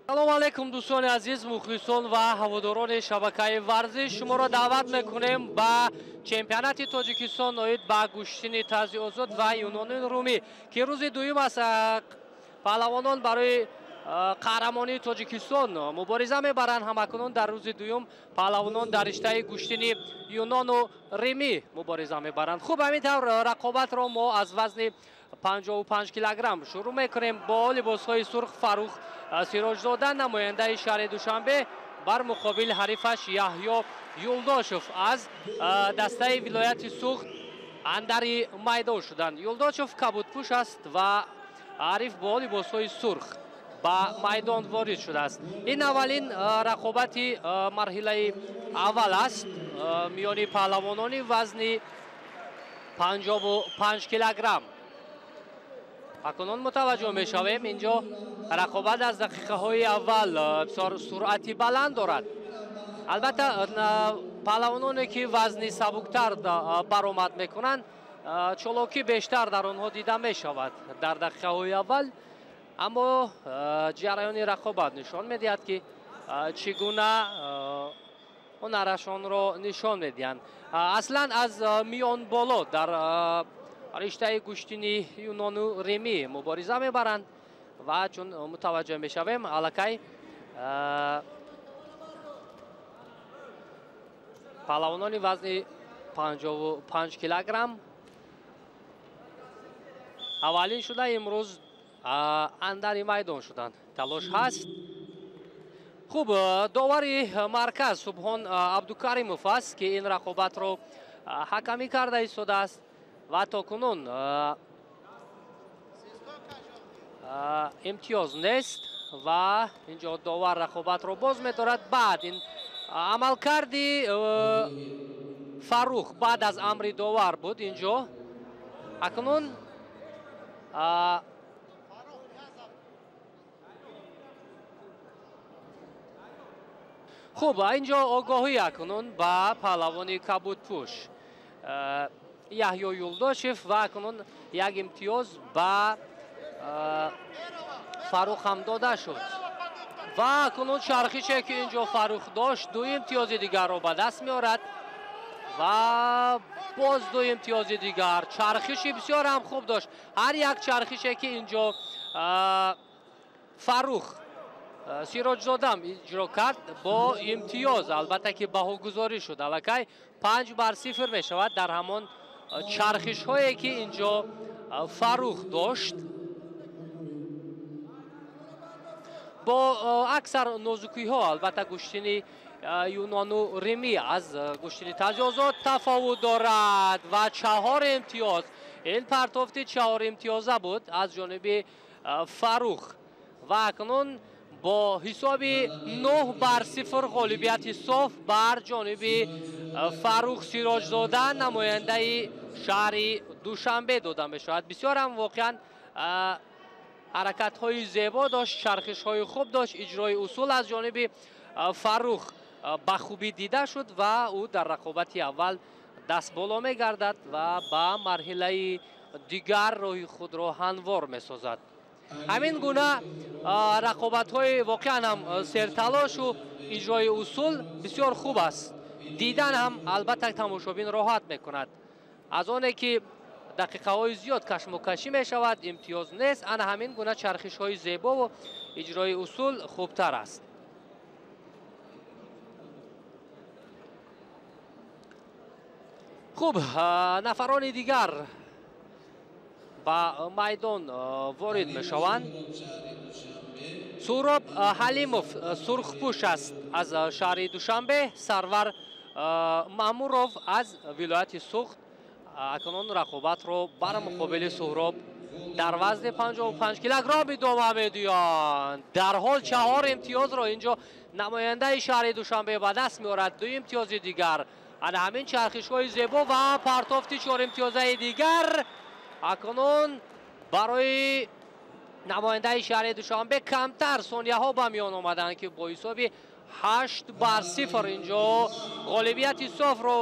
Салом алейкум, дӯстони азиз, мухлисон ва ҳаводорони шабакаи варзиш. Шуморо даъват мекунем ба чемпионати Тоҷикистон оид ба гӯштини тарзи озод ва юнону румӣ, ки рӯзи дуюм аст паҳлавонон барои қаҳрамонии Тоҷикистон мубориза мебаранд. Ҳамакунун дар рӯзи дуюм паҳлавонон дар риштаи гӯштини юнону римӣ мубориза мебаранд. Хуб, ҳамин тавр рақобатро мо аз вазни 55 килограмм шурӯъ мекунем. Бо либосҳои сурх Фаррух Сироҷзода, намояндаи шаҳри Душанбе, бар муқобил ҳарифаш Яҳё Юлдошев аз дастаи вилояти Суғд андари майдон шуданд. Юлдошев кабудпӯш аст ва ҳариф бо либосҳои сурх ба майдон ворид шудааст. Ин аввалин рақобати марҳилаи аввал аст миёни паҳлавонони вазни 55 килограмм. Акнун мутаваҷҷӯҳ мешавем, инҷо рақобат аз дақиқаҳои аввал бисёр суръати баланд дорад. Албатта, паҳлавононе ки вазни сабуктар баромад мекунанд, чолокӣ бештар дар онҳо дида мешавад дар дақиқаҳои аввал, аммо ҷараёни рақобат нишон медиҳад, ки чӣ гуна ҳунарашонро нишон медиҳанд. Аслан аз миён боло дар риштаи гӯштини юнону римӣ мубориза мебаранд ва чун мутаваҷҷӯҳ мешавем, аллакай паҳлавонони вазни 55 килограмм аввалин шуда имрӯз андари майдон шуданд. Талош ҳаст. Хуб, довари марказ Субҳон Абдукаримов аст, ки ин рақобатро ҳакамӣ карда истодааст ва то кунун имтиёз нест ва инҷо довар рақобатро боз медорад. Баъд ин амалкарди Фаррух баъд аз амри довар буд инҷо. Акнун хуб, инҷо огоҳӣ акнун ба паҳлавони кабудпӯш Яҳё Юлдошев ва акнун як имтиёз ба Фаррух ҳам дода шуд. Ва акнун чархише ки инҷо Фаррух дошт, ду имтиёзи дигарро ба даст меорад ва боз ду имтиёзи дигар. Чархиши бисёр ҳам хуб дошт. Ҳар як чархише ки инҷо Фаррух Сироҷзодам иҷро кард бо имтиёз, албатта ки баҳогузорӣ шуд. Аллакай 5-0 мешавад дар ҳамон чархишҳое ки инҷо Фаррух дошт. Бо аксар нозукиҳо албатта гӯштини юнону римӣ аз гӯштини тарзи озод тафовут дорад ва 4 имтиёз. Ин партофти 4 имтиёза буд аз ҷониби Фаррух ва акнун бо ҳисоби 9-0 ғолибияти соф бар ҷониби Фаррух Сироҷзода, намояндаи шаҳри Душанбе дода мешавад. Бисёр ҳам воқеан ҳаракатҳои зебо дошт, чархишҳои хуб дошт, иҷрои усул аз ҷониби Фаррух ба хубӣ дида шуд ва ӯ дар рақобати аввал даст боло мегардад ва ба марҳилаи дигар роҳи худро ҳамвор месозад. Ҳамин гуна рақобатҳои воқеан ҳам серталошу иҷрои усул бисёр хуб аст. Дидан ҳам албатта тамошобин роҳат мекунад. Аз оне ки дақиқаҳои зиёд кашмокашӣ мешавад, имтиёз нест, ана ҳамин гуна чархишҳои зебову иҷрои усул хубтар аст. Хуб, нафарони дигар ба майдон ворид мешаванд. Суҳроб Ҳалимов сурхпӯш аст аз шаҳри Душанбе, Сарвар Маъмуров аз вилояти Суғд. Акнун рақобатро бар муқобили Суҳроб дар вазни 55 килограмм идома медиҳанд. Дар ҳол 4 имтиёзро инҷо намояндаи шаҳри Душанбе ба даст меорад. 2 имтиёзи дигар. Ана ҳамин чархишҳои зебо ва партофти 4 имтиёзаи дигар. Акнун барои намояндаи шаҳри Душанбе камтар сонияҳо ба миён омаданд, ки бо ҳисоби 8-0 инҷо ғолибияти софро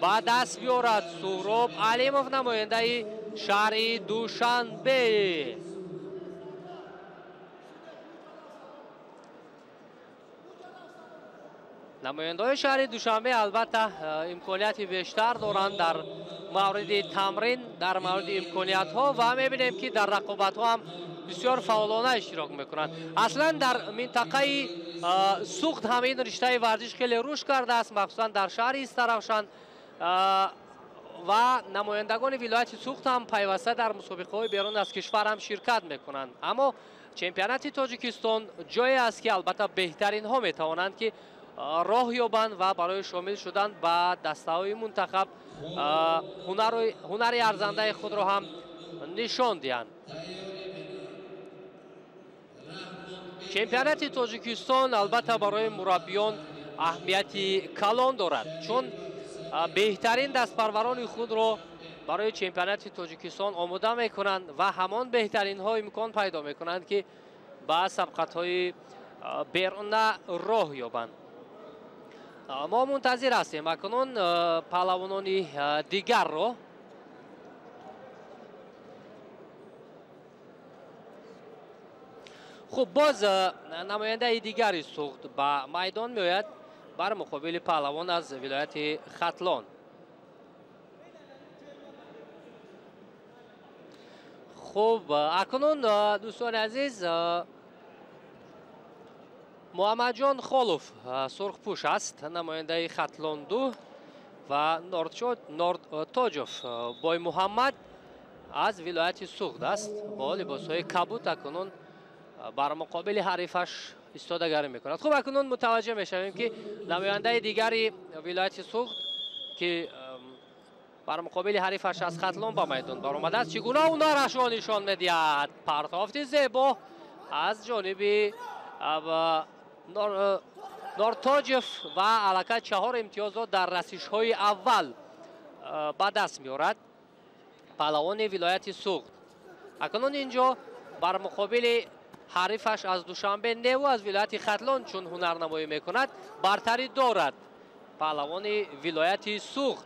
ба даст биёрад Суҳроб Алимов, намояндаи шаҳри Душанбе. Намояндаҳои шаҳри Душанбе албатта имконияти бештар доранд дар мавриди тамрин, дар мавриди имкониятҳо ва мебинем ки дар рақобатҳо ҳам бисёр фаъолона иштирок мекунанд. Аслан дар минтақаи Суғд ҳам ин риштаи варзиш хеле рушд кардааст, махсусан дар шаҳри Истаравшан ва намояндагони вилояти Суғд ҳам пайваста дар мусобиқаҳои берун аз кишвар ҳам ширкат мекунанд. Аммо чемпионати Тоҷикистон ҷое аст ки албатта беҳтаринҳо метавонанд ки роҳ ёбанд ва барои шомил шудан ба дастаҳои мунтахаб ҳунари арзандаи худро ҳам нишон диҳанд. Чемпионати Тоҷикистон албатта барои мураббиён аҳамияти калон дорад, чун беҳтарин дастпарварони худро барои чемпионати Тоҷикистон омода мекунанд ва ҳамон беҳтаринҳо имкон пайдо мекунанд ки ба сабқатҳои беруна роҳ ёбанд. Мо мунтазир ҳастем акнун паҳлавонони дигарро. Хуб, боз намояндаи дигари Суғд ба майдон меояд бар муқобили паҳлавон аз вилояти Хатлон. Хуб, акнун дӯстони азиз, Муҳаммадҷон Холов сурхпӯш аст, намояндаи Хатлон 2 ва Нортоҷов Бой Муҳаммад аз вилояти Суғд аст. Бо либосҳои кабуд акнун бар муқобили ҳарифаш истодагарӣ мекунад. Хуб, акнун мутаваҷҷеҳ мешавем ки намояндаи дигари вилояти Суғд ки бар муқобили ҳарифаш аз Хатлон ба майдон баромадааст, чӣ гуна ҳунарашро нишон медиҳад. Партофти зебо аз ҷониби Нортоҷев ва аллакай 4 имтиёзро дар расишҳои аввал ба даст меорад паҳлавони вилояти Суғд. Акнун инҷо бар муқобили ҳарифаш аз Душанбе неву аз вилояти Хатлон чун ҳунарнамоӣ мекунад, бартарӣ дорад паҳлавони вилояти Суғд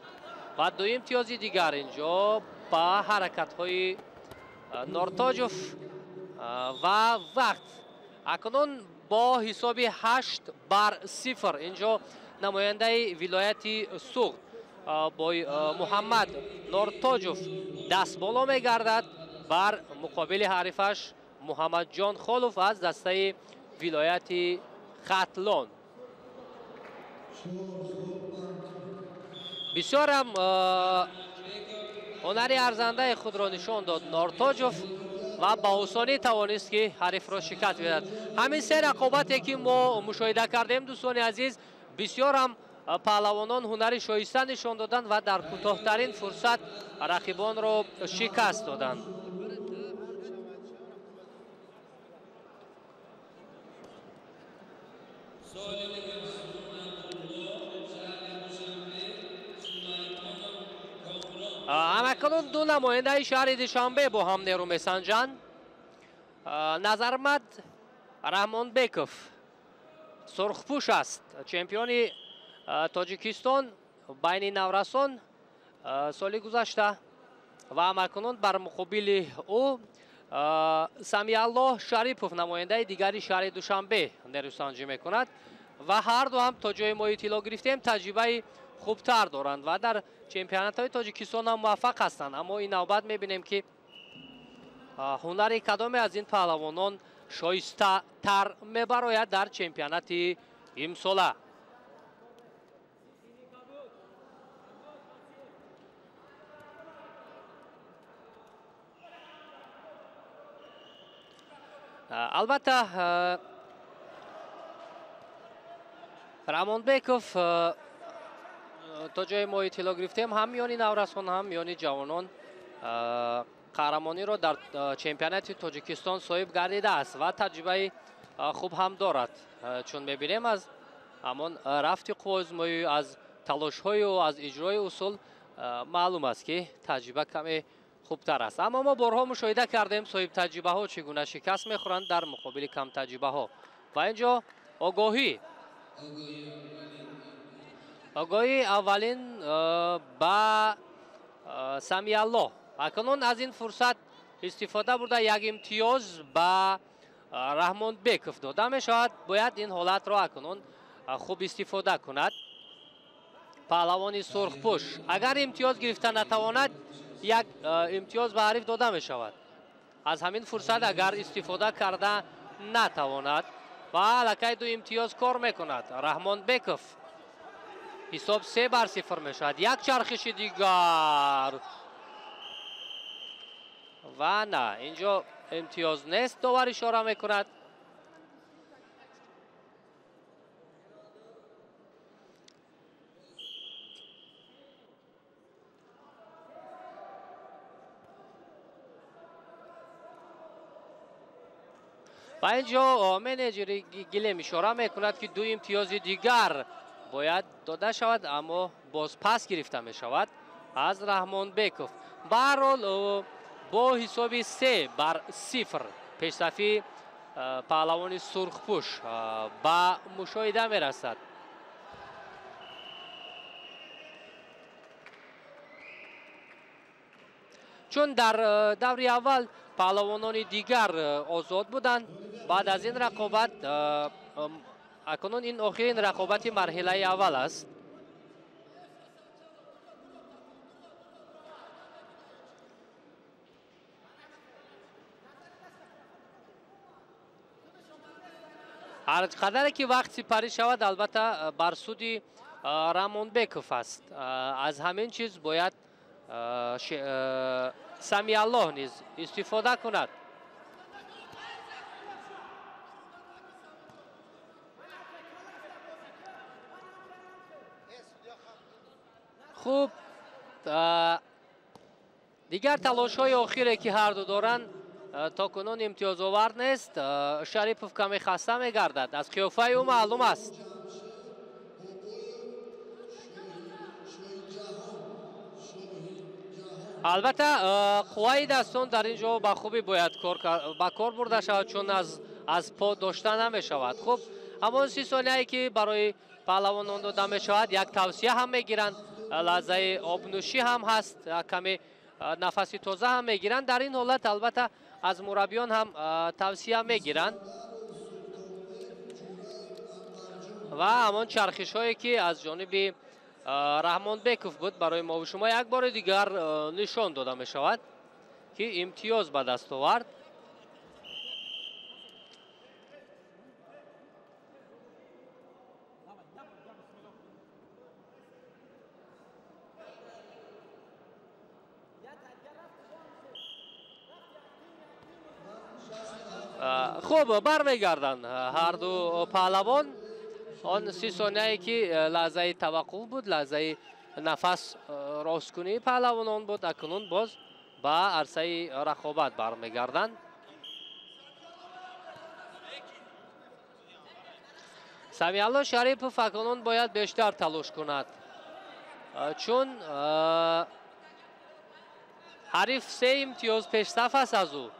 ва 2 имтиёзи дигар инҷо ба ҳаракатҳои Нортоҷев ва вақт. Акнун бо ҳисоби 8-0 инҷо намояндаи вилояти Суғд бо Муҳаммад Нортоҷов даст боло мегардад бар муқобили ҳарифаш Муҳаммадҷон Холов аз дастаи вилояти Хатлон. Бисёрам ҳунари арзандаи худро нишон дод Нортоҷов ва ба осонӣ тавонист ки ҳарифро шикаст бидиҳад. Ҳамин се рақобате ки мо мушоҳида кардем, дӯстони азиз, бисёрам паҳлавонон ҳунари шоиста нишон доданд ва дар кӯтоҳтарин фурсат рақибонро шикаст доданд. Ҳамакунун ду намояндаи шаҳри Душанбе бо ҳам нерӯ месанҷанд. Назармад Раҳмонбеков сурхпӯш аст, чемпиони Тоҷикистон байни наврасон соли гузашта ва ҳамакунун бар муқобили ӯ Самиаллоҳ Шарипов, намояндаи дигари шаҳри Душанбе, нерӯсанҷӣ мекунад ва ҳарду ҳам то ҷои мо иттилоъ гирифтем таҷрибаи хубтар доранд ва дар чемпионатҳои Тоҷикистон ҳам муваффақ ҳастанд. Аммо ин навбат мебинем ки ҳунари кадоме аз ин паҳлавонон шоистатар мебарояд дар чемпионати имсола. Албатта Раҳмонбеков то ҷои мо иттилоъ гирифтем ҳам миёни наврасон, ҳам миёни ҷавонон қаҳрамониро дар чемпионати Тоҷикистон соҳиб гардидааст ва таҷрибаи хуб ҳам дорад. Чун мебинем аз ҳамон рафти қувваозмоӣ, аз талошҳои ӯ, аз иҷрои усул маълум аст ки таҷриба каме хубтар аст. Аммо мо борҳо мушоҳида кардем соҳиб таҷрибаҳо чӣ гуна шикаст мехӯранд дар муқобили камтаҷрибаҳо. Ва инҷо огоҳӣ аввалин ба Самиаллоҳ. Акнун аз ин фурсат истифода бурда як имтиёз ба Раҳмонбеков дода мешавад. Бояд ин ҳолатро акнун хуб истифода кунад. Паҳлавони сурхпӯш агар имтиёз гирифта натавонад, як имтиёз ба ҳариф дода мешавад. Аз ҳамин фурсат агар истифода карда натавонад ва аллакай 2 имтиёз кор мекунад Раҳмонбеков. Ҳисоб 3-0 мешавад. Як чархиши дигар ва на, инҷо имтиёз нест, довар ишора мекунад. Ва инҷо менеҷери гилем ишора мекунад, ки 2 имтиёзи дигар бояд дода шавад, аммо боз пас гирифта мешавад аз Раҳмонбеков. Ба ҳар ҳол бо ҳисоби 3-0 пешсафи паҳлавони сурхпӯш ба мушоҳида мерасад. Чун дар даври аввал паҳлавонони дигар озод буданд, баъд аз ин рақобат акнун ин охирин рақобати марҳилаи аввал аст. Ҳар қадаре ки вақт сипарӣ шавад, албатта бар суди Раҳмонбеков аст. Аз ҳамин чиз бояд Самиаллоҳ низ истифода кунад. Хуб, дигар талошҳои охире ки ҳарду доранд то кунун имтиёзовар нест. Шарипов каме хаста мегардад, аз қиёфаи ӯ маълум аст. Албатта қувваи дастон дар ин ҷо ба хубӣ бояд ба кор бурда шавад, чун аз по дошта намешавад. Хуб, ҳамон 30 сонияе ки барои паҳлавонон дода мешавад, як тавсия ҳам мегиранд, лаҳзаи обнӯшӣ ҳам ҳаст, каме нафаси тоза ҳам мегиранд. Дар ин ҳолат албатта аз мураббиён ҳам тавсия мегиранд ва ҳамон чархишҳое ки аз ҷониби Раҳмонбеков буд барои мо шумо як бори дигар нишон дода мешавад, ки имтиёз ба даст овард. Хуб, бармегарданд ҳарду паҳлавон. Он 30 сонияе ки лаҳзаи таваққуф буд, лаҳзаи нафас росткунии паҳлавонон буд, акнун боз ба арсаи рақобат бармегарданд. Самиалло Шарипов акнун бояд бештар талош кунад, чун ҳариф 3 имтиёз пешсаф аст аз ӯ.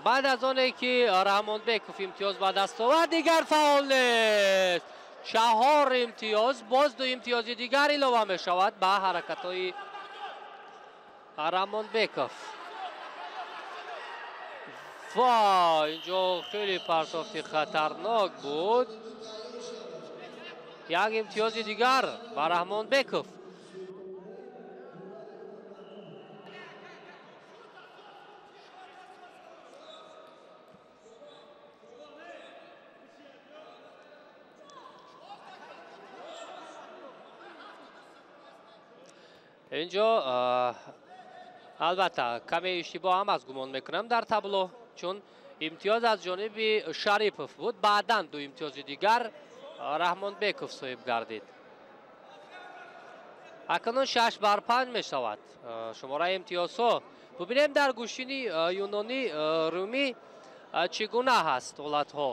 Баъд аз оне ки Раҳмонбеков имтиёз ба даст овард, дигар фаъол нест. 4 имтиёз, боз 2 имтиёзи дигар илова мешавад ба ҳаракатҳои Раҳмонбеков. Ва инҷо хеле партофти хатарнок буд. Як имтиёзи дигар ба Раҳмонбеков. Инҷо албатта каме иштибоҳ ҳам аз гумон мекунам дар табло, чун имтиёз аз ҷониби Шарипов буд, баъдан 2 имтиёзи дигар Раҳмонбеков соҳиб гардид. Акнун 6-5 мешавад шумораи имтиёзҳо. Бубинем дар гӯштини юнонӣ румӣ чӣ гуна ҳаст ҳолатҳо.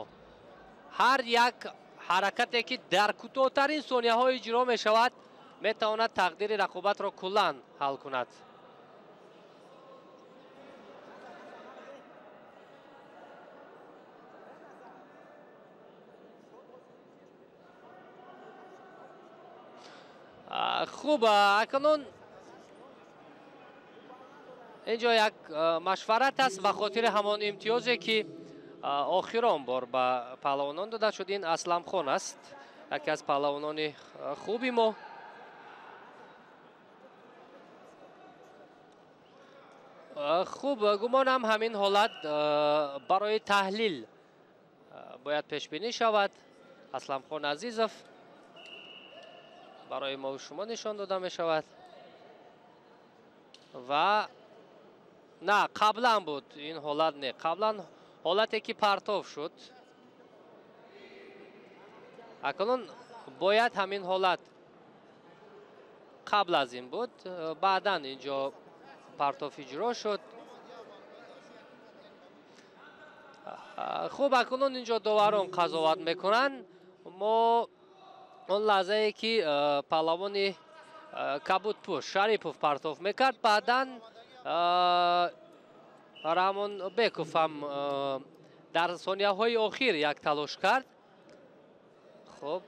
Ҳар як ҳаракате ки дар кӯтоҳтарин сонияҳо иҷро мешавад, метавонад тақдири рақобатро куллан ҳал кунад. Хуб, акнун инҷо як машварат аст ба хотири ҳамон имтиёзе ки охирон бор ба паҳлавонон дода шуд. Ин Асламхон аст, яке аз паҳлавонони хуби мо. Хуб, гумонам ҳамин ҳолат барои таҳлил бояд пешбинӣ шавад. Асламхон Азизов барои мо шумо нишон дода мешавад ва на қаблан буд ин ҳолат, не, қаблан ҳолате ки партов шуд. Акнун бояд ҳамин ҳолат қабл аз ин буд, баъдан инҷо партов иҷро шуд. Хуб, акнун инҷо доварон қазоват мекунанд. Мо он лаҳзае ки паҳлавони кабудпӯш Шарипов партов мекард, баъдан Раҳмонбеков ҳам дар сонияҳои охир як талош кард. Хуб,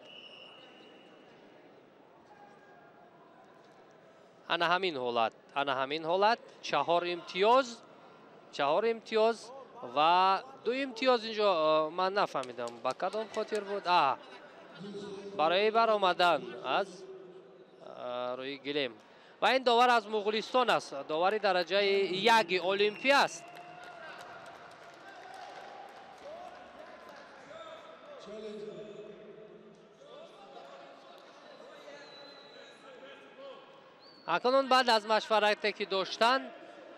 ана ҳамин ҳолат, ана ҳамин ҳолат, 4 имтиёз, 4 имтиёз ва 2 имтиёз. Инҷо ман нафаҳмидам ба кадом хотир буд. Барои баромадан аз рӯи гилем. Ва ин довар аз Муғулистон аст, довари дараҷаи 1 олимпӣ аст. Акнун баъд аз машварате ки доштанд,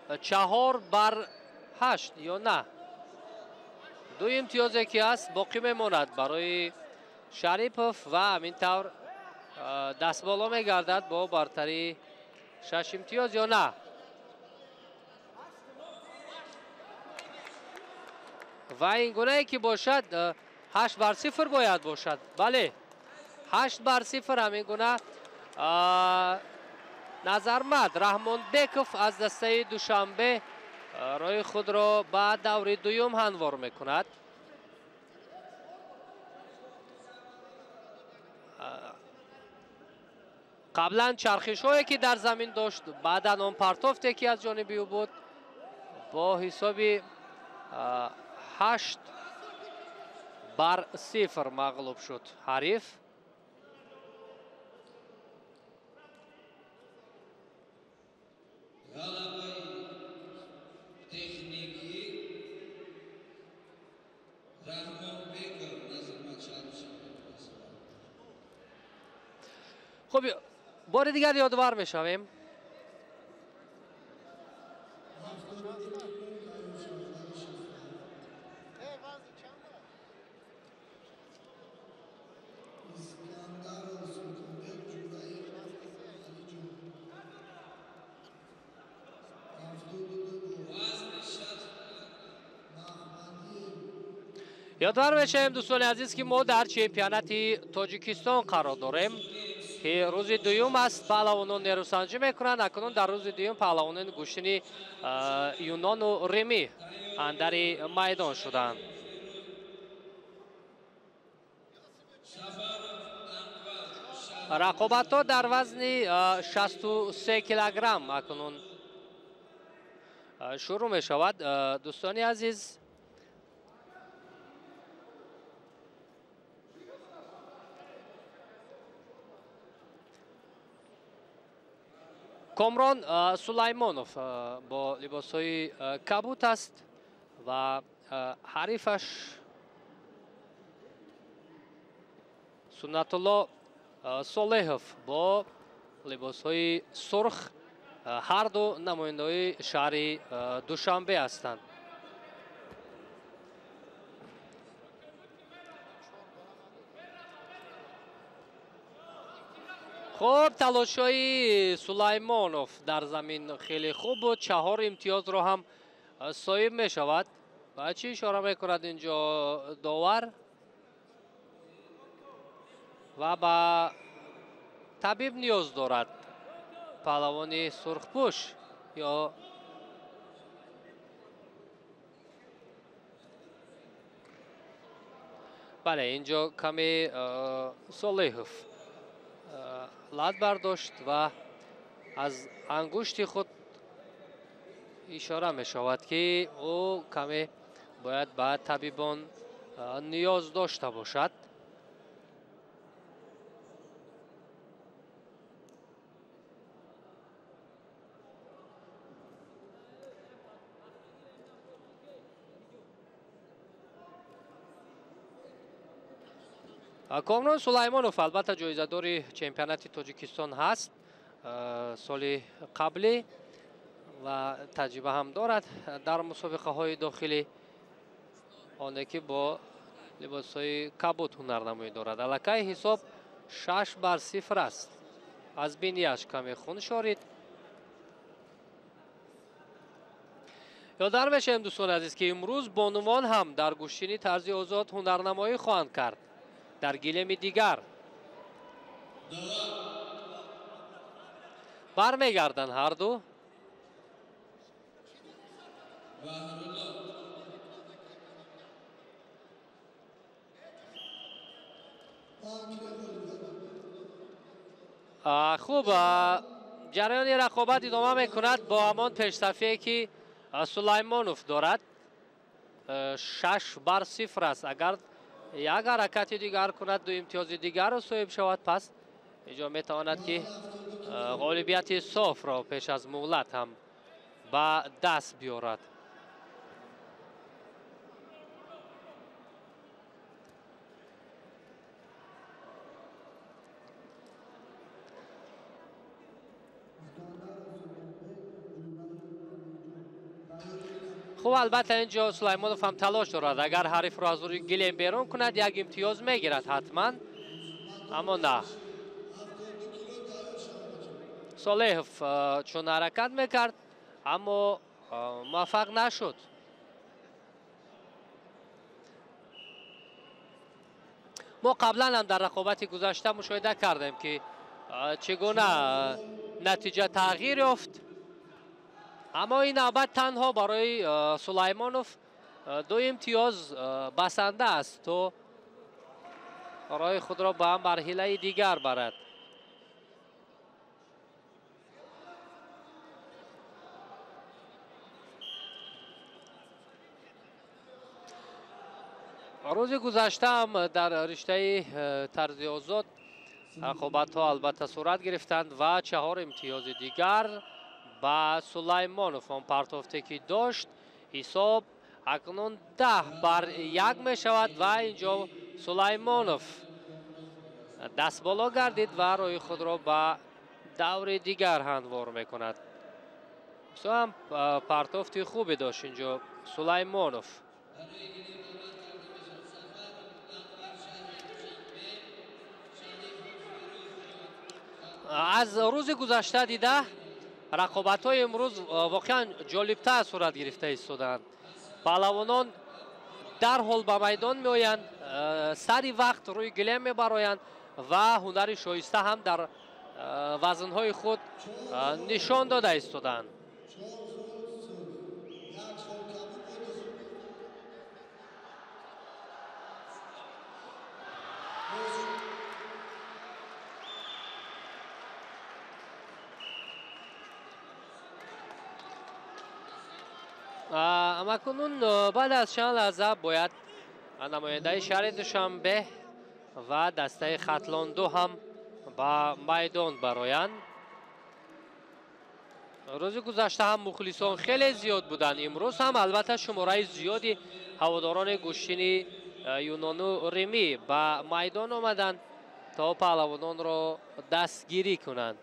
4-8 ё на, 2 имтиёзе ки аст боқӣ мемонад барои Шарипов ва ҳамин тавр дастболо мегардад бо бартарии 6 имтиёз ё на. Ва ин гунае ки бошад 8-0 бояд бошад. Бале, 8-0 ҳамин гуна Назармад Раҳмонбеков аз дастаи Душанбе роҳи худро ба даври дуюм ҳамвор мекунад. Қаблан чархишҳое ки дар замин дошт, баъдан он партофте ки аз ҷониби ӯ буд, бо ҳисоби 8-0 мағлуб шуд ҳариф. Хуб, бори дигар ёдовар мешавем. Ёдовар мешавем, дӯстони азиз, ки мо дар чемпионати Тоҷикистон қарор дорем ки рӯзи дуюм аст. Паҳлавонон нерӯсанҷӣ мекунанд. Акнун дар рӯзи дуюм паҳлавонони гӯштини юнону римӣ андари майдон шуданд. Рақобатҳо дар вазни 63 килограмм акнун шурӯъ мешавад. Дӯстони азиз, Комрон Сулаймонов бо либосҳои кабут аст ва ҳарифаш Суннатулло Солеҳов бо либосҳои сурх. Ҳарду намояндаҳои шаҳри Душанбе ҳастанд. Хуб, талошҳои Сулаймонов дар замин хеле хуб буд. 4 имтиёзро ҳам соҳиб мешавад. Ба чӣ ишора мекунад инҷо довар? Ва ба табиб ниёз дорад паҳлавони сурхпӯш ё бале, инҷо каме Солеҳов лат бардошт ва аз ангушти худ ишора мешавад, ки ӯ каме бояд ба табибон ниёз дошта бошад. Комрон Сулаймонов албатта ҷоизадори чемпионати Тоҷикистон ҳаст соли қаблӣ ва таҷриба ҳам дорад дар мусобиқаҳои дохилӣ, оне ки бо либосҳои кабуд ҳунарнамоӣ дорад. Аллакай ҳисоб 6-0 аст. Аз бинияш каме хун шорид. Ёдовар мешавем, дӯстони азиз, ки имрӯз бонувон ҳам дар гӯштини тарзи озод ҳунарнамоӣ хоҳанд кард дар гилеми дигар. Бармегарданд ҳарду. Хуб, ҷараёни рақобат идома мекунад бо ҳамон пешсафие ки Сулаймонов дорад. 6-0 аст. Агар як ҳаракати дигар кунад, ду имтиёзи дигарро соҳиб шавад, пас инҷо метавонад ки ғолибияти софро пеш аз муҳлат ҳам ба даст биёрад. Хуб, албатта инҷо Сулаймонов ҳам талош дорад, агар ҳарифро аз рӯи гилем берун кунад, як имтиёз мегирад ҳатман, аммо на. Солеҳов чун ҳаракат мекард, аммо муваффақ нашуд. Мо қаблан ҳам дар рақобати гузашта мушоҳида кардем, ки чӣ гуна натиҷа тағйир ёфт. Аммо ин навбат танҳо барои Сулаймонов ду имтиёз басанда аст, то роҳи худро ба марҳилаи дигар барад. Рӯзи гузашта ҳам дар риштаи тарзи озод рақобатҳо албатта сурат гирифтанд ва 4 имтиёзи дигар ба Сулаймонов он партофте ки дошт. Ҳисоб акнун 10-1 мешавад ва инҷо Сулаймонов дастболо гардид ва роҳи худро ба даври дигар ҳамвор мекунад. Ҳам партофти хубе дошт инҷо Сулаймонов. Аз рӯзи гузашта дида рақобатҳои имрӯз воқеан ҷолибтар сурат гирифта истоданд. Паҳлавонон дарҳол ба майдон меоянд, сари вақт рӯи гилем мебароянд ва ҳунари шоиста ҳам дар вазнҳои худ нишон дода истоданд. Амакунун баъд аз чанд лаҳза бояд намояндаи шаҳри Душанбе ва дастаи Хатлонду ҳам ба майдон бароянд. Рӯзи гузашта ҳам мухлисон хеле зиёд буданд. Имрӯз ҳам албатта шумораи зиёди ҳаводорони гӯштини юнону римӣ ба майдон омаданд то паҳлавононро дастгирӣ кунанд.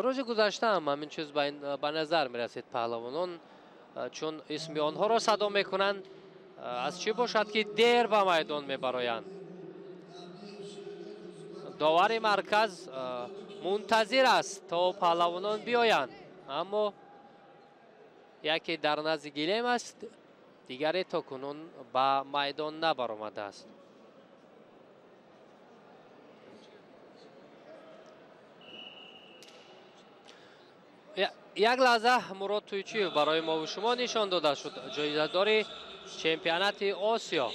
Рӯзи гузашта ҳам ҳамин чиз ба назар мерасид. Паҳлавонон чун исми онҳоро садо мекунанд, аз чӣ бошад ки дер ба майдон мебароянд. Довари марказ мунтазир аст то паҳлавонон биёянд, аммо яке дар назди гилем аст, дигаре то кунун ба майдон набаромадааст. Як лаҳза Мурод Туйчиев барои мо ва шумо нишон дода шуд, ҷоизадори чемпионати Осиё.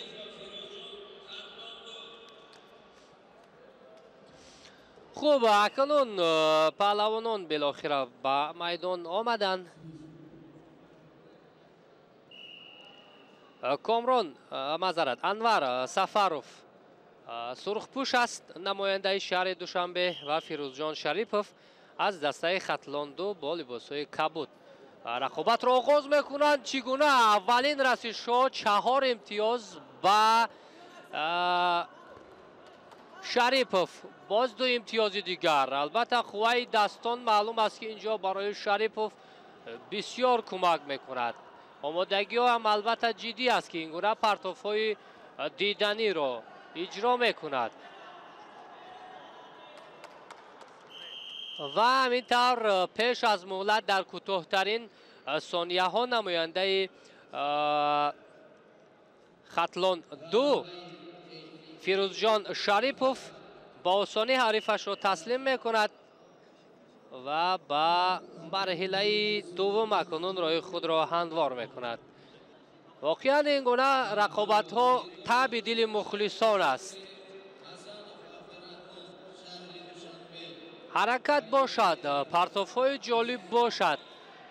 Хуб, акнун паҳлавонон билохира ба майдон омаданд. Комрон, маъзарат, Анвар Сафаров сурхпӯш аст, намояндаи шаҳри Душанбе, ва Фирӯзҷон Шарипов аз дастаи Хатлон 2 бо либосҳои кабуд рақобатро оғоз мекунанд. Чӣ гуна аввалин расишҳо, 4 имтиёз ба Шарипов, боз 2 имтиёзи дигар. Албатта қувваи дастон маълум аст, ки инҷо барои Шарипов бисёр кӯмак мекунад. Омодагиҳо ҳам албатта ҷиддӣ аст, ки ин гуна партофҳои диданиро иҷро мекунад. Ва ҳамин тавр пеш аз муҳлат дар кӯтоҳтарин сонияҳо намояндаи Хатлон 2 Фирӯзҷон Шарипов ба осонӣ ҳарифашро таслим мекунад ва ба марҳилаи дуввум акнун роҳи худро ҳамвор мекунад. Воқеан ин гуна рақобатҳо таъби дили мухлисон аст. Ҳаракат бошад, партофҳои ҷолиб бошад,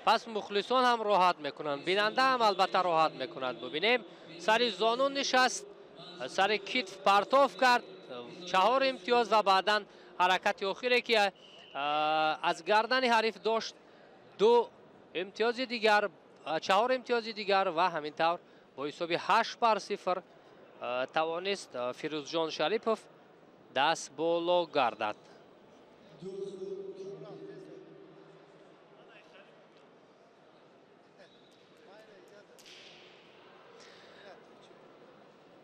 пас мухлисон ҳам роҳат мекунанд, бинанда ҳам албатта роҳат мекунад. Бубинем, сари зону нишаст, сари китф партоф кард, 4 имтиёз ва баъдан ҳаракати охире ки аз гардани ҳариф дошт, 2 имтиёзи дигар, 4 имтиёзи дигар ва ҳамин тавр бо ҳисоби 8-0 тавонист Фирӯзҷон Шарипов даст боло гардад.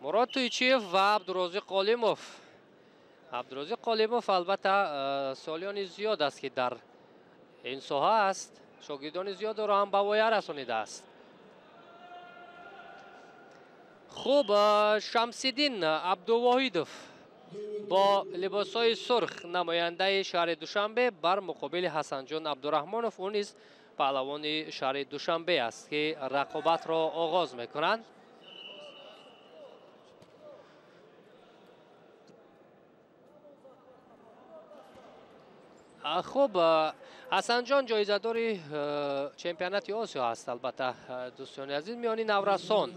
Мурод Туйчиев ва Абдурозиқ Олимов. Абдурозиқ Олимов албатта солиёни зиёд аст, ки дар ин соҳа аст, шогирдони зиёдро ҳам ба воя расонидааст. Хуб, Шамсиддин Абдувоҳидов бо либосҳои сурх намояндаи шаҳри Душанбе бар муқобили Ҳасанҷон Абдураҳмонов, ӯ низ паҳлавони шаҳри Душанбе аст, ки рақобатро оғоз мекунанд. Хуб, Ҳасанҷон ҷоизадори чемпионати Осиё аст, албатта, дӯстони азиз, миёни наврасон.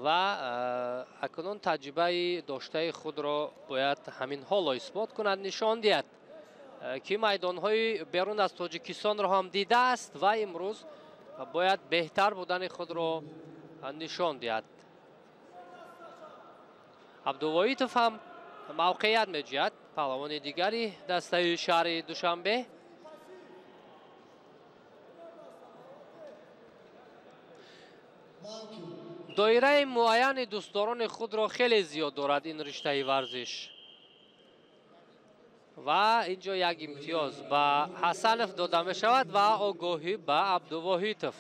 Ва акнун таҷрибаи доштаи худро бояд ҳамин ҳоло исбот кунад, нишон диҳад, ки майдонҳои берун аз Тоҷикистонро ҳам дидааст ва имрӯз бояд беҳтар будани худро нишон диҳад. Абдувоҳитов ҳам мавқеият меҷӯяд, паҳлавони дигари дастаи шаҳри Душанбе. Доираи муайяни дӯстдорони худро хеле зиёд дорад ин риштаи варзиш. Ва инҷо як имтиёз ба Ҳасанов дода мешавад ва огоҳӣ ба Абдувоҳитов.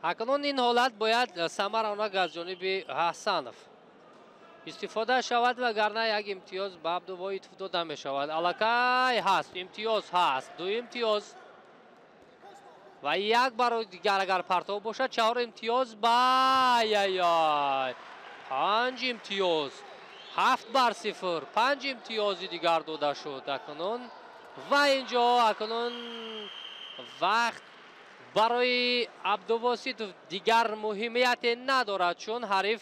Акнун ин ҳолат бояд самаранок аз ҷониби Ҳасанов истифода шавад, вагарна як имтиёз ба Абдувоҳитов дода мешавад. Аллакай ҳаст, имтиёз ҳаст, 2 имтиёз ва як барои дигар агар партов бошад, 4 имтиёз ба ай 5 имтиёз, 7-0, 5 имтиёзи дигар дода шуд акнун. Ва инҷо акнун вақт барои Абдувоситов дигар муҳимияте надорад, чун ҳариф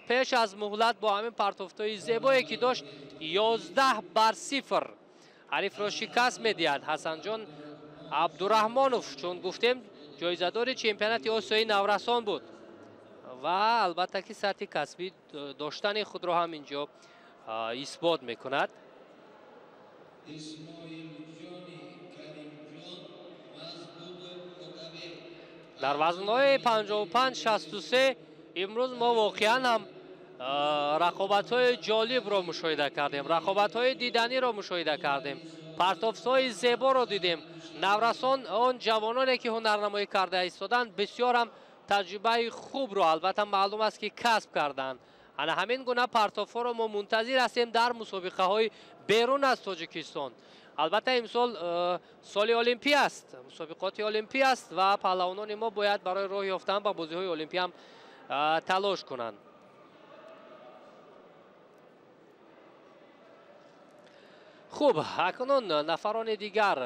пеш аз муҳлат бо ҳамин партофтҳои зебое ки дошт 11-0 ҳарифро шикаст медиҳад. Ҳасанҷон Абдураҳмонов, чун гуфтем, ҷоизадори чемпионати Осиёи наврасон буд ва албатта ки сатҳи касбӣ доштани худро ҳам инҷо исбот мекунад. Дар вазнҳои 55-63 имрӯз мо воқеан ҳам рақобатҳои ҷолибро мушоҳида кардем, рақобатҳои диданиро мушоҳида кардем, партофтҳои зеборо дидем. Наврасон, он ҷавононе ки ҳунарнамоӣ карда истоданд, бисёр ҳам таҷрибаи хубро албатта маълум аст ки касб карданд. Ана ҳамин гуна партофҳоро мо мунтазир ҳастем дар мусобиқаҳои берун аз Тоҷикистон. Албатта имсол соли олимпӣ аст, мусобиқоти олимпӣ аст ва паҳлавонони мо бояд барои роҳ ёфтан ба бозиҳои олимпӣ ҳам талош кунанд. Хуб, акнун нафарони дигар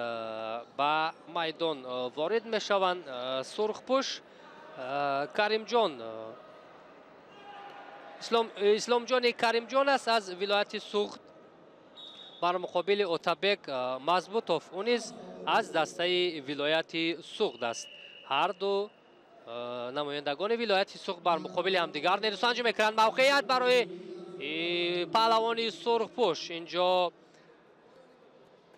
ба майдон ворид мешаванд. Сурхпӯш Каримҷон, Исломҷони Каримҷон аст аз вилояти Суғд, бар муқобили Отабек Мазбутов, ӯ низ аз дастаи вилояти Суғд аст. Ҳар ду намояндагони вилояти Суғд бар муқобили ҳамдигар нерӯсанҷӣ мекунанд. Мавқеият барои паҳлавони сурхпӯш. Инҷо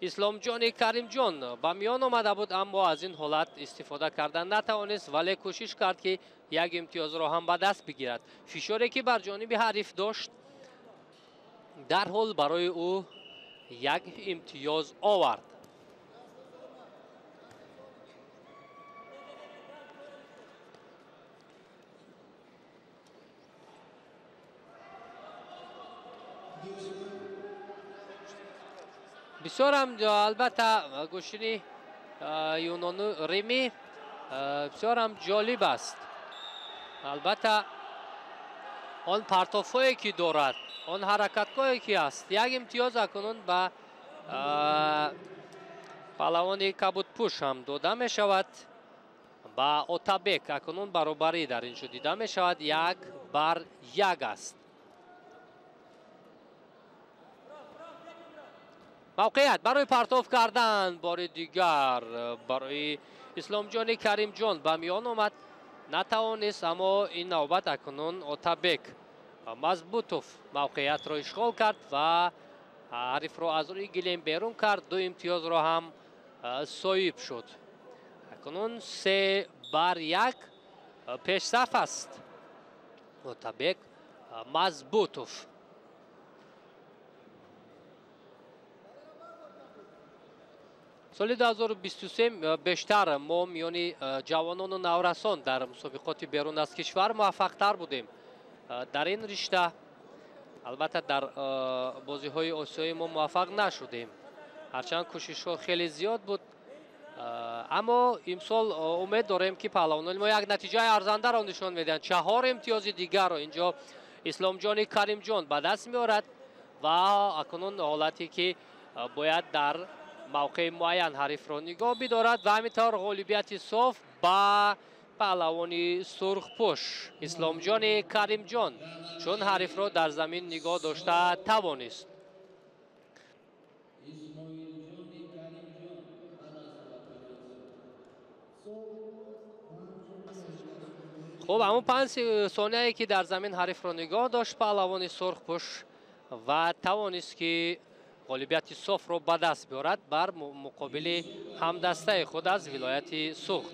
Исломҷони Каримҷон ба миён омада буд, аммо аз ин ҳолат истифода кардан натавонист, вале кӯшиш кард, ки як имтиёзро ҳам ба даст бигирад. Фишоре ки бар ҷониби ҳариф дошт, дарҳол барои ӯ як имтиёз овард. Бисёр ҳам албатта гӯштини юнону римӣ бисёр ҳам ҷолиб аст. Албатта он партофҳое ки дорад, он ҳаракатҳое ки аст, як имтиёз акнун ба паҳлавони кабудпӯш ҳам дода мешавад. Ба Отабек акнун баробарӣ дар ин ҷо дида мешавад, 1-1 аст. Мавқеият барои партоф кардан бори дигар барои Исломҷони Каримҷон ба миён омад, натавонист, аммо ин навбат акнун Отабек Мазбутов мавқеиятро ишғол кард ва ҳарифро аз рӯи гилем берун кард, 2 имтиёзро ҳам соҳиб шуд. Акнун 3-1 пешсаф аст Отабек Мазбутов. Соли 2023 бештар мо миёни ҷавонону наврасон дар мусобиқоти берун аз кишвар муваффақтар будем дар ин ришта. Албатта дар бозиҳои осиёӣ мо муваффақ нашудем, ҳарчанд кӯшишҳо хеле зиёд буд, аммо имсол умед дорем, ки паҳлавонони мо як натиҷаи арзандаро нишон медиҳанд. 4 имтиёзи дигарро инҷо Исломҷони Каримҷон ба даст меорад ва акнун ҳолате ки бояд дар мавқеи муайян ҳарифро нигоҳ бидорад ва ҳамин тавр ғолибияти соф ба паҳлавони сурхпӯш Исломҷони Каримҷон, чун ҳарифро дар замин нигоҳ дошта тавонист. Хуб, ҳамон 5 сонияе ки дар замин ҳарифро нигоҳ дошт паҳлавони сурхпӯш ва тавонист, ки ғолибияти софро ба даст биёрад бар муқобили ҳамдастаи худ аз вилояти Суғд.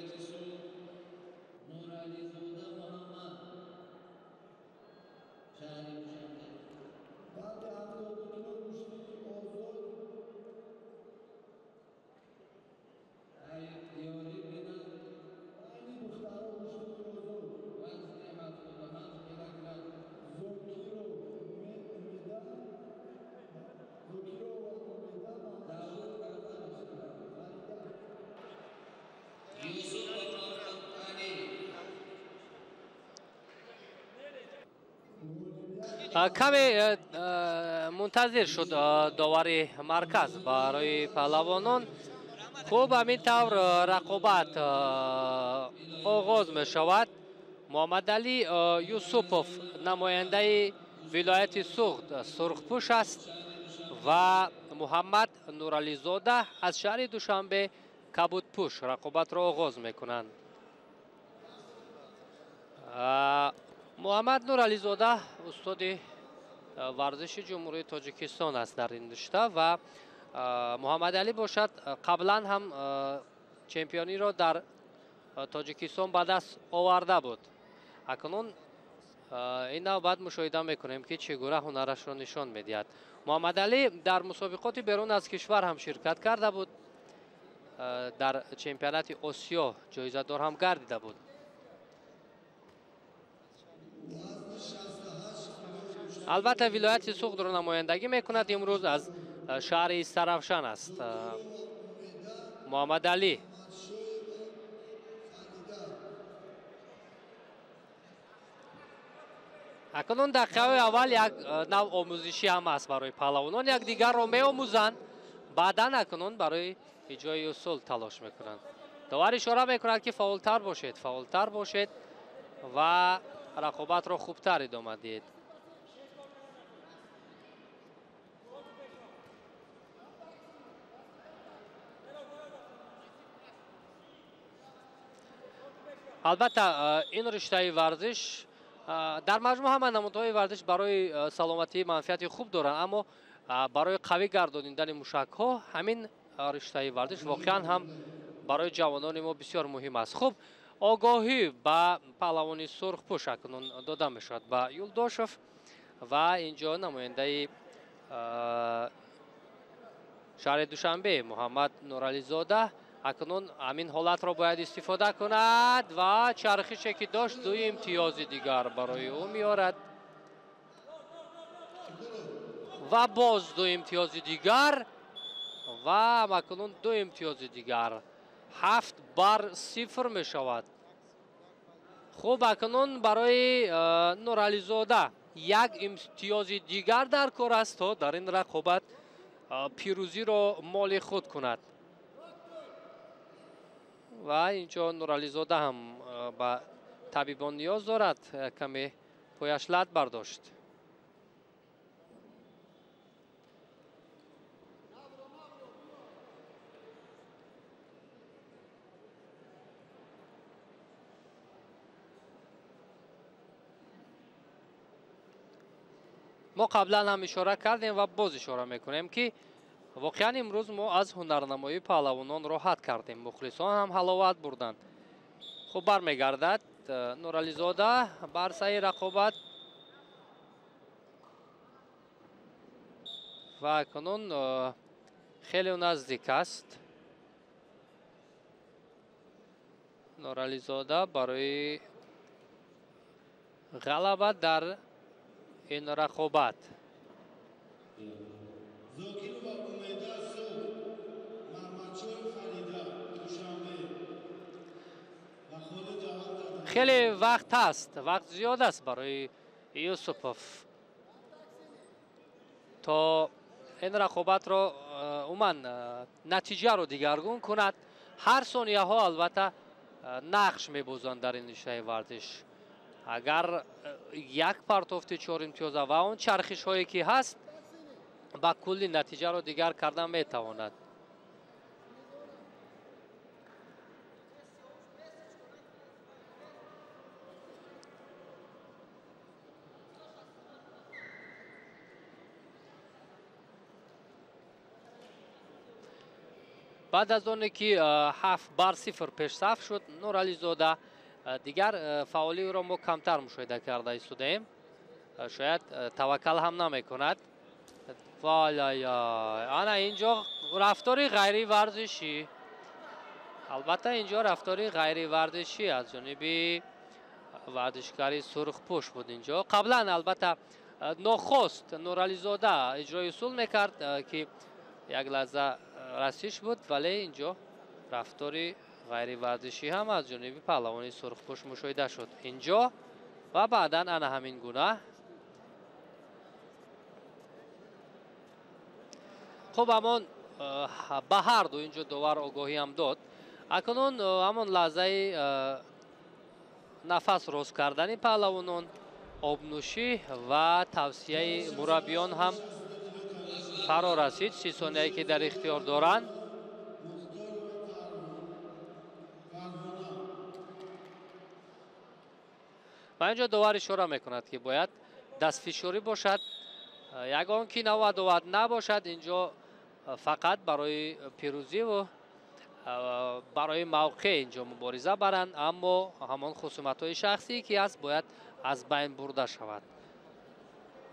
Каме мунтазир шуд довари марказ барои паҳлавонон. Хуб, ҳамин тавр рақобат оғоз мешавад. Муҳаммадалӣ Юсупов намояндаи вилояти Суғд сурхпӯш аст ва Муҳаммад Нурализода аз шаҳри Душанбе кабудпӯш рақобатро оғоз мекунанд. Муҳаммад Нурализода устоди варзиши Ҷумҳурии Тоҷикистон аст дар ин ришта ва Муҳаммадалӣ бошад қаблан ҳам чемпиониро дар Тоҷикистон ба даст оварда буд. Акнун ин навбат мушоҳида мекунем, ки чӣ гуна ҳунарашро нишон медиҳад. Муҳаммадалӣ дар мусобиқоти берун аз кишвар ҳам ширкат карда буд, дар чемпионати Осиё ҷоизадор ҳам гардида буд. Албатта вилояти Суғдро намояндагӣ мекунад, имрӯз аз шаҳри Истаравшан аст. Муҳаммадалӣ акнун дақиқаҳои аввал як нав омӯзишӣ ҳам аст барои паҳлавонон, якдигарро меомӯзанд, баъдан акнун барои иҷрои усул талош мекунанд. Довар ишора мекунад, ки фаъолтар бошед, фаъолтар бошед ва рақобатро хубтар идома диҳед. Албатта ин риштаи варзиш дар маҷмӯъ ҳама намудҳои варзиш барои саломатӣ манфиати хуб доранд, аммо барои қавӣ гардонидани мушакҳо ҳамин риштаи варзиш воқеан ҳам барои ҷавонони мо бисёр муҳим аст. Хуб, огоҳӣ ба паҳлавони сурхпӯш акнун дода мешавад ба Юлдошев ва инҷо намояндаи шаҳри Душанбе Муҳаммад Нурализода акнун ҳамин ҳолатро бояд истифода кунад ва чархише ки дошт ду имтиёзи дигар барои ӯ меорад ва боз ду имтиёзи дигар ва акнун ду имтиёзи дигар, 7-0 мешавад. Хуб, акнун барои Нурализода як имтиёзи дигар дар кор аст, то дар ин рақобат пирӯзиро моли худ кунад. Ва инҷо Нурализода ҳам ба табибон ниёз дорад, каме пояш лат бардошт. Мо қаблан ҳам ишора кардем ва боз ишора мекунем, ки воқеан имрӯз мо аз ҳунарнамоии паҳлавонон роҳат кардем, мухлисон ҳам ҳаловат бурданд. Хуб, бармегардад Нурализода бар саи рақобат ва акнун хеле наздик аст Нурализода барои ғалаба дар ин рақобат. Хеле вақт ҳаст, вақт зиёд аст барои Юсупов то ин рақобатро умуман натиҷаро дигаргун кунад. Ҳар сонияҳо албатта нақш мебозанд дар ин риштаи варзиш. Агар як партофти 4 имтиёза ва он чархишҳое ки ҳаст, ба кулли натиҷаро дигар кардан метавонад. Баъд аз оне ки 7-0 пешсаф шуд Нурализода, дигар фаъолиро мо камтар мушоҳида карда истодаем. Шояд таваккал ҳам намекунад. Валай, ана инҷо рафтори ғайриварзишӣ, албатта инҷо рафтори ғайриварзишӣ аз ҷониби варзишгари сурхпӯш буд. Инҷо қаблан албатта нохост Нурализода иҷрои усул мекард, ки як лаҳза расиш буд, вале инҷо рафтори ғайриварзишӣ ҳам аз ҷониби паҳлавони сурхпӯш мушоҳида шуд инҷо ва баъдан ана ҳамин гуна. Хуб, ҳамон ба ҳар ду инҷо довар огоҳӣ ҳам дод. Акнун ҳамон лаҳзаи нафас рост кардани паҳлавонон, обнӯшӣ ва тавсияи мураббиён ҳам фаро расид. 30 сонияе ки дар ихтиёр доранд. Ва инҷо довар ишора мекунад, ки бояд дастфишорӣ бошад, ягон кинаву адоват набошад. Инҷо фақат барои пирӯзиву барои мавқеъ инҷо мубориза баранд, аммо ҳамон хусуматҳои шахсӣ ки ҳаст бояд аз байн бурда шавад.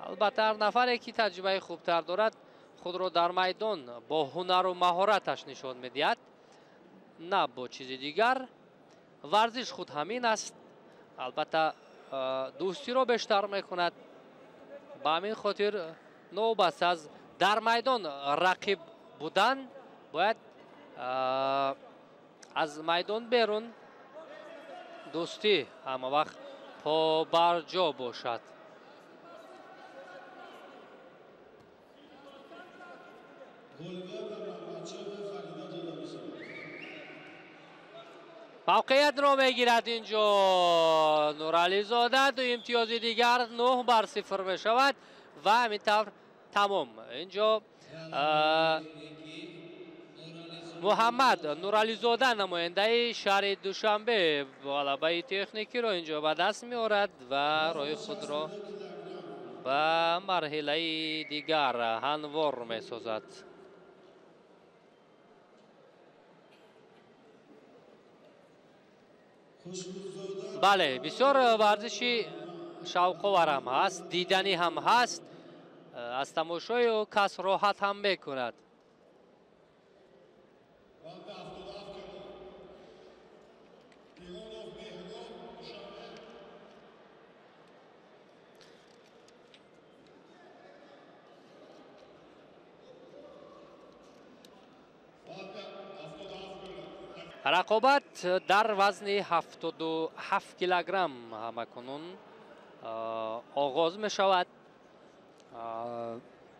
Албатта ҳар нафаре ки таҷрибаи хубтар дорад худро дар майдон бо ҳунару маҳораташ нишон медиҳад, на бо чизи дигар. Варзиш худ ҳамин аст. Албатта дӯстиро бештар мекунад, Ба ҳамин хотир новобаста аз дар майдон рақиб будан, бояд аз майдон берун дӯстӣ ҳама вақт побарҷо бошад. Мавқеиятро мегирад инҷо Нурализода. Ду имтиёзи дигар 9-0 мешавад ва ҳамин тавр тамом. Инҷо Муҳаммад Нурализода, намояндаи шаҳри Душанбе, ғалабаи техникиро инҷо ба даст меорад ва роҳи худро ба марҳилаи дигар ҳамвор месозад. Бале, бисёр варзиши шавқовар ҳам ҳаст, диданӣ ҳам ҳаст, аз тамошои ӯ кас роҳат ҳам мекунад. Рақобат дар вазни 77 килограмм ҳамакунун оғоз мешавад.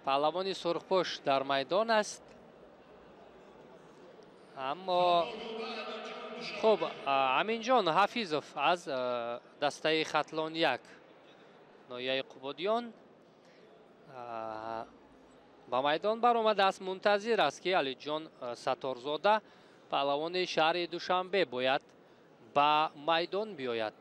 Паҳлавони сурхпӯш дар майдон аст, аммо хуб, Аминҷон Ҳафизов аз дастаи Хатлон 1 ноҳияи Қубодиён ба майдон баромадааст. Мунтазир аст, ки Алиҷон Сатторзода, паҳлавони шаҳри Душанбе, бояд ба майдон биёяд.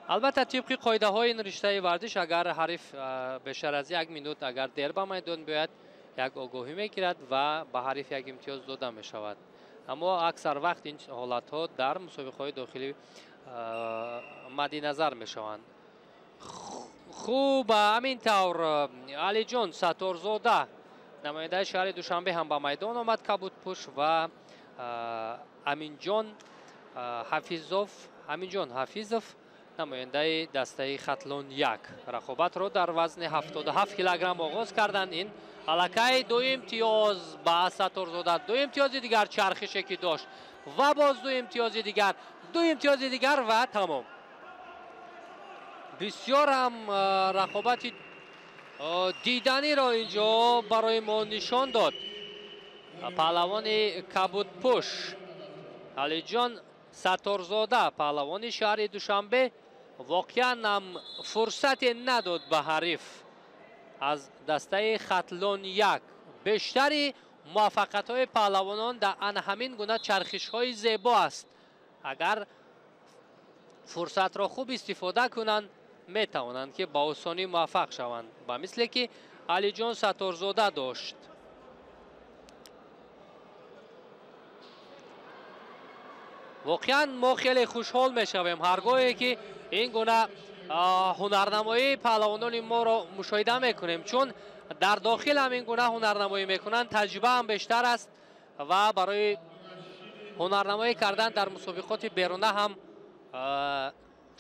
Албатта, тибқи қоидаҳои ин риштаи варзиш, агар ҳариф бештар аз як минут агар дер ба майдон биёяд, як огоҳӣ мегирад ва ба ҳариф як имтиёз дода мешавад. Аммо аксар вақт ин ҳолатҳо дар мусобиқаҳои дохилӣ мадди назар мешаванд. Хуб, ҳамин тавр Алиҷон Сатторзода, намояндаи шаҳри Душанбе, ҳам ба майдон омад, кабудпӯш, ва Аминҷон Ҳафизов, намояндаи дастаи Хатлон 1, рақобатро дар вазни 77 килограмм оғоз карданд. Ин аллакай ду имтиёз ба Сатторзода, ду имтиёзи дигар чархише ки дошт ва боз ду имтиёзи дигар, ду имтиёзи дигар ва тамом. Бисёр ҳам рақобати диданиро инҷо барои мо нишон дод паҳлавони кабудпӯш Алиҷон Сатторзода, паҳлавони шаҳри Душанбе, воқеан ҳам фурсате надод ба ҳариф аз дастаи Хатлон 1. Бештари муваффақиятҳои паҳлавонон дар ан ҳамин гуна чархишҳои зебо аст. Агар фурсатро хуб истифода кунанд, метавонанд ки ба осонӣ муваффақ шаванд, ба мисле ки Алиҷон Сатторзода дошт. Воқеан мо хеле хушҳол мешавем ҳар гоҳе ки ин гуна ҳунарнамоии паҳлавонони моро мушоҳида мекунем, чун дар дохил ҳам ин гуна ҳунарнамоӣ мекунанд, таҷриба ҳам бештар аст ва барои ҳунарнамоӣ кардан дар мусобиқоти беруна ҳам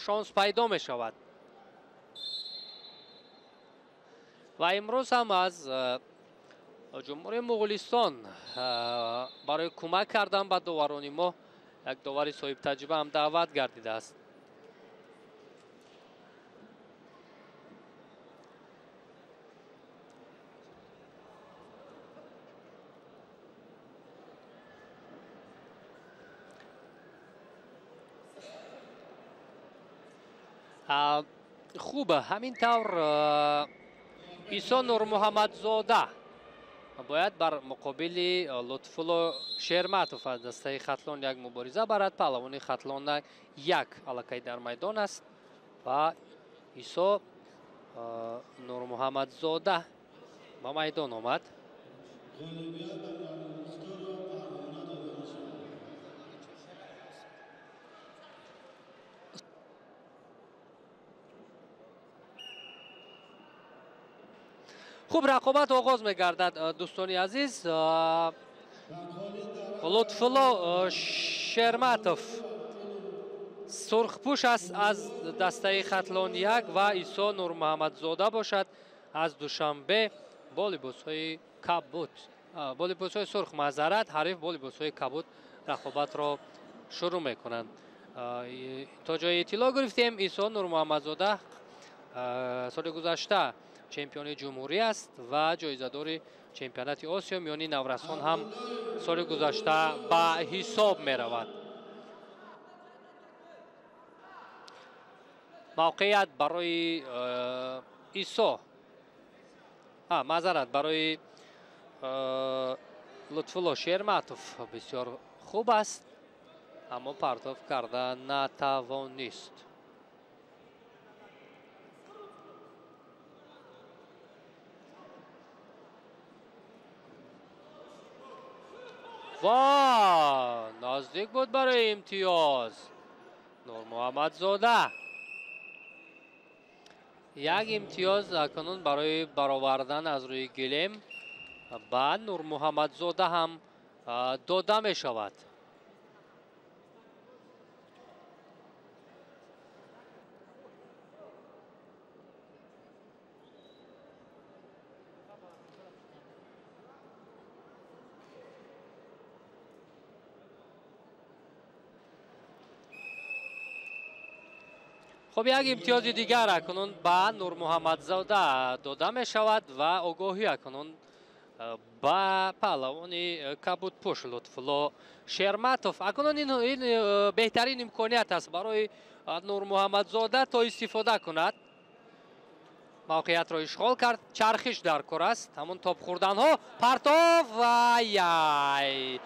шонс пайдо мешавад. Ва имрӯз ҳам аз ҷумҳурии Муғулистон барои кӯмак кардан ба доварони мо як довари соҳибтаҷриба ҳам даъват гардидааст. Хуб, ҳамин тавр Исо Нурмуҳаммадзода бояд бар муқобили Лутфулло Шерматов аз дастаи Хатлон 1 мубориза барад. Паҳлавони Хатлон 1 аллакай дар майдон аст ва Исо Нурмуҳаммадзода ба майдон омад. Хуб, рақобат оғоз мегардад, дӯстони азиз. Лутфулло Шерматов сурхпӯш аст аз дастаи Хатлон 1 ва Исо Нурмуҳаммадзода бошад аз Душанбе бо либосҳои кабуд, бо либосҳои сурх, маъзарат, ҳариф бо либосҳои кабуд рақобатро шурӯъ мекунанд. То ҷои иттилоъ гирифтем, Исо Нурмуҳаммадзода соли гузашта чемпиони ҷумҳурӣ аст ва ҷоизадори чемпионати Осиё миёни наврасон ҳам соли гузашта ба ҳисоб меравад. Мавқеият барои Исо, маъзарат, барои Лутфулло Шерматов бисёр хуб аст, аммо партов карда натавонист. Ва наздик буд барои имтиёз. Нурмуҳаммадзода як имтиёз акнун барои баровардан аз рӯи гилем ба Нурмуҳаммадзода ҳам дода мешавад. Хуб, як имтиёзи дигар акнун ба Нурмуҳаммадзода дода мешавад ва огоҳӣ акнун ба паҳлавони кабудпӯш Лутфулло Шерматов. Акнун ин беҳтарин имконият аст барои Нурмуҳаммадзода то истифода кунад. Мавқеиятро ишғол кард, чархиш дар кор аст, ҳамон топ хӯрданҳо, партов ва яй.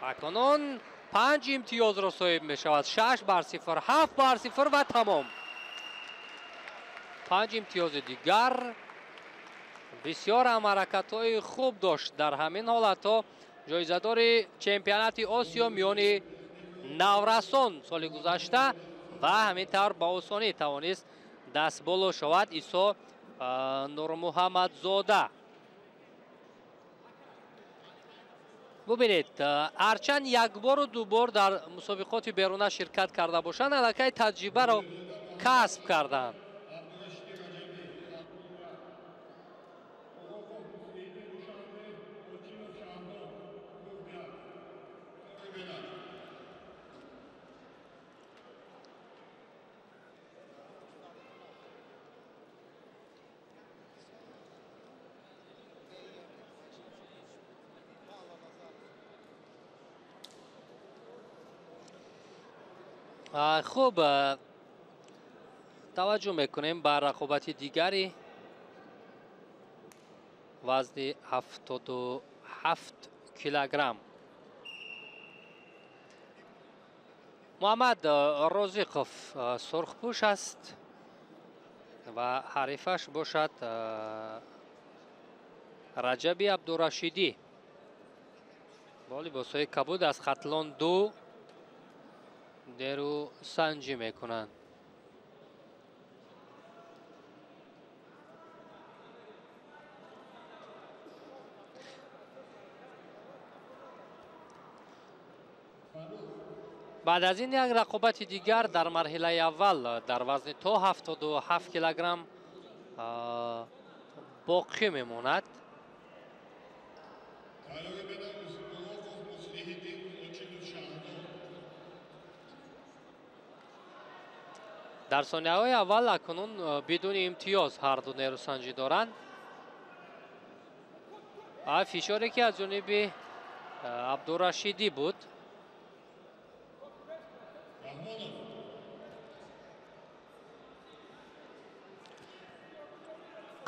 Акнун 5 имтиёзро соҳиб мешавад. 6-0, 7-0 ва тамом. 5 имтиёзи дигар. Бисёр ҳам ҳаракатҳои хуб дошт дар ҳамин ҳолатҳо ҷоизадори чемпионати Осиё миёни наврасон соли гузашта ва ҳамин тавр ба осонӣ тавонист дастболо шавад Исо Нурмуҳаммадзода. Бубинед, ҳарчанд якбору дубор дар мусобиқоти беруна ширкат карда бошанд, аллакай таҷрибаро касб карданд. Хуб, таваҷҷӯҳ мекунем ба рақобати дигари вазни 77 килограмм. Муҳаммад Розиқов сурхпӯш аст ва ҳарифаш бошад Раҷаби Абдурашидӣ бо либосҳои кабуд аз Хатлон 2 нерӯ санҷӣ мекунанд. Баъд аз ин як рақобати дигар дар марҳилаи аввал дар вазни то 77 килограмм боқӣ мемонад. Дар сонияҳои аввал акнун бидуни имтиёз ҳарду нерӯсанҷӣ доранд. Фишоре ки аз ҷониби Абдурашидӣ буд.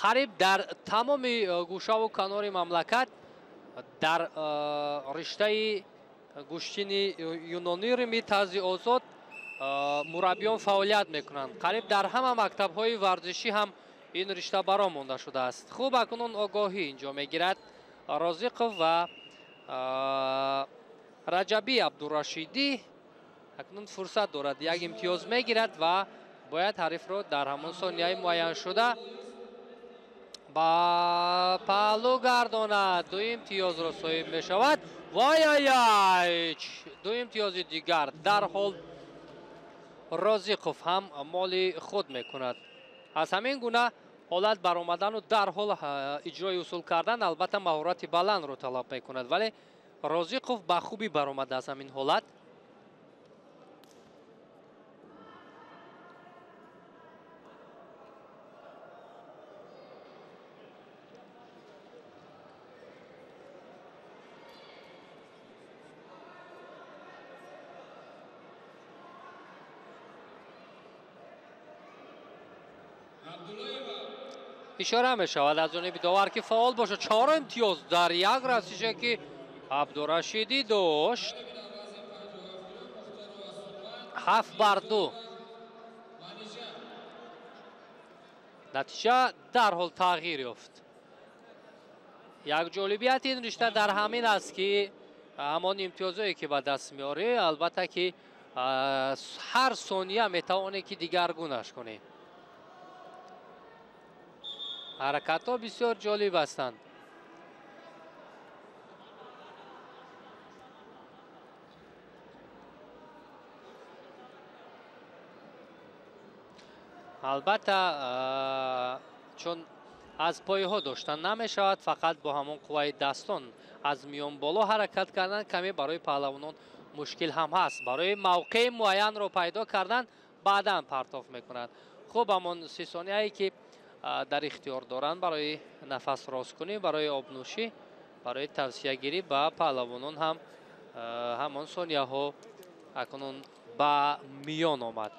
Қариб дар тамоми гӯшаву канори мамлакат дар риштаи гӯштини юнонӣ рими тарзи озод мураббиён фаъолият мекунанд. Қариб дар ҳама мактабҳои варзишӣ ҳам ин ришта баром монда шудааст. Хуб, акнун огоҳӣ инҷо мегирад Розиқов ва Раҷабӣ Абдурашидӣ. Акнун фурсат дорад, як имтиёз мегирад ва бояд ҳарифро дар ҳамон сонияи муайяншуда Ба паҳлӯ гардонад, ду имтиёзро соҳиб мешавад. Вай-ай-ай, ду имтиёзи дигар дарҳол Розиқов ҳам моли худ мекунад. Аз ҳамин гуна ҳолат баромадану дарҳол иҷрои усул кардан албатта маҳорати баландро талаб мекунад, вале Розиқов ба хубӣ баромад аз ҳамин ҳолат. Ишора мешавад аз ҷониби довар ки фаъол бошад. 4 имтиёз дар як расише ки Абдурашидӣ дошт. 7-2. Натиҷа дарҳол тағйир ёфт. Як ҷолибияти ин ришта дар ҳамин аст ки ҳамон имтиёзое ки ба даст меорӣ, албатта ки ҳар сония метавонӣ ки дигаргунаш кунӣ. Ҳаракатҳо бисёр ҷолиб ҳастанд. Албатта чун аз пойҳо доштан намешавад, фақат бо ҳамон қувваи дастон аз миён боло ҳаракат кардан каме барои паҳлавонон мушкил ҳам ҳаст. Барои мавқеи муайянро пайдо кардан баъдан партоф мекунанд. Хуб, ҳамон 30 сонияе ки дар ихтиёр доранд барои нафас росткунӣ, барои обнӯшӣ, барои тавсиягирӣ ба паҳлавонон ҳам ҳамон сонияҳо акнун ба миён омад.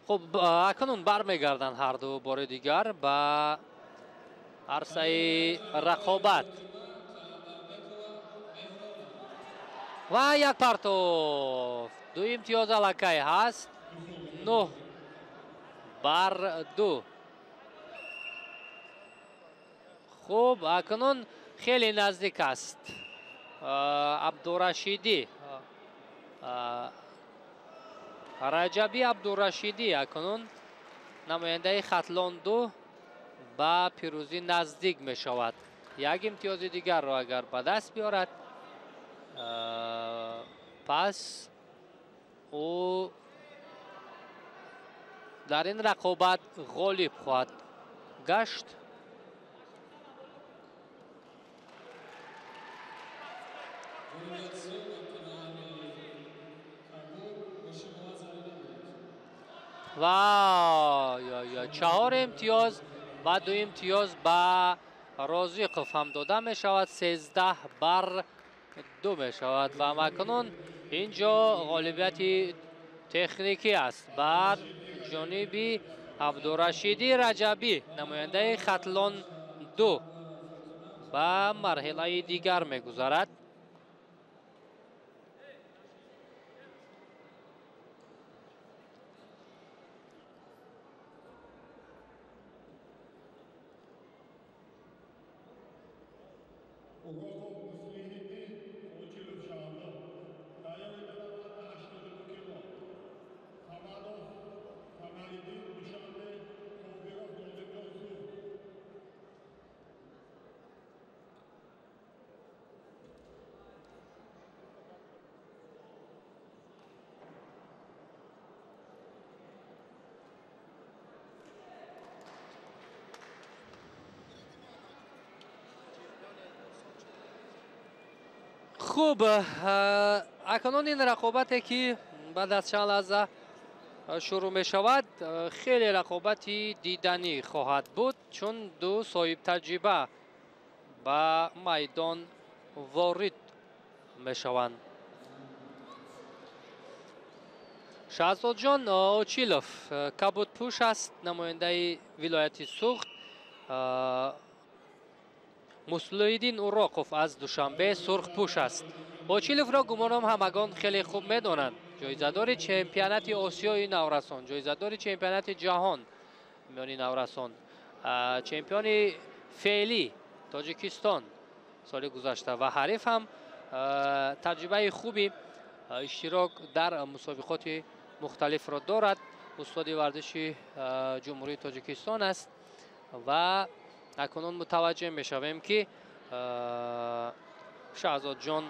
Хуб, акнун бармегарданд ҳарду бори дигар ба арсаи рақобат. Ва як партоф. Ду имтиёз аллакай ҳаст. 9-2. Хуб, акнун хеле наздик аст. Абдурашидӣ, Раҷаби Абдурашидӣ акнун намояндаи Хатлон 2 ба пирӯзӣ наздик мешавад. Як имтиёзи дигарро агар ба даст биёрад, пас ӯ дар ин рақобат ғолиб хоҳад гашт. Ва 4 имтиёз ва 2 имтиёз ба Розиқов ҳам дода мешавад. 13-2 мешавад ва акнун инҷо ғолибияти техникӣ аст бар ҷониби Абдурашиди Раҷабӣ, намояндаи Хатлон 2 ба марҳилаи дигар мегузарад. Хуб, акнун ин рақобате ки баъд аз чанд лаҳза шурӯъ мешавад, хеле рақобати диданӣ хоҳад буд, чун ду соҳибтаҷриба ба майдон ворид мешаванд. Шаҳзодҷон Очилов кабудпӯш аст, намояндаи вилояти Суғд. Муслиҳиддин Уроқов аз Душанбе сурхпӯш аст. Очиловро гумонам ҳамагон хеле хуб медонанд. Ҷоизадори чемпионати Осиёи наврасон, ҷоизадори чемпионати ҷаҳон миёни наврасон, чемпиони феълӣ Тоҷикистон соли гузашта ва ҳариф ҳам таҷрибаи хуби иштирок дар мусобиқоти мухталифро дорад. Устоди варзиши Ҷумҳурии Тоҷикистон аст ва акнун мутаваҷҷеҳ мешавем, ки Шаҳзодҷон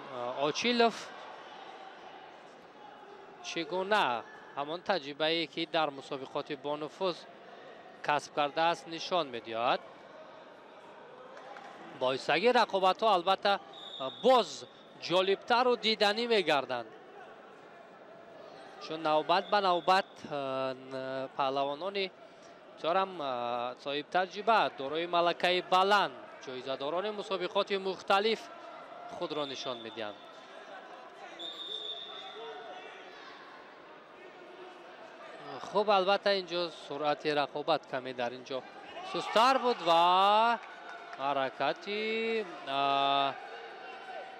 Очилов чӣ гуна ҳамон таҷрибае, ки дар мусобиқоти бонуфуз касб кардааст, нишон медиҳад. Боисагии рақобатҳо албатта боз ҷолибтару диданӣ мегарданд, чун навбат ба навбат паҳлавонони бисёрам соҳибтаҷриба, дорои малакаи баланд, ҷоизадорони мусобиқоти мухталиф худро нишон медиҳанд. Хуб, албатта инҷо суръати рақобат каме дар инҷо сустар буд ва ҳаракати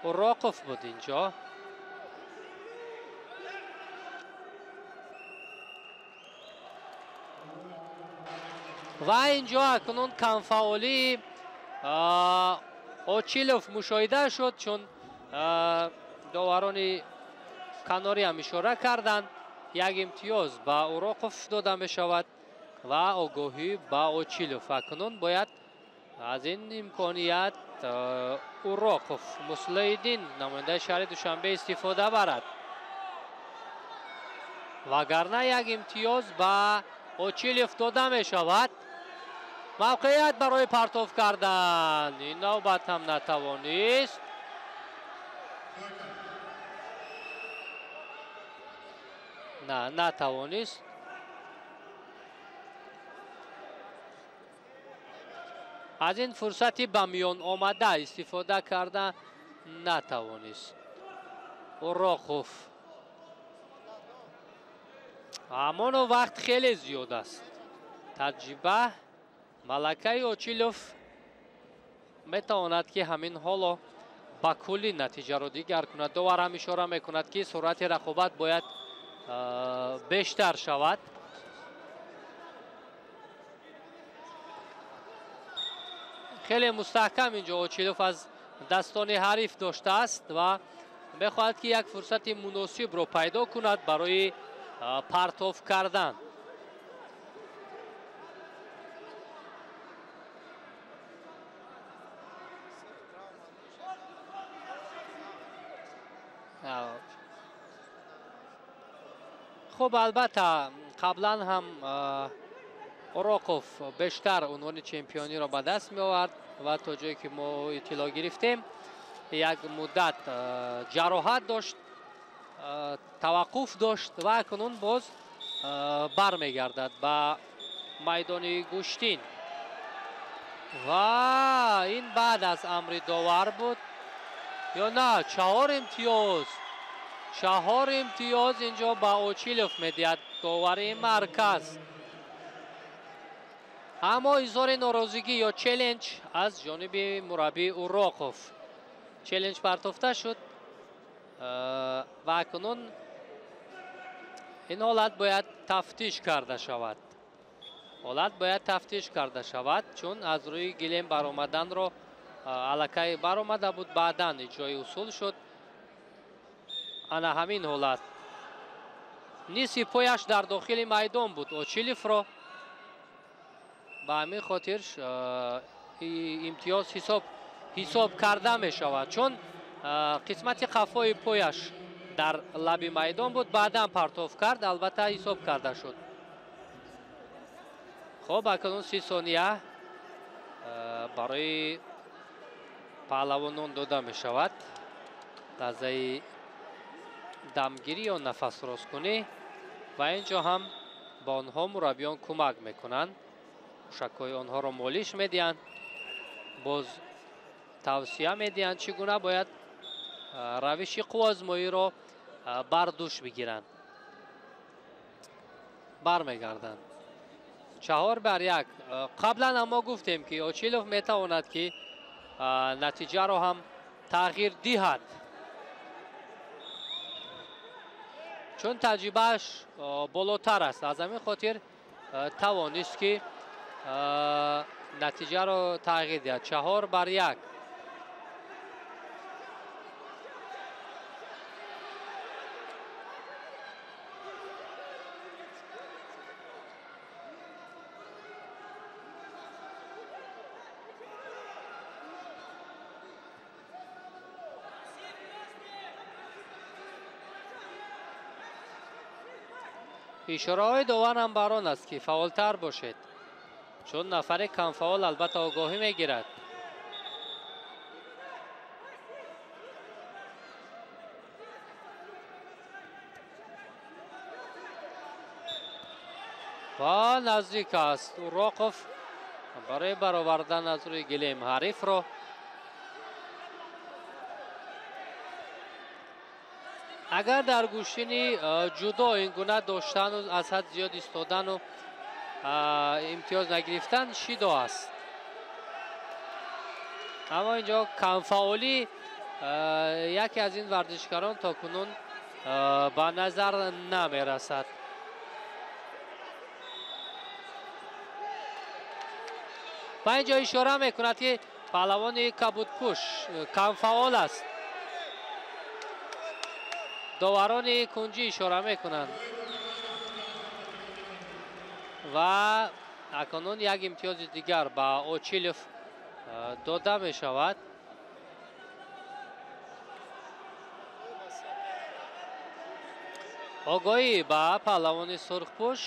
Уроқов буд инҷо. Ва инҷо акнун камфаъолии Очилов мушоҳида шуд, чун доварони канорӣ ҳам ишора карданд. Як имтиёз ба Уроқов дода мешавад ва огоҳӣ ба Очилов. Акнун бояд аз ин имконият Уроқов Муслиҳиддин, намояндаи шаҳри Душанбе, истифода барад, вагарна як имтиёз ба Очилов дода мешавад. Мавқеият барои партов кардан ин навбат ҳам натавонист. На, натавонист. Аз ин фурсати ба миён омада истифода карда натавонист Уроқов. Амоно вақт хеле зиёд аст. Таҷриба, малакаи Очилов метавонад, ки ҳамин ҳоло ба куллӣ натиҷаро дигар кунад. Довар ҳам ишора мекунад, ки суръати рақобат бояд бештар шавад. Хеле мустаҳкам инҷо Очилов аз дастони ҳариф доштааст ва мехоҳад, ки як фурсати муносибро пайдо кунад барои партов кардан. Хуб, албатта қаблан ҳам Уроқов бештар унвони чемпиониро ба даст меовард ва то ҷое ки мо иттилоъ гирифтем, як муддат ҷароҳат дошт, таваққуф дошт ва акнун боз бармегардад ба майдони гӯштин. Ва ин баъд аз амри довар буд ё на? 4 имтиёз, 4 имтиёз инҷо ба Очилов медиҳад довари марказ. Аммо изҳори норозигӣ ё челленҷ аз ҷониби мураббӣ Уроқов. Челленҷ партофта шуд ва акнун ин ҳолат бояд тафтиш карда шавад. Ҳолат бояд тафтиш карда шавад, чун аз рӯи гилем баромаданро аллакай баромада буд, баъдан иҷрои усул шуд. Ана ҳамин ҳолат. Нисфи пояш дар дохили майдон буд Очиловро. Ба ҳамин хотир имтиёз ҳисоб карда мешавад, чун қисмати қафои пояш дар лаби майдон буд, баъдан партов кард, албатта ҳисоб карда шуд. Хуб, акнун 30 сония барои паҳлавонон дода мешавад. Лаҳзаи дамгирӣ ё нафасрозкунӣ ва инҷо ҳам ба онҳо мураббиён кӯмак мекунанд, мушакҳои онҳоро молиш медиҳанд, боз тавсия медиҳанд, чӣ гуна бояд равиши қувваозмоиро бар дӯш бигиранд. Бармегарданд. 4-1. Қаблан ҳам мо гуфтем, ки Очилов метавонад, ки натиҷаро ҳам тағйир диҳад, чун таҷрибааш болотар аст. Аз ҳамин хотир тавонист, ки натиҷаро тағйир диҳад. 4-1. Ишораҳои довар ҳам бар он аст, ки фаъолтар бошед, чун нафари камфаъол албатта огоҳӣ мегирад. Ва наздик аст Уроқов барои баровардан аз рӯи гилем ҳарифро. Агар дар гӯштини ҷудо ин гуна доштану аз ҳад зиёд истодану имтиёз нагирифтан шидо аст, аммо инҷо камфаъолӣ яке аз ин варзишгарон то кунун ба назар намерасад. Ва инҷо ишора мекунад, ки паҳлавони кабудпӯш камфаъол аст. Доварони кунҷӣ ишора мекунанд ва акнун як имтиёзи дигар ба Очилов дода мешавад. Огоҳӣ ба паҳлавони сурхпӯш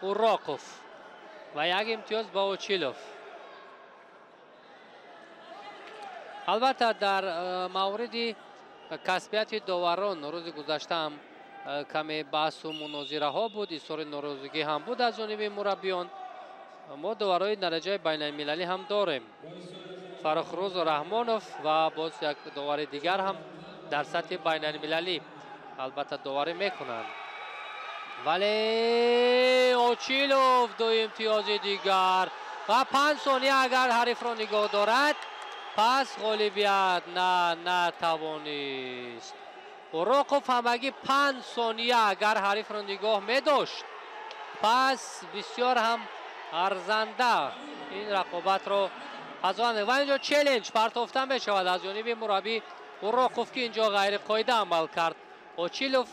Уроқов ва як имтиёз ба Очилов. Албатта, дар мавриди касбияти доварон рӯзи гузашта ҳам каме баҳсу мунозираҳо буд, изҳори норозигӣ ҳам буд аз ҷониби мураббиён. Мо доварҳои дараҷаи байналмилалӣ ҳам дорем. Фаррухрӯз Раҳмонов ва боз як довари дигар ҳам дар сатҳи байналмилалӣ албатта доварӣ мекунанд. Вале Очилов ду имтиёзи дигар ва 5 сония агар ҳарифро нигоҳ дорад, пас ғолибият натавонист. Уроқов ҳамагӣ 5 сония агар ҳарифро нигоҳ медошт, пас бисёр ҳам арзанда ин рақобатро аз он. Ва инҷо челленҷ партофта мешавад аз ҷониби мураббӣ Уроқов, ки инҷо ғайриқоида амал кард. Очилов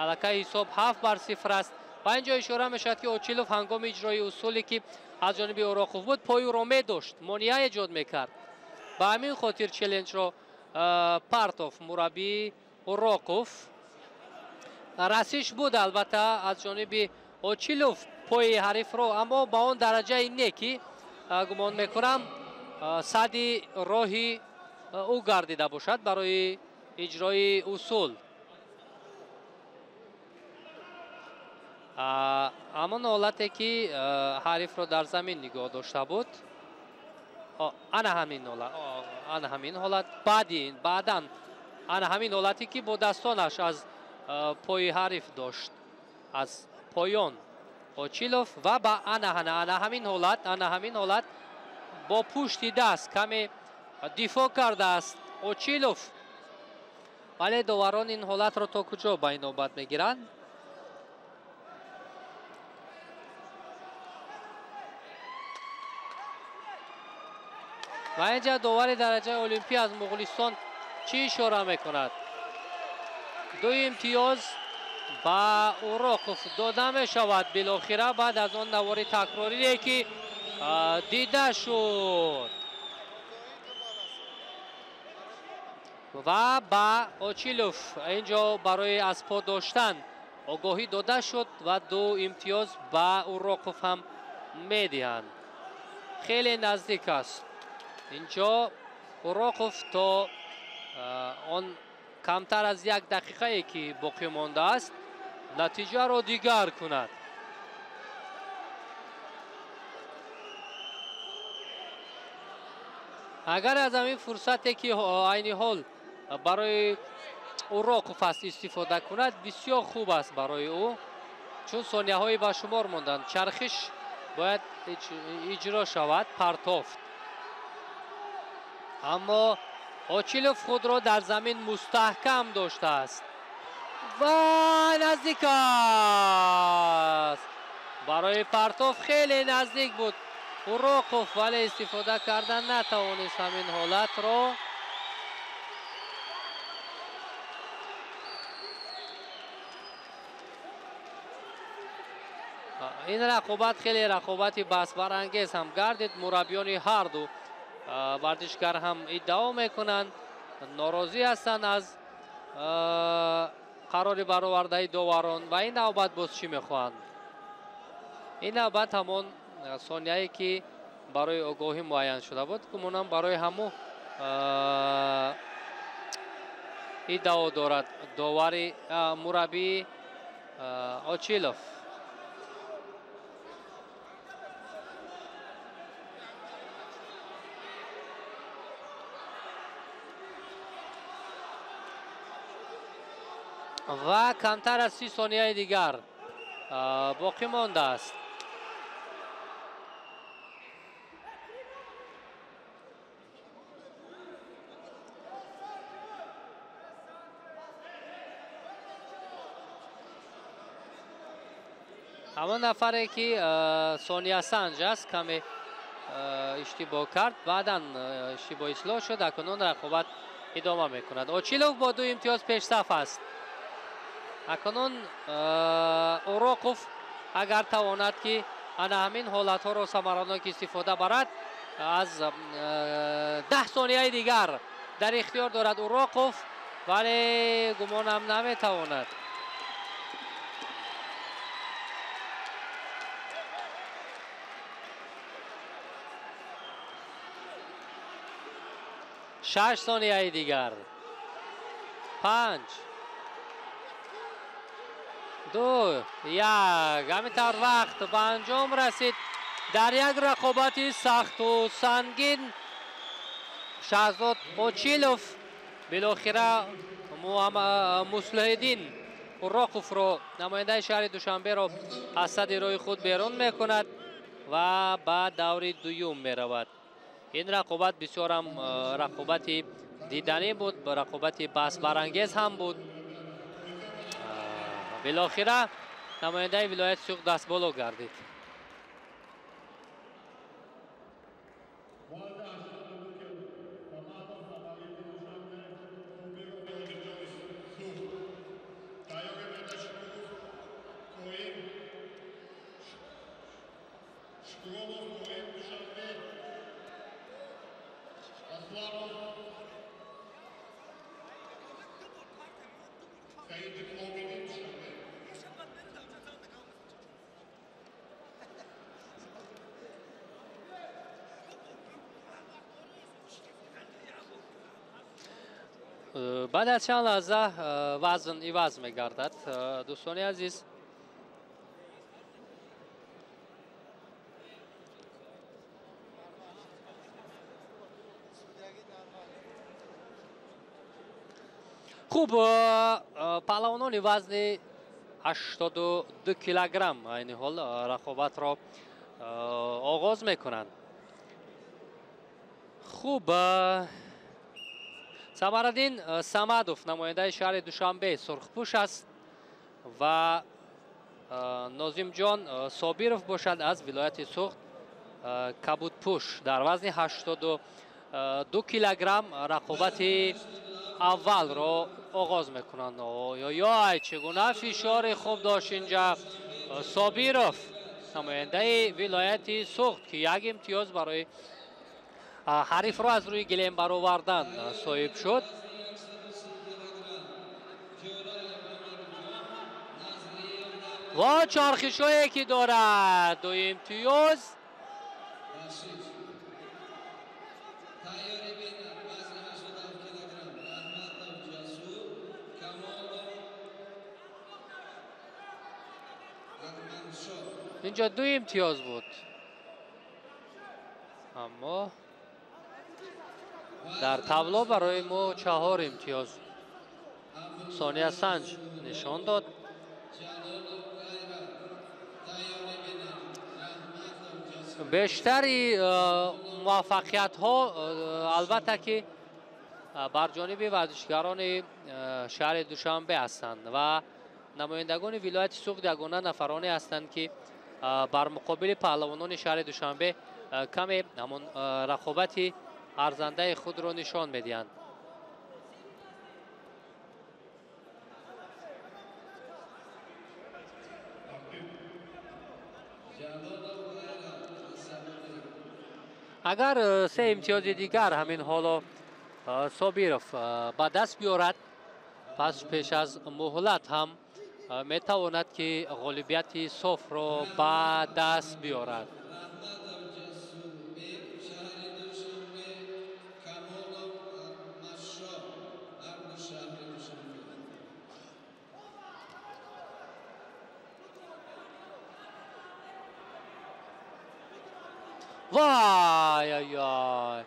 аллакай ҳисоб 7-0 аст. Ва инҷо ишора мешавад, ки Очилов ҳангоми иҷрои усуле, ки аз ҷониби Уроқов буд, пои ӯро медошт, монеа эҷод мекард. Ба ҳамин хотир челленҷро партоф мураббии Уроқов. Расиш буд албатта аз ҷониби Очилов пои ҳарифро, аммо ба он дараҷаи не, ки гумон мекунам сади роҳи ӯ гардида бошад барои иҷрои усул. Ҳамон ҳолате, ки ҳарифро дар замин нигоҳ дошта буд, ана ҳамин ҳолат, ана ҳамин ҳолат, баъдан ана ҳамин ҳолате, ки бо дастонаш аз пои ҳариф дошт, аз поён Очилов ва ба ана ҳамин ҳолат, ана ҳамин ҳолат бо пушти даст каме дифоъ кардааст Очилов. Вале доварон ин ҳолатро то куҷо ба инобат мегиранд? Ва инҷа довари дараҷаи олимпӣ аз Муғулистон чӣ ишора мекунад? 2 имтиёз ба Уроқов дода мешавад билохира баъд аз он навори такрорие, ки дида шуд. Ва ба Очилов инҷо барои аз по доштан огоҳӣ дода шуд ва 2 имтиёз ба Уроқов ҳам медиҳанд. Хеле наздик аст. Инҷо Уроқов то он камтар аз 1 дақиқае, ки боқӣ мондааст, натиҷаро дигар кунад. Агар аз ҳамин фурсате, ки айни ҳол барои Уроқов аст, истифода кунад, бисёр хуб аст барои ӯ, Чун сонияҳои ба шумор монданд, чархиш бояд иҷро шавад, партофт. Аммо Очилов худро дар замин мустаҳкам доштааст ва наздик аст. Барои партоф хеле наздик буд Уроқов, вале истифода кардан натавонист ҳамин ҳолатро. Ин рақобат хеле рақобати баҳсбарангез ҳам гардид. Мураббиёни ҳарду варзишгар ҳам иддао мекунанд, норозӣ ҳастанд аз қарори баровардаи доварон ва ин навбат боз чӣ мехоҳанд? Ин навбат ҳамон сонияе ки барои огоҳӣ муайян шуда буд, гумонам барои ҳамон иддао дорад довари мураббии Очилов. Ва камтар аз 30 сонияи дигар боқӣ мондааст. Ҳамон нафаре ки сониясанҷ аст каме иштибоҳ кард, баъдан иштибоҳ ислоҳ шуд. Акнун рақобат идома мекунад. Очилов бо 2 имтиёз пешсаф аст. Акнун Уроқов агар тавонад ки ана ҳамин ҳолатҳоро самаранок истифода барад, аз 10 сонияи дигар дар ихтиёр дорад Уроқов, вале гумонам наметавонад. 6 сонияи дигар, 5, 2, 1. Ҳамин тавр вақт ба анҷом расид. Дар як рақобати сахту сангин Шаҳзод Очилов билохира Муслиҳиддин Уроқовро, намояндаи шаҳри Душанберо, аз сади роҳи худ берун мекунад ва ба даври дуюм меравад. Ин рақобат бисёрам рақобати диданӣ буд, рақобати баҳсбарангез ҳам буд. Билохира намояндаи вилояти Суғд дастболо гардид. Баъд аз чанд лаҳза вазн иваз мегардад. Дӯстони азиз, хуб, паҳлавонони вазни 82 килограмм айни ҳол рақобатро оғоз мекунанд. Хуб, Самараддин Самадов, намояндаи шаҳри Душанбе, сурхпӯш аст ва Нозимҷон Собиров бошад аз вилояти Суғд, кабудпӯш, дар вазни 82 килограмм рақобати аввалро оғоз мекунанд. Ой-ой, чӣ гуна фишори хуб дошт инҷа Собиров, намояндаи вилояти Суғд, ки як имтиёз барои ҳарифро аз рӯи гилем баровардан соҳиб шуд. Ва чархишҳое ки дорад, 2 имтиёз. Инҷо 2 имтиёз буд, аммо дар табло барои мо 4 имтиёз Сония Санҷ нишон дод. Бештари муваффақиятҳо албатта ки бар ҷониби варзишгарони шаҳри Душанбе ҳастанд ва намояндагони вилояти Суғд ягона нафароне ҳастанд, ки бар муқобили паҳлавонони шаҳри Душанбе каме ҳамон рақобати арзандаи худро нишон медиҳанд. Агар се имтиёзи дигар ҳамин ҳоло Собиров ба даст биёрад, пас пеш аз муҳлат ҳам метавонад, ки ғолибияти софро ба даст биёрад. Вай ай ай,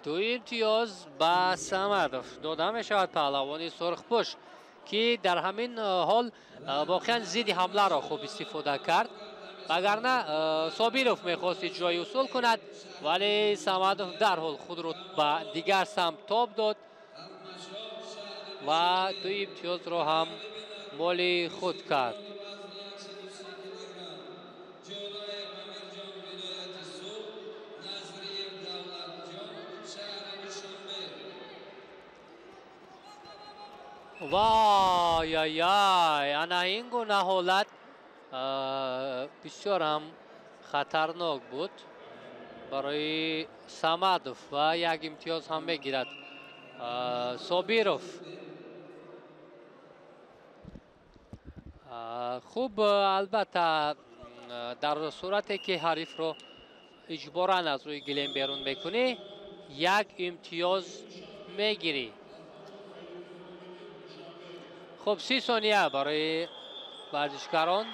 ду имтиёз ба Самадов дода мешавад, паҳлавони сурхпӯш, ки дар ҳамин ҳол воқеан зидди ҳамларо хуб истифода кард. Вагарна Собиров мехост иҷрои усул кунад, вале Самадов дарҳол худро ба дигар самт тоб дод ва ду имтиёзро ҳам моли худ кард. Вай ай ай, ана ин гуна ҳолат бисёр ҳам хатарнок буд барои Самадов ва як имтиёз ҳам мегирад Собиров. Хуб, албатта дар сурате ки ҳарифро иҷборан аз рӯи гилем берун мекунӣ, як имтиёз мегирӣ. Хуб, 30 сония барои варзишгарон.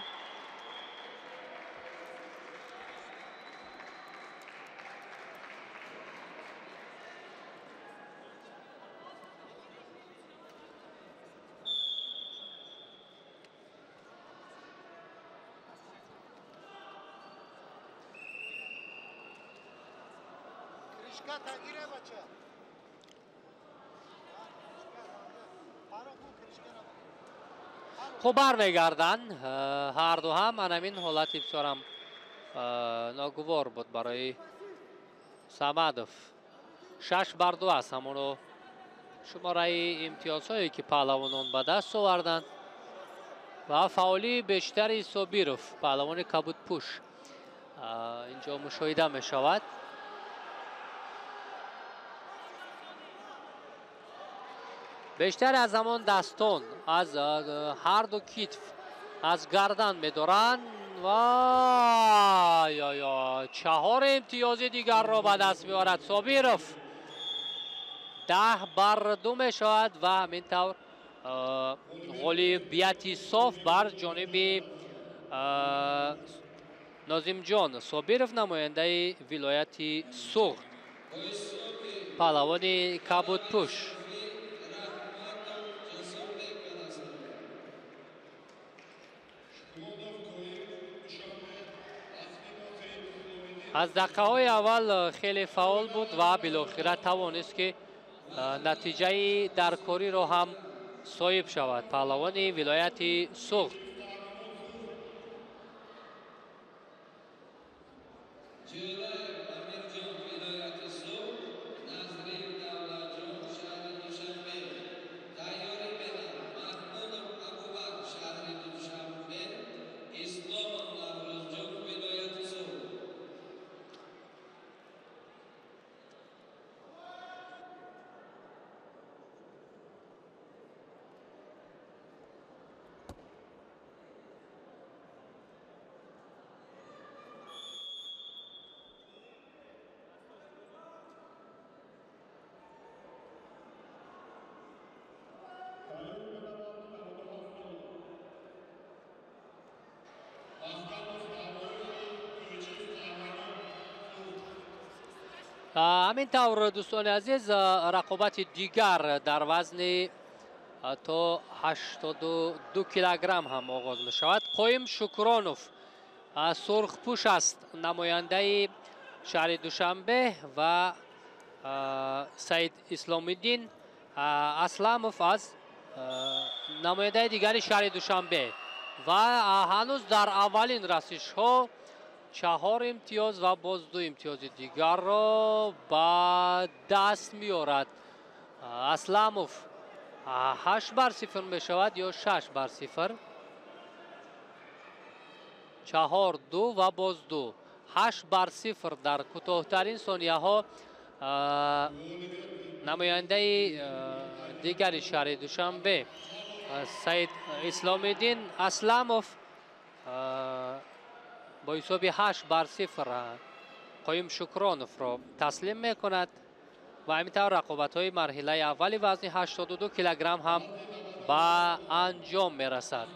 Хуб, бармегарданд ҳарду ҳам. Ана ҳамин ҳолати бисёрам ногувор буд барои Самадов. 6-2 аст ҳамоно шумораи имтиёзҳое, ки паҳлавонон ба даст оварданд ва фаъолии бештари Собиров, паҳлавони кабудпӯш, инҷо мушоҳида мешавад. Бештар аз ҳамон дастон аз ҳарду китф, аз гардан медоранд. Вай ай ай, 4 имтиёзи дигарро ба даст меорад Собиров. 10-2 мешавад ва ҳамин тавр ғолибияти соф бар ҷониби Нозимҷон Собиров, намояндаи вилояти Суғд, паҳлавони кабудпӯш. Аз дақиқаҳои аввал хеле фаъол буд ва билохира тавонист, ки натиҷаи даркориро ҳам соҳиб шавад паҳлавони вилояти Суғд. Ҳамин тавр, дӯстони азиз, рақобати дигар дар вазни то 82 килограмм ҳам оғоз мешавад. Қоим Шукронов сурхпӯш аст, намояндаи шаҳри Душанбе ва Саид Исломиддин Асламов аз намояндаи дигари шаҳри Душанбе. Ва ҳанӯз дар аввалин расишҳо 4 имтиёз ва боз 2 имтиёзи дигарро ба даст меорад. Асламов 8-0 мешавад ё 6-0. 4, 2 ва боз 2. 8-0 дар кӯтоҳтарин сонияҳо намояндаи дигари шаҳри Душанбе Саид Исломиддин Асламов бо ҳисоби 8-0 Қоюм Шукроновро таслим мекунад ва ҳамин тавр рақобатҳои марҳилаи аввали вазни 82 килограмм ҳам ба анҷом мерасад.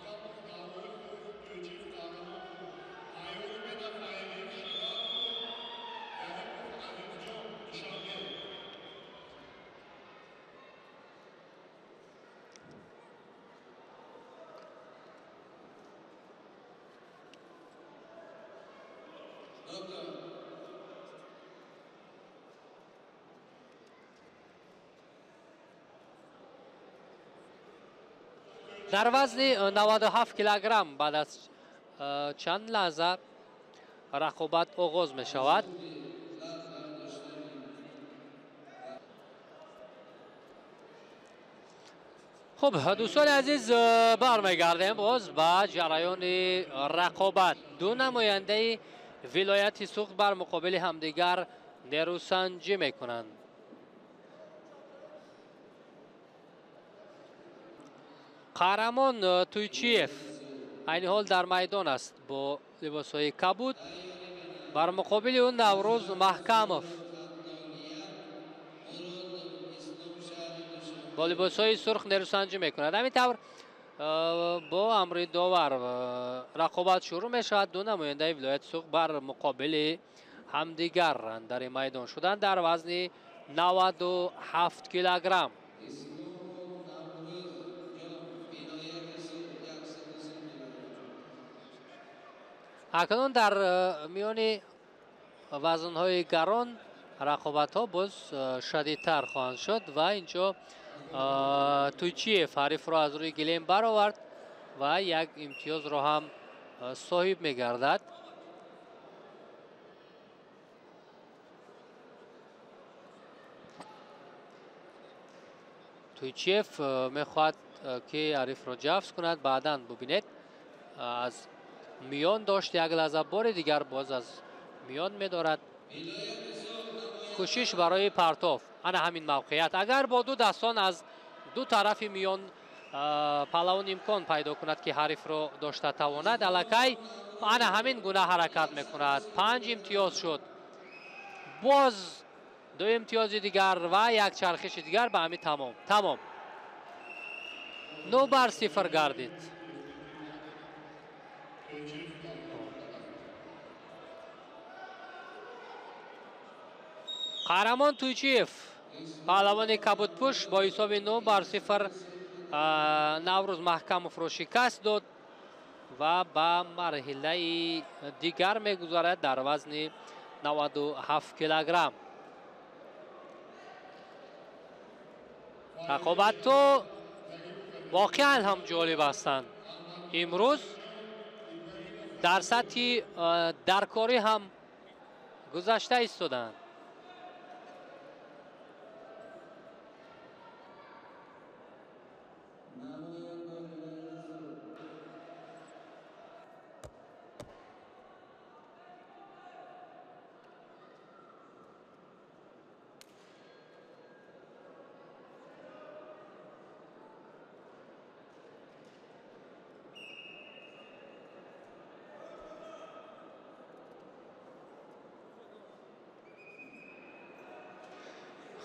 Дар вазни 97 килограмм баъд аз чанд лаҳза рақобат оғоз мешавад. Хуб, дӯстони азиз, бармегардем боз ба ҷараёни рақобат. Ду намояндаи вилояти Суғд бар муқобили ҳамдигар нерӯсанҷӣ мекунанд. Қаҳрамон Туйчиев айни ҳол дар майдон аст бо либосҳои кабуд. Бар муқобили ӯ Наврӯз Маҳкамов бо либосҳои сурх нерӯсанҷӣ мекунад. Ҳамин тавр бо амри довар рақобат шурӯъ мешавад. Ду намояндаи вилояти Суғд бар муқобили ҳамдигар дар ин майдон шуданд дар вазни 97 килограмм. Акнун дар миёни вазнҳои гарон рақобатҳо боз шадидтар хоҳанд шуд ва инҷо Туйчиев ҳарифро аз рӯи гилем баровард ва як имтиёзро ҳам соҳиб мегардад. Туйчиев мехоҳад ки ҳарифро ҷафз кунад, баъдан бубинед аз миён дошт, як лаҳза бори дигар боз аз миён медорад. Кӯшиш барои партоф. Ана ҳамин мавқеият. Агар бо ду дастон аз ду тарафи миён палавон имкон пайдо кунад ки ҳарифро дошта тавонад, аллакай ана ҳамин гуна ҳаракат мекунад. 5 имтиёз шуд. Боз 2 имтиёзи дигар ва як чархиши дигар ба ҳамин тамом. Тамом. 9-0 гардид. Қаҳрамон Туйчиев паҳлавони кабудпӯш бо ҳисоби 9-0 Наврӯз Маҳкамовро шикаст дод ва ба марҳилаи дигар мегузарад дар вазни 97 килограмм. Рақобатҳо воқеан ҳам ҷолиб ҳастанд. Имрӯз дар сатҳи даркорӣ ҳам гузашта истоданд.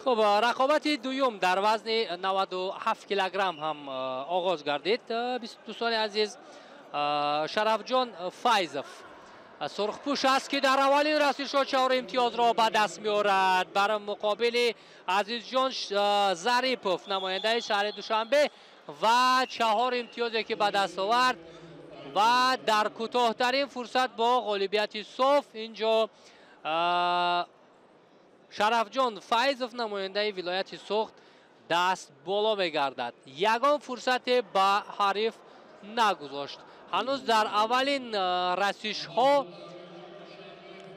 Хуб, рақобати дуюм дар вазни 97 килограмм ҳам оғоз гардид. Дӯстони азиз, Шарафҷон Файзов сурхпӯш аст ки дар аввалин расишҳо 4 имтиёзро ба даст меорад. Бар муқобили Азизҷон Зарипов, намояндаи шаҳри Душанбе, ва 4 имтиёзе ки ба даст овард ва дар кӯтоҳтарин фурсат бо ғолибияти соф инҷо Шарафҷон Файзов, намояндаи вилояти Суғд, даст боло мегардад. Ягон фурсате ба ҳариф нагузошт. Ҳанӯз дар аввалин расишҳо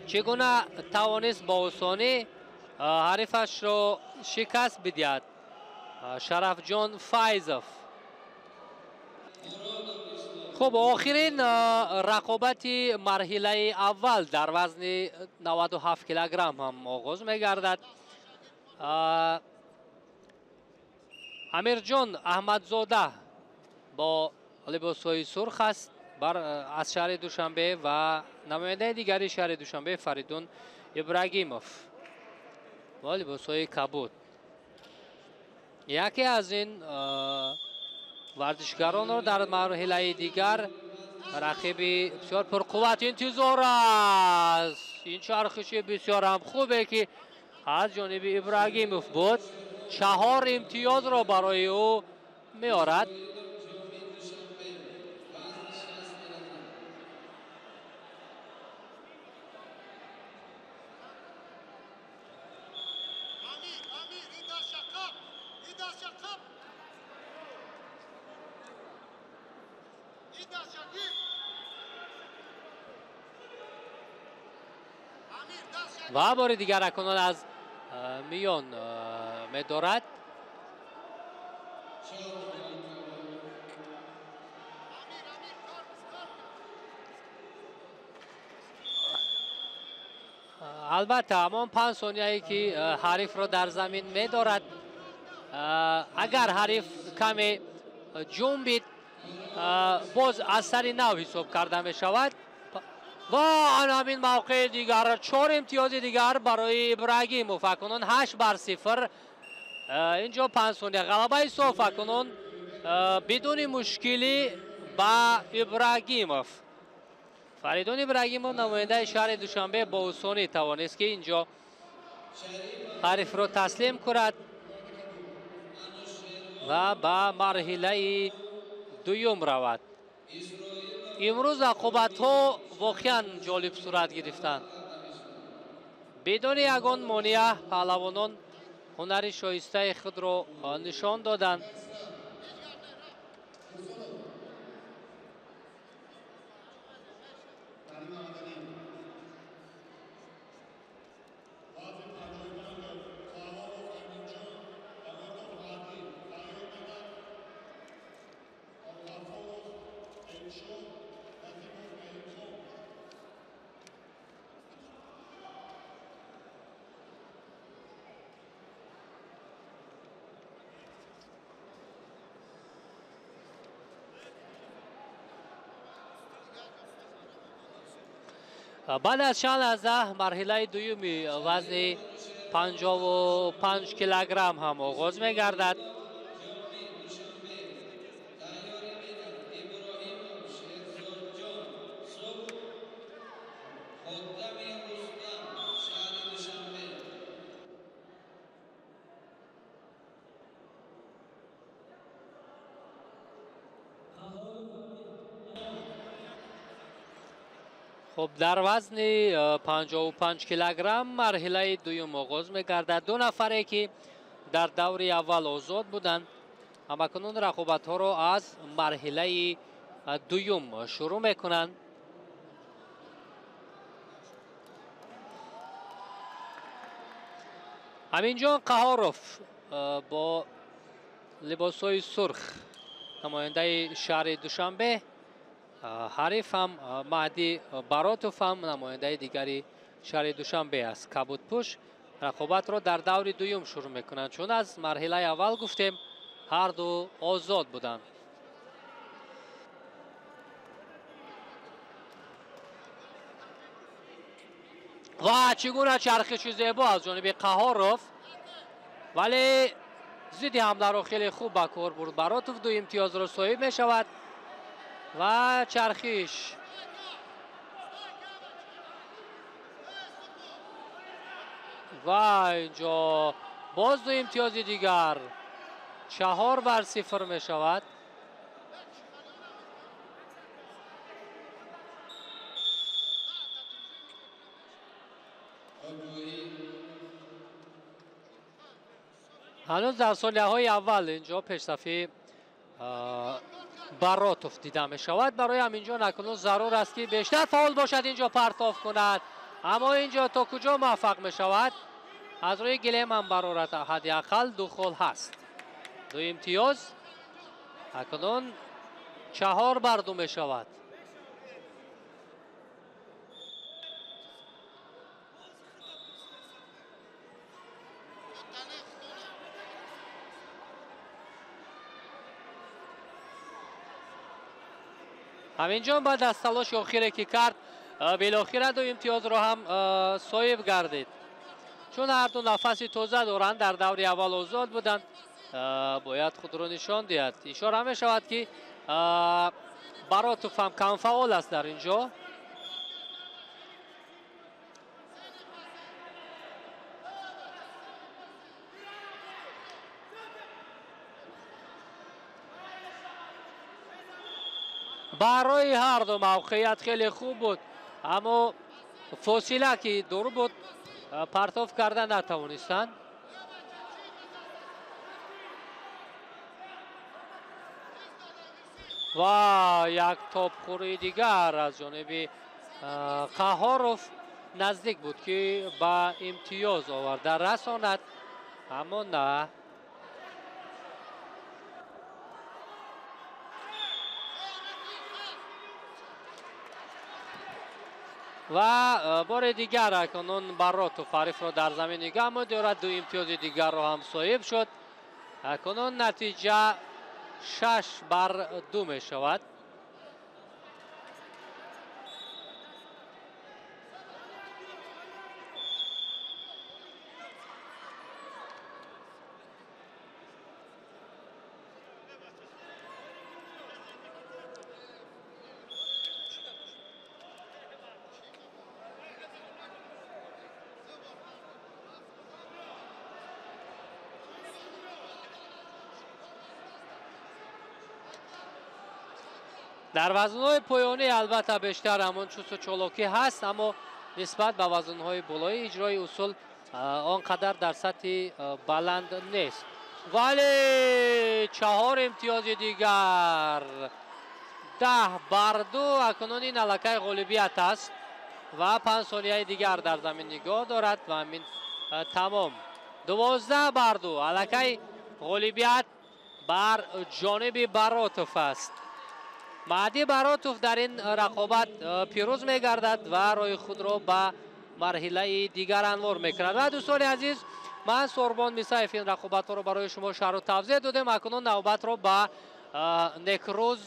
чӣ гуна тавонист бо осонӣ ҳарифашро шикаст бидиҳад Шарафҷон Файзов. Хуб, охирин рақобати марҳилаи аввал дар вазни 97 килограмм ҳам оғоз мегардад. Амирҷон Аҳмадзода бо либосҳои сурх аст аз шаҳри Душанбе ва намояндаи дигари шаҳри Душанбе Фаридун Ибрагимов бо либосҳои кабуд. Яке аз ин варзишгаронро дар марҳилаи дигар рақиби бисёр пурқувват интизор аст. Ин чархиши бисёр ҳам хубе ки аз ҷониби Ибрагимов буд, 4 имтиёзро барои ӯ меорад. Ва бори дигар акнун аз миён медорад. Албатта, ҳамон 5 сонияе ки ҳарифро дар замин медорад, агар ҳариф каме ҷунбид, боз аз сари нав ҳисоб карда мешавад. Ва ҳамин мавқеи дигар 4 имтиёзи дигар барои Ибрагимов. Акнун 8-0. Инҷо 5 сония ғалабаи соф акнун бидуни мушкилӣ ба Ибрагимов. Фаридун Ибрагимов, намояндаи шаҳри Душанбе, бо осонӣ тавонист ки инҷо ҳарифро таслим кунад ва ба марҳилаи дуюм равад. Имрӯз рақобатҳо воқеан ҷолиб сурат гирифтанд. Бидуни ягон монеа паҳлавонон ҳунари шоистаи худро нишон доданд. Баъд аз чанд лаҳза марҳилаи дуюми вазни 55 килограмм ҳам оғоз мегардад. Хуб, дар вазни 55 килограмм марҳилаи дуюм оғоз мегардад. Ду нафаре ки дар даври аввал озод буданд, ҳамакунун рақобатҳоро аз марҳилаи дуюм шурӯъ мекунанд. Аминҷон Қаҳоров бо либосҳои сурх, намояндаи шаҳри Душанбе, ҳариф ҳам Маҳди Баротов ҳам намояндаи дигари шаҳри Душанбе аст. Кабудпӯш рақобатро дар даври дуюм шурӯъ мекунанд, чун аз марҳилаи аввал гуфтем ҳарду озод буданд. Ва чӣ гуна чархиши зебо аз ҷониби Қаҳоров, вале зидди ҳамларо хеле хуб ба кор бурд Баротов, 2 имтиёзро соҳиб мешавад. Ва чархиш ва инҷо боз 2 имтиёзи дигар, 4-0 мешавад. Ҳанӯз дар солияҳои аввал инҷо пешсафи Баротов дида мешавад. Барои ҳаминҷо накунун зарур аст, ки бештар фаъол бошад, инҷо партоф кунад. Аммо инҷо то куҷо муваффақ мешавад? Аз рӯи гилем ҳам барорад, ҳадди ақал 2 хол ҳаст. 2 имтиёз. Акнун 4-2 мешавад. Ҳаминҷон баъд аз талоши охире ки кард, билохира 2 имтиёзро ҳам соҳиб гардид. Чун ҳар ду нафаси тоза доранд, дар даври аввал озод буданд, бояд худро нишон диҳад. Ишора мешавад, ки Баротов ҳам камфаъол аст дар инҷо. Барои ҳар ду мавқеият хеле хуб буд, аммо фосила ки дур буд, партоф карда натавонистанд. Ва як топхӯрии дигар аз ҷониби Қаҳоров наздик буд, ки ба имтиёз оварда расонад, аммо на. Ва бори дигар акнун Баротов ҳарифро дар замин нигоҳ медорад. 2 имтиёзи дигарро ҳам соҳиб шуд. Акнун натиҷа 6-2 мешавад. Дар вазнҳои поёнӣ албатта бештар ҳамон чусту чолокӣ ҳаст, аммо нисбат ба вазнҳои болоӣ иҷрои усул он қадар дар сатҳи баланд нест. Вале 4 имтиёзи дигар, 10-2. Акнун ин аллакай ғолибият аст ва 5 сонияи дигар дар замин нигоҳ дорад ва ҳамин тамом. 12-2. Аллакай ғолибият бар ҷониби Баротов аст. Маҳди Баротов дар ин рақобат пирӯз мегардад ва роҳи худро ба марҳилаи дигар анвор мекунад. Ва дӯстони азиз, ман Сорбон Мисаев ин рақобатҳоро барои шумо шарҳу тавзеҳ додем. Акнун навбатро ба Некрӯз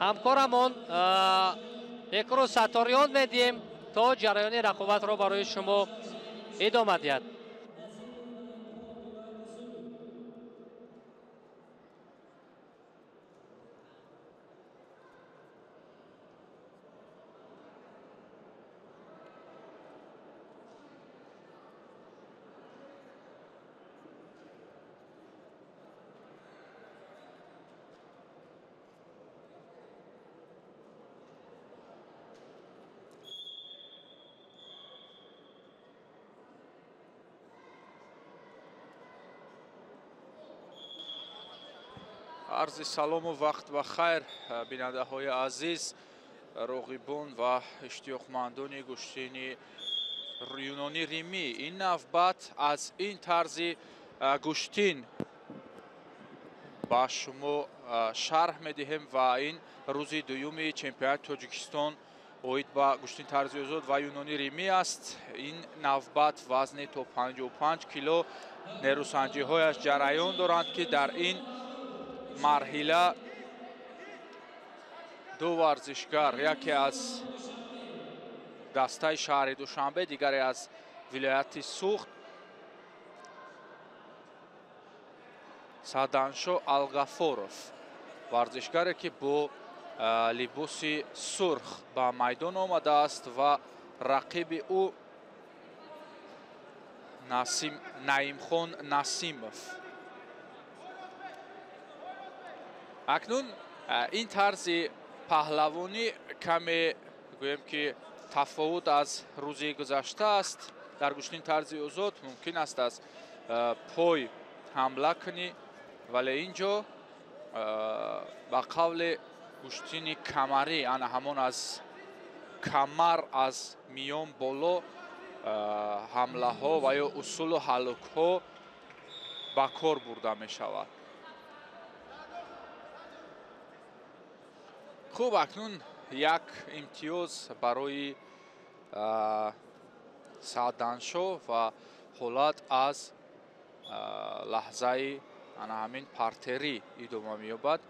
ҳамкорамон Некрӯз Сатториён медиҳем, то ҷараёни рақобатро барои шумо идома диҳад. Арзи салому вақт ва хайр, бинандаҳои азиз, роғибон ва иштиёқмандони гӯштини юнони римӣ. Ин навбат аз ин тарзи гӯштин ба шумо шарҳ медиҳем ва ин рӯзи дуюми чемпионати Тоҷикистон оид ба гӯштини тарзи озод ва юнони римӣ аст. Ин навбат вазни то 55 кило нерӯсанҷиҳояш ҷараён доранд, ки дар ин марҳила ду варзишгар, яке аз дастаи шаҳри Душанбе, дигаре аз вилояти Суғд, Саданшо Алғафоров, варзишгаре ки бо либоси сурх ба майдон омадааст ва рақиби ӯ Наимхон Насимов. Акнун ин тарзи паҳлавонӣ каме гӯем ки тафовут аз рӯзи гузашта аст. Дар гӯштини тарзи озод мумкин аст аз пой ҳамла кунӣ, вале ин ҷо ба қавли гӯштини камарӣ, ана ҳамон аз камар, аз миён боло ҳамлаҳо ва ё усулу ҳалукҳо ба кор бурда мешавад. Хуб, акнун як имтиёз барои Саъданшо ва ҳолат аз лаҳзаи ана ҳамин партерӣ идома меёбад.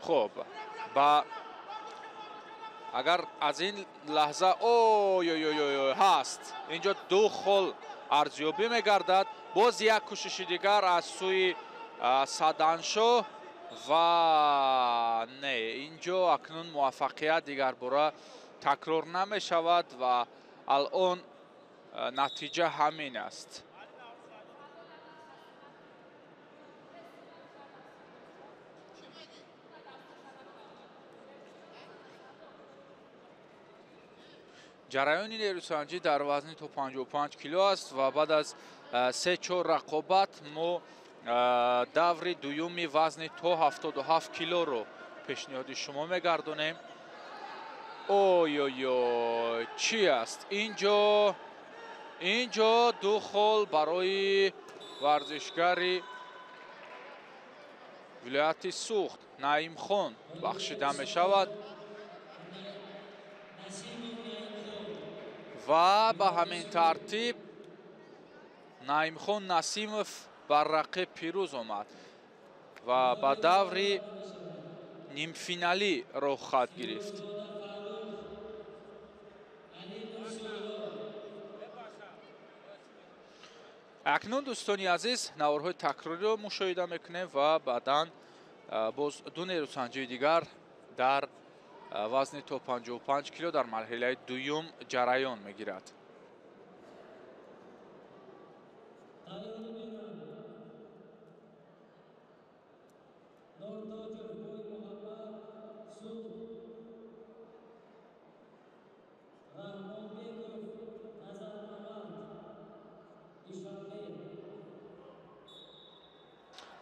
Хуб, ба агар аз ин лаҳза ой-ой-ой ҳаст, инҷо ду хол арзёбӣ мегардад. Боз як кӯшиши дигар аз сӯи Саъданшо ва не, инҷо акнун муваффақият дигарбора такрор намешавад ва алон натиҷа ҳамин аст. Ҷараёни нерӯсанҷӣ дар вазни то 55 кило аст ва баъд аз 3-4 рақобат мо даври дуюми вазни то 77 килоро пешниҳоди шумо мегардонем. Ой-ой-ой, чӣ аст? Инҷо ду хол барои варзишгари вилояти Суғд Наимхон бахшида мешавад ва ба ҳамин тартиб Наимхон Насимов бар рақиб пирӯз омад ва ба даври нимфиналӣ роҳ хат гирифт. Акнун дӯстони азиз, наворҳои такрориро мушоҳида мекунем ва баъдан боз ду нерӯсанҷии дигар дар вазни то 55 кило дар марҳилаи дуюм ҷараён мегирад.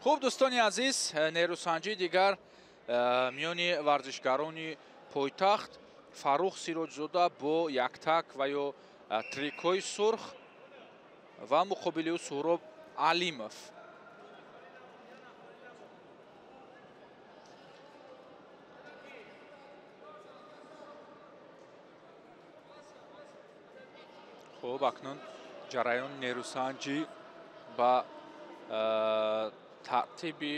Хуб, дӯстони азиз, нерӯсанҷии дигар миёни варзишгарони пойтахт Фаррух Сироҷзода бо яктак ва ё трикои сурх ва муқобили ӯ Суҳроб Алимов. Хуб, акнун ҷараёни нерӯсанҷӣ ба тартиби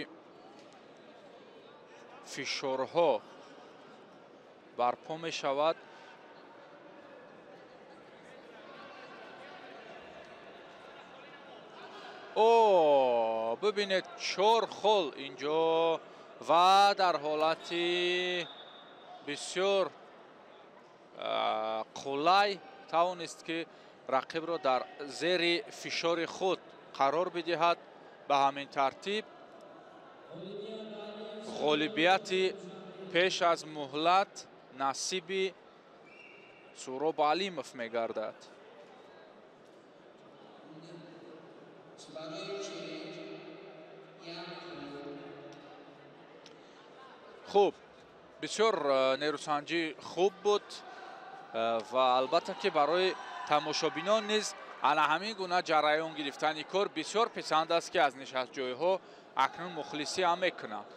фишорҳо барпо мешавад. О, бибинед, 4 хол инҷо ва дар ҳолати бисёр қулай тавонист, ки рақибро дар зери фишори худ қарор бидиҳад. Ба ҳамин тартиб ғолибияти пеш аз муҳлат насиби Суҳроб Алимов мегардад. Хуб, бисёр нерӯсанҷӣ хуб буд ва албатта ки барои тамошобинон низ ана ҳамин гуна ҷараён гирифтани кор бисёр писанд аст, ки аз нишастҷойҳо акнун мухлисӣ ҳам мекунанд.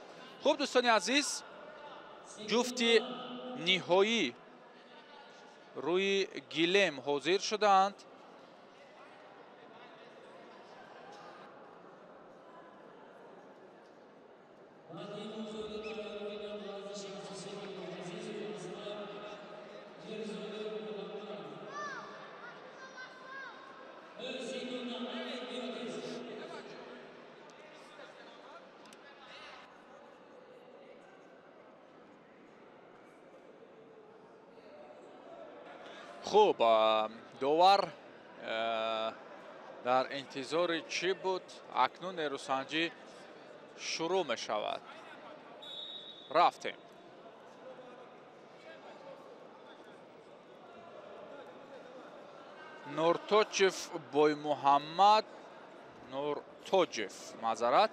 Хуб, дӯстони азиз, ҷуфти ниҳоӣ рӯи гилем ҳозир шудаанд. Хуб, довар дар интизори чӣ буд? Акнун нерӯсанҷӣ шурӯъ мешавад. Рафтем. Нуртоҷев Боймуҳаммад, Нуртоҷев, маъзарат,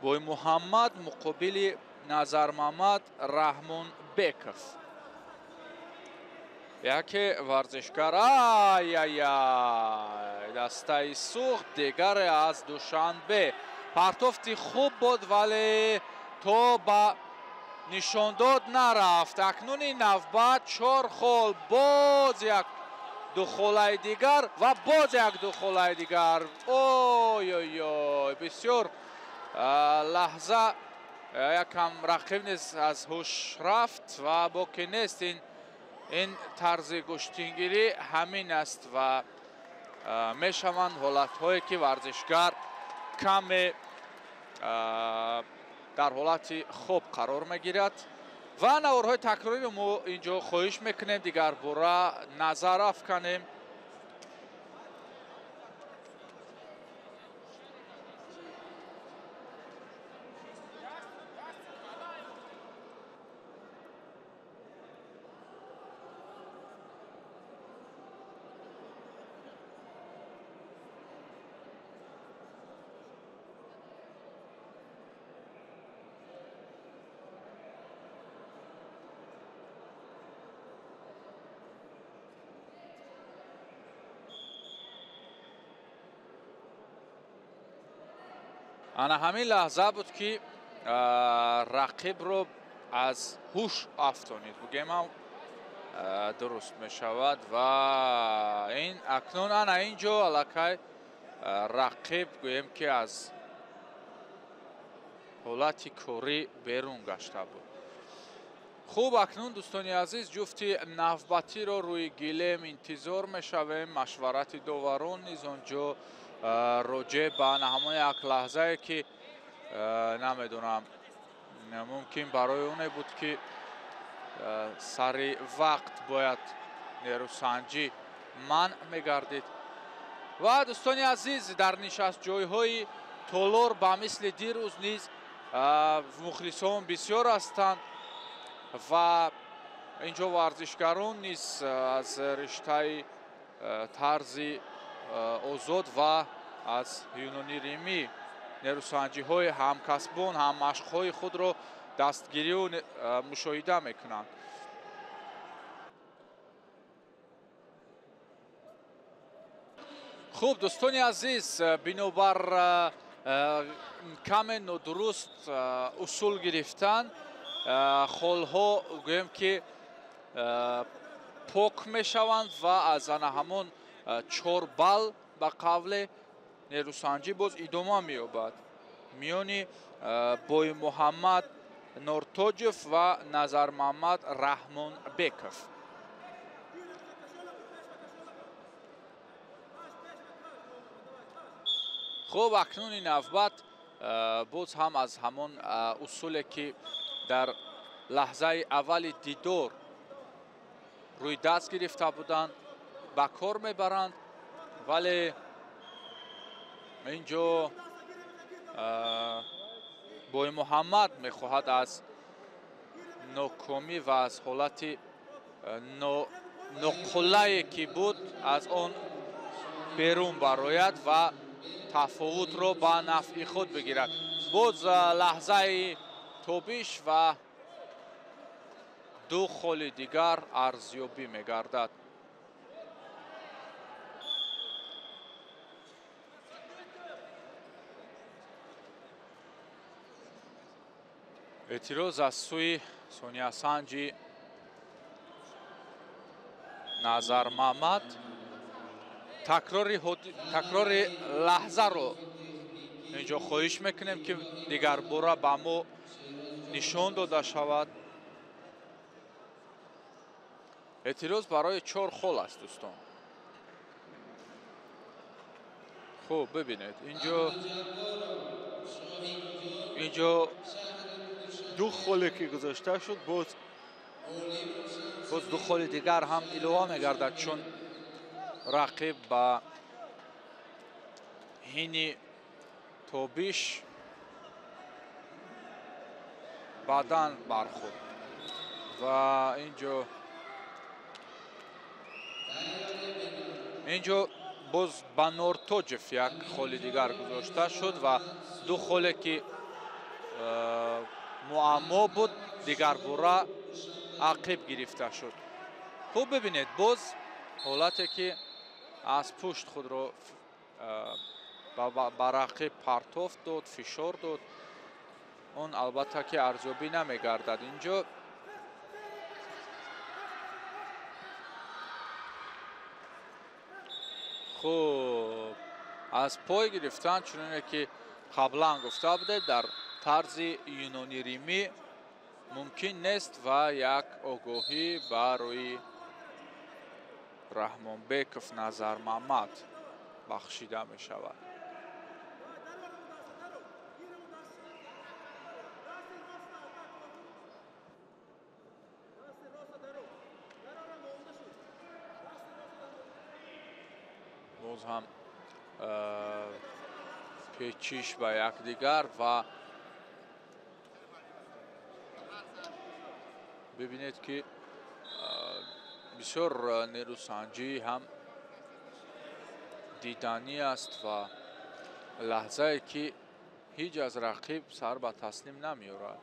Боймуҳаммад муқобили Назармамад Раҳмонбеков. Яке варзишгар, ай-ай-ай, дастаи Суғд, дигаре аз Душанбе. Партофти хуб буд, вале то ба нишондод нарафт. Акнун ин навбат 4 хол, боз як духолаи дигар ва боз як духолаи дигар. Ой-ой-ой, бисёр лаҳза якам рақиб низ аз ҳуш рафт ва боки нест. Ин тарзи гӯштингирӣ ҳамин аст ва мешаванд ҳолатҳое ки варзишгар каме дар ҳолати хоб қарор мегирад ва наворҳои такрориро мо инҷо хоҳиш мекунем дигарбора назар афканем. Ана ҳамин лаҳза буд ки рақибро аз ҳуш афтонид, бигӯем ҳам дуруст мешавад. Ва ин акнун ана ин ҷо аллакай рақиб гӯем ки аз ҳолати корӣ берун гашта буд. Хуб, акнун дӯстони азиз, ҷуфти навбатиро рӯи гилем интизор мешавем. Машварати доварон низ он ҷо роҷеъ ба ҳамон як лаҳзае ки намедонам, мумкин барои оне буд ки сари вақт бояд нерӯсанҷӣ манъ мегардид. Ва дӯстони азиз, дар нишастҷойҳои толор ба мисли дирӯз низ мухлисон бисёр ҳастанд ва инҷо варзишгарон низ аз риштаи тарзи озод ва аз юнони римӣ нерӯсанҷиҳои ҳамкасбон, ҳаммашқҳои худро дастгирию мушоҳида мекунанд. Хуб, дӯстони азиз, бинобар каме нодуруст усул гирифтан, холҳо гӯем ки пок мешаванд ва аз ана ҳамон 4 балл ба қавле нерӯсанҷӣ боз идома меёбад миёни Боймуҳаммад Нуртоҷев ва Назармамад Раҳмонбеков. Хуб, акнун ин навбат боз ҳам аз ҳамон усуле ки дар лаҳзаи аввали дидор рӯи даст гирифта буданд ба кор мебаранд, вале инҷо Боймуҳаммад мехоҳад аз нокомӣ ва аз ҳолати ноқуллае ки буд аз он берун барояд ва тафовутро ба нафъи худ бигирад. Боз лаҳзаи тобиш ва 2 холи дигар арзёбӣ мегардад. Эътироз аз сӯи сониясанҷи Назармамад. Такрори лаҳзаро инҷо хоҳиш мекунем ки дигарбора ба мо нишон дода шавад. Эътироз барои 4 хол аст, дӯстон. Хуб, бибинед, инҷо 2 холе ки гузошта шуд, боз 2 холи дигар ҳам илова мегардад, чун рақиб ба ҳини тобиш баъдан бархӯрд ва инҷо Инҷо боз ба Нортоҷев як холи дигар гузошта шуд ва ду холе ки муаммо буд, дигарбора ақиб гирифта шуд. Хуб, бибинед, боз ҳолате ки аз пушт худро ба рақиб партофт дод, фишор дод, он албатта ки арзёбӣ намегардад. Инҷо хуб аз пой гирифтан, чуноне ки қаблан гуфта будед, дар тарзи юнони римӣ мумкин нест ва як огоҳӣ барои Раҳмонбеков Назармамад бахшида мешавад. Боз ҳам печиш ба якдигар ва бибинед ки бисёр нерӯсанҷӣ ҳам диданӣ аст ва лаҳзае ки ҳеҷ аз рақиб сар ба таслим намеорад.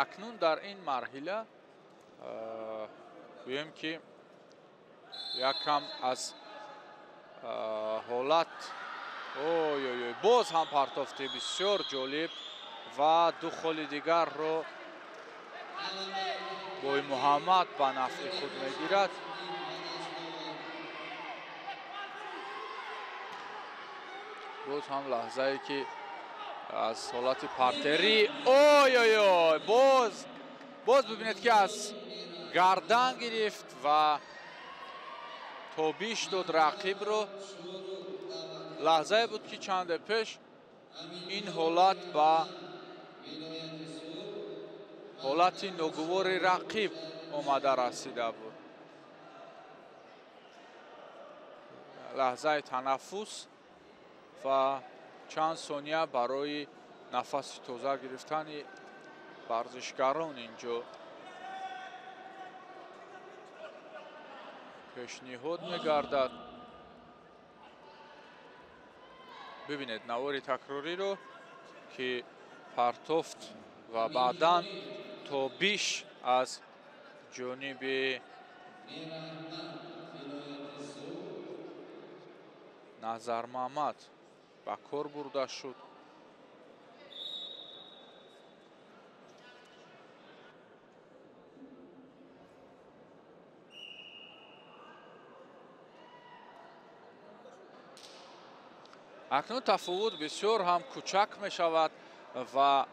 Акнун дар ин марҳила гӯем ки якам аз ҳолат ой-ой-ой, боз ҳам партофти бисёр ҷолиб ва ду холи дигарро Боймуҳаммад ба нафъи худ мегирад. Боз ҳам лаҳзае ки аз ҳолати партерӣ, ой-ой-ой, боз бибинед ки аз гардан гирифт ва тобиш дод рақибро. Лаҳзае буд ки чанде пеш ин ҳолат ба ҳолати ногувори рақиб омада расида буд. Лаҳзаи танаффус ва чанд сония барои нафаси тоза гирифтани варзишгарон инҷо пешниҳод мегардад. Бибинед навори такрориро ки партофт ва баъдан тобиш аз ҷониби Назармамад ба кор бурда шуд. Акнун тафовут бисёр ҳам кӯчак мешавад ва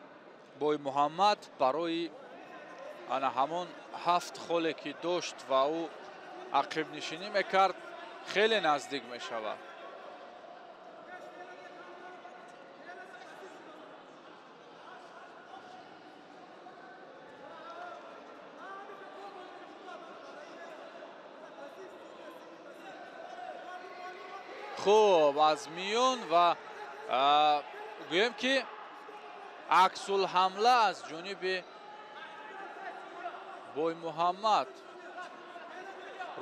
Боймуҳаммад барои ана ҳамон 7 холе ки дошт ва ӯ ақибнишинӣ мекард, хеле наздик мешавад. Хуб, аз миён ва гӯем ки аксулҳамла аз ҷониби Боймуҳаммад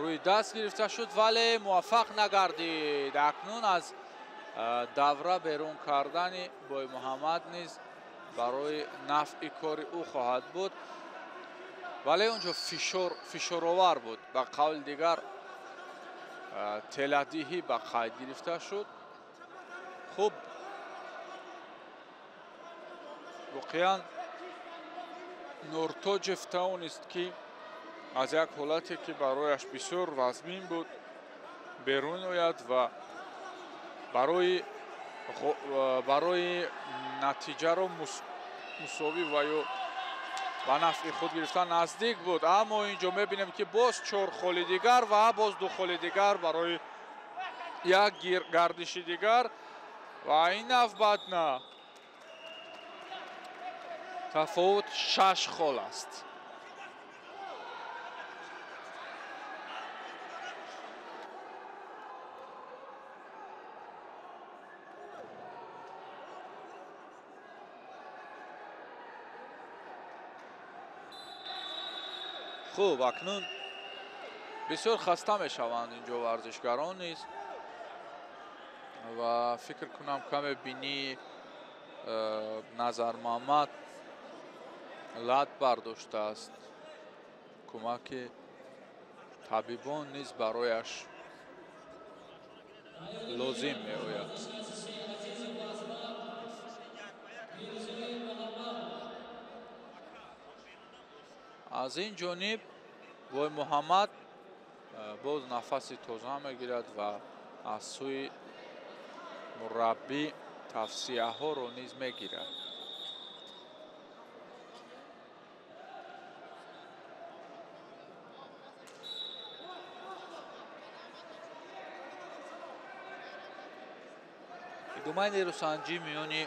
рӯи даст гирифта шуд, вале муваффақ нагардид. Акнун аз давра берун кардани Боймуҳаммад низ барои нафъи кори ӯ хоҳад буд, вале онҷо фишоровар буд. Ба қавли дигар теладиҳӣ ба қайд гирифта шуд. Хуб, воқеан Нуртоҷев тавонист ки аз як ҳолате ки барояш бисёр вазмин буд берун ояд ва барои натиҷаро мусовӣ ва ё ба нафъи худ гирифтан наздик буд. Аммо инҷо мебинем ки боз 4 холи дигар ва боз 2 холи дигар барои як гардиши дигар ва ин навбат на тафовут 6 хол аст. Хуб, акнун бисёр хаста мешаванд инҷо варзишгарон низ ва фикр кунам каме бинии Назармуҳаммад лат бардоштааст. Кӯмаки табибон низ барояш лозим меояд. Аз ин ҷониб Бой Муҳаммад боз нафаси тоза мегирад ва аз сӯи мураббӣ тавсияҳоро низ мегирад. Идомаи нерӯсанҷӣ миёни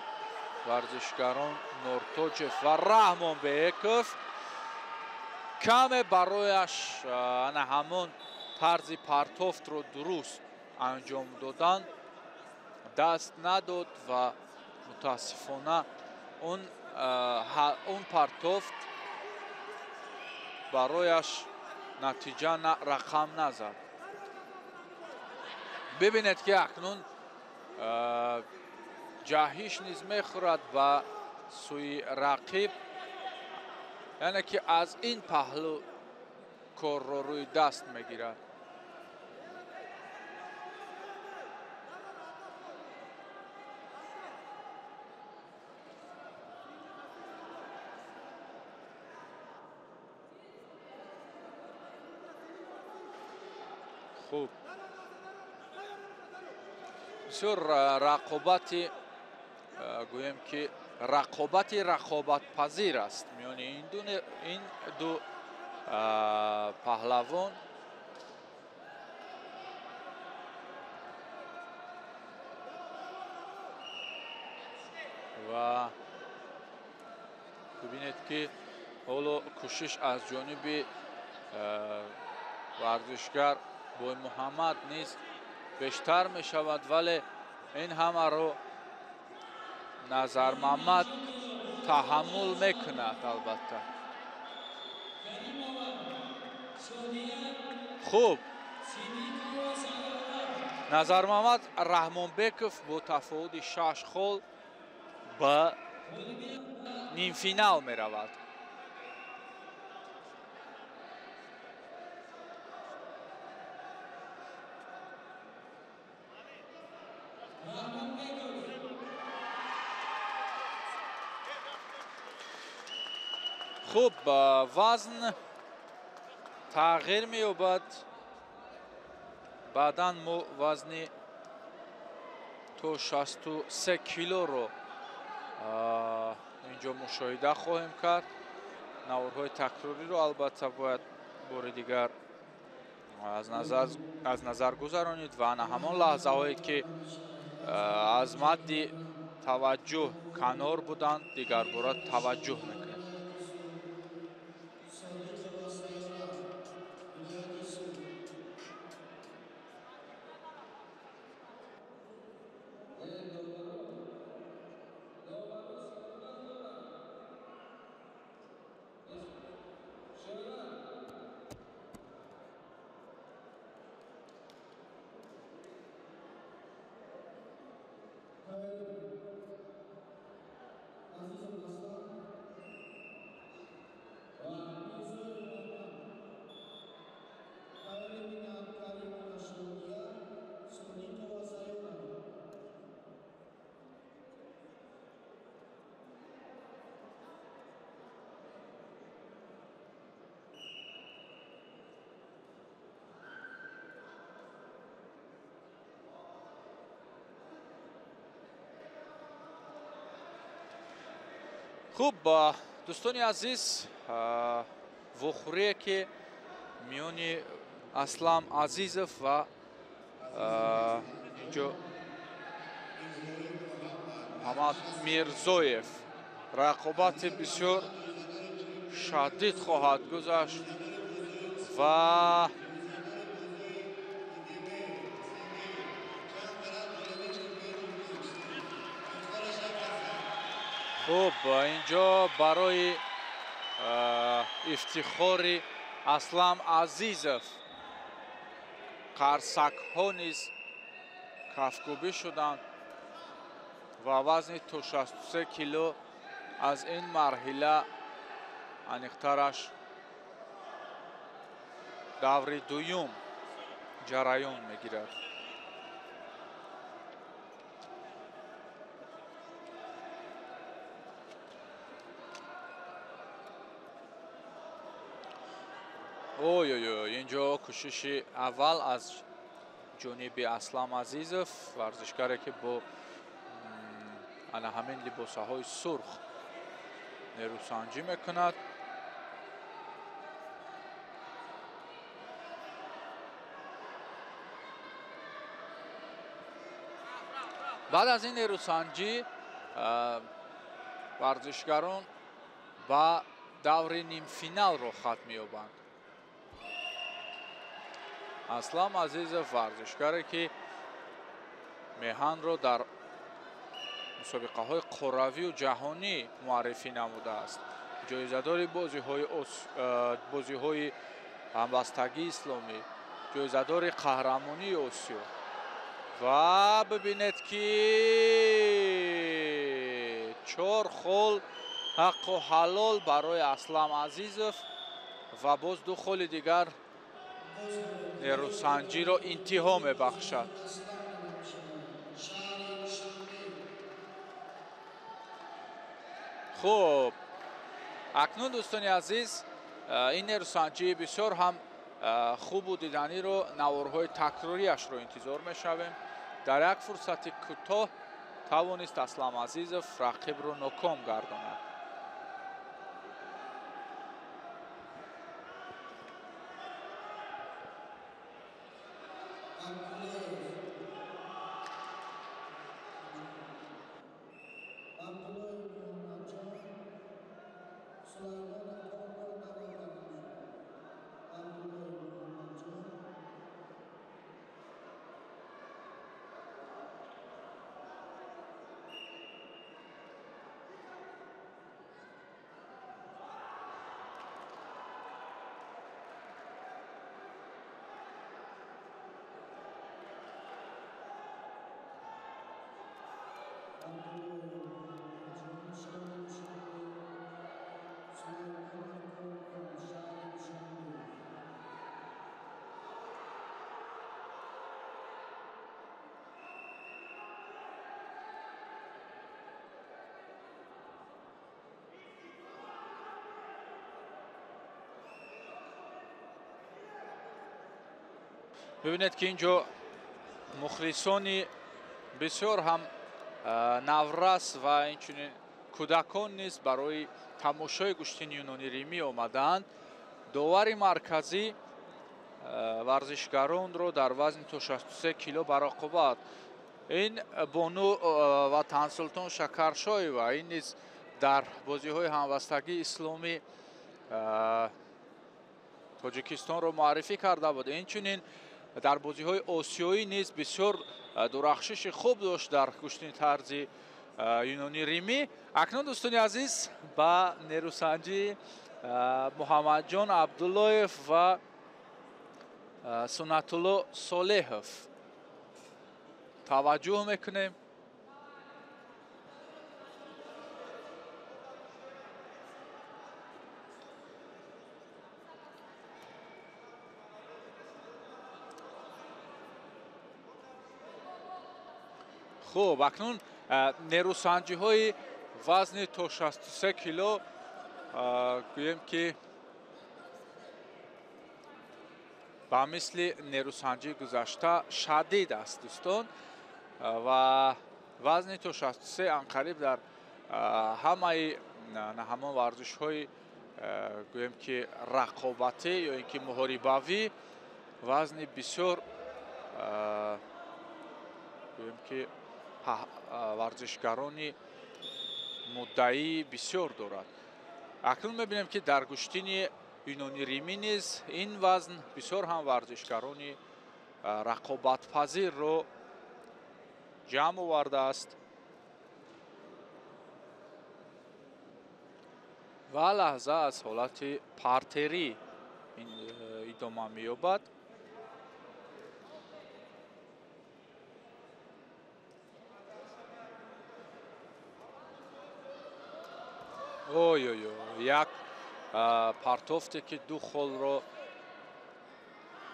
варзишгарон Нортоҷев ва Раҳмонбеков. Каме барояш ана ҳамон тарзи партофтро дуруст анҷом додан даст надод ва мутаассифона он партофт барояш натиҷа рақам назад. Бибинед ки акнун ҷаҳиш низ мехӯрад ба сӯи рақиб, яъне ки аз ин паҳлӯ корро рӯи даст мегирад. Хуб, бисёр рақобати, гӯем ки рақобати рақобатпазир аст миёни ин ду паҳлавон. Ва бибинед ки ҳоло кӯшиш аз ҷониби варзишгар Бой Муҳаммад низ бештар мешавад, вале ин ҳамаро Назармуҳаммад таҳаммул мекунад албатта. Хуб, Назармуҳаммад Раҳмонбеков бо тафовути 6 хол ба нимфинал меравад. Хуб, вазн тағйир меёбад. Баъдан мо вазни то 63 килоро инҷо мушоҳида хоҳем кард. Наворҳои такрориро албатта бояд бори дигар аз назар гузаронид ва ана ҳамон лаҳзаҳое ки аз мадди таваҷҷӯҳ канор буданд, дигарбора таваҷҷӯҳ мекунем. Хуб, дӯстони азиз, вохӯрие ки миёни Аслам Азизов ва инҷо Муҳаммад Мирзоев рақобати бисёр шадид хоҳад гузашт ва хуб, инҷо барои ифтихори Аслам Азизов. Қарсакҳо низ кафкӯбӣ шуданд ва вазни то 63 кило аз ин марҳила, аниқтараш даври дуюм ҷараён мегирад. Ой-ой-ой, инҷо кӯшиши аввал аз ҷониби Аслам Азизов, варзишгаре ки бо ана ҳамин либосаҳои сурх нерӯсанҷӣ мекунад. Баъд аз ин нерӯсанҷӣ варзишгарон ба даври нимфинал роҳхат меёбанд. Аслам Азизов варзишгаре ки меҳанро дар мусобиқаҳои қорравию ҷаҳонӣ муаррифӣ намудааст, ҷоизадори бозиҳои ҳамбастагии исломӣ, ҷоизадори қаҳрамонии Осиё. Ва бибинед ки 4 хол ҳаққу ҳалол барои Аслам Азизов ва боз 2 холи дигар нерӯсанҷиро интиҳо мебахшад. Хуб, акнун дӯстони азиз, ин нерӯсанҷии бисёр ҳам хубу диданиро, наворҳои такрориашро интизор мешавем. Дар як фурсати кӯтоҳ тавонист Аслам Азизов рақибро ноком гардонад. Бибинед ки инҷо мухлисони бисёр ҳам наврас ва инчунин кӯдакон низ барои тамошои гӯштини юнони римӣ омадаанд. Довари марказӣ варзишгаронро дар вазни то 63 кило ба рақобат. Ин бону Ватансултон Шакаршоева, ин низ дар бозиҳои ҳамвастагии исломӣ Тоҷикистонро муаррифӣ карда буд. Инчунин дар бозиҳои осиёӣ низ бисёр дурахшиши хуб дошт дар гӯштини тарзи юнони римӣ. Акнун дӯстони азиз, ба нерӯсанҷии Муҳаммадҷон Абдуллоев ва Суннатулло Солеҳов таваҷҷӯҳ мекунем. Хуб, акнун нерӯсанҷиҳои вазни то 63 кило гӯем ки ба мисли нерӯсанҷии гузашта шадид аст дӯстон, ва вазни то 63 анқариб дар ҳамаи ҳамон варзишҳои гӯем ки рақобатӣ ё ин ки муҳорибавӣ вазни бисёр гӯем ки варзишгарони муддаӣ бисёр дорад. Акнун мебинем ки дар гӯштини юнони римӣ низ ин вазн бисёр ҳам варзишгарони рақобатпазирро ҷамъ овардааст ва лаҳза аз ҳолати партерӣ. Идома меёбад. Ой ой ой, як партофте ки ду холро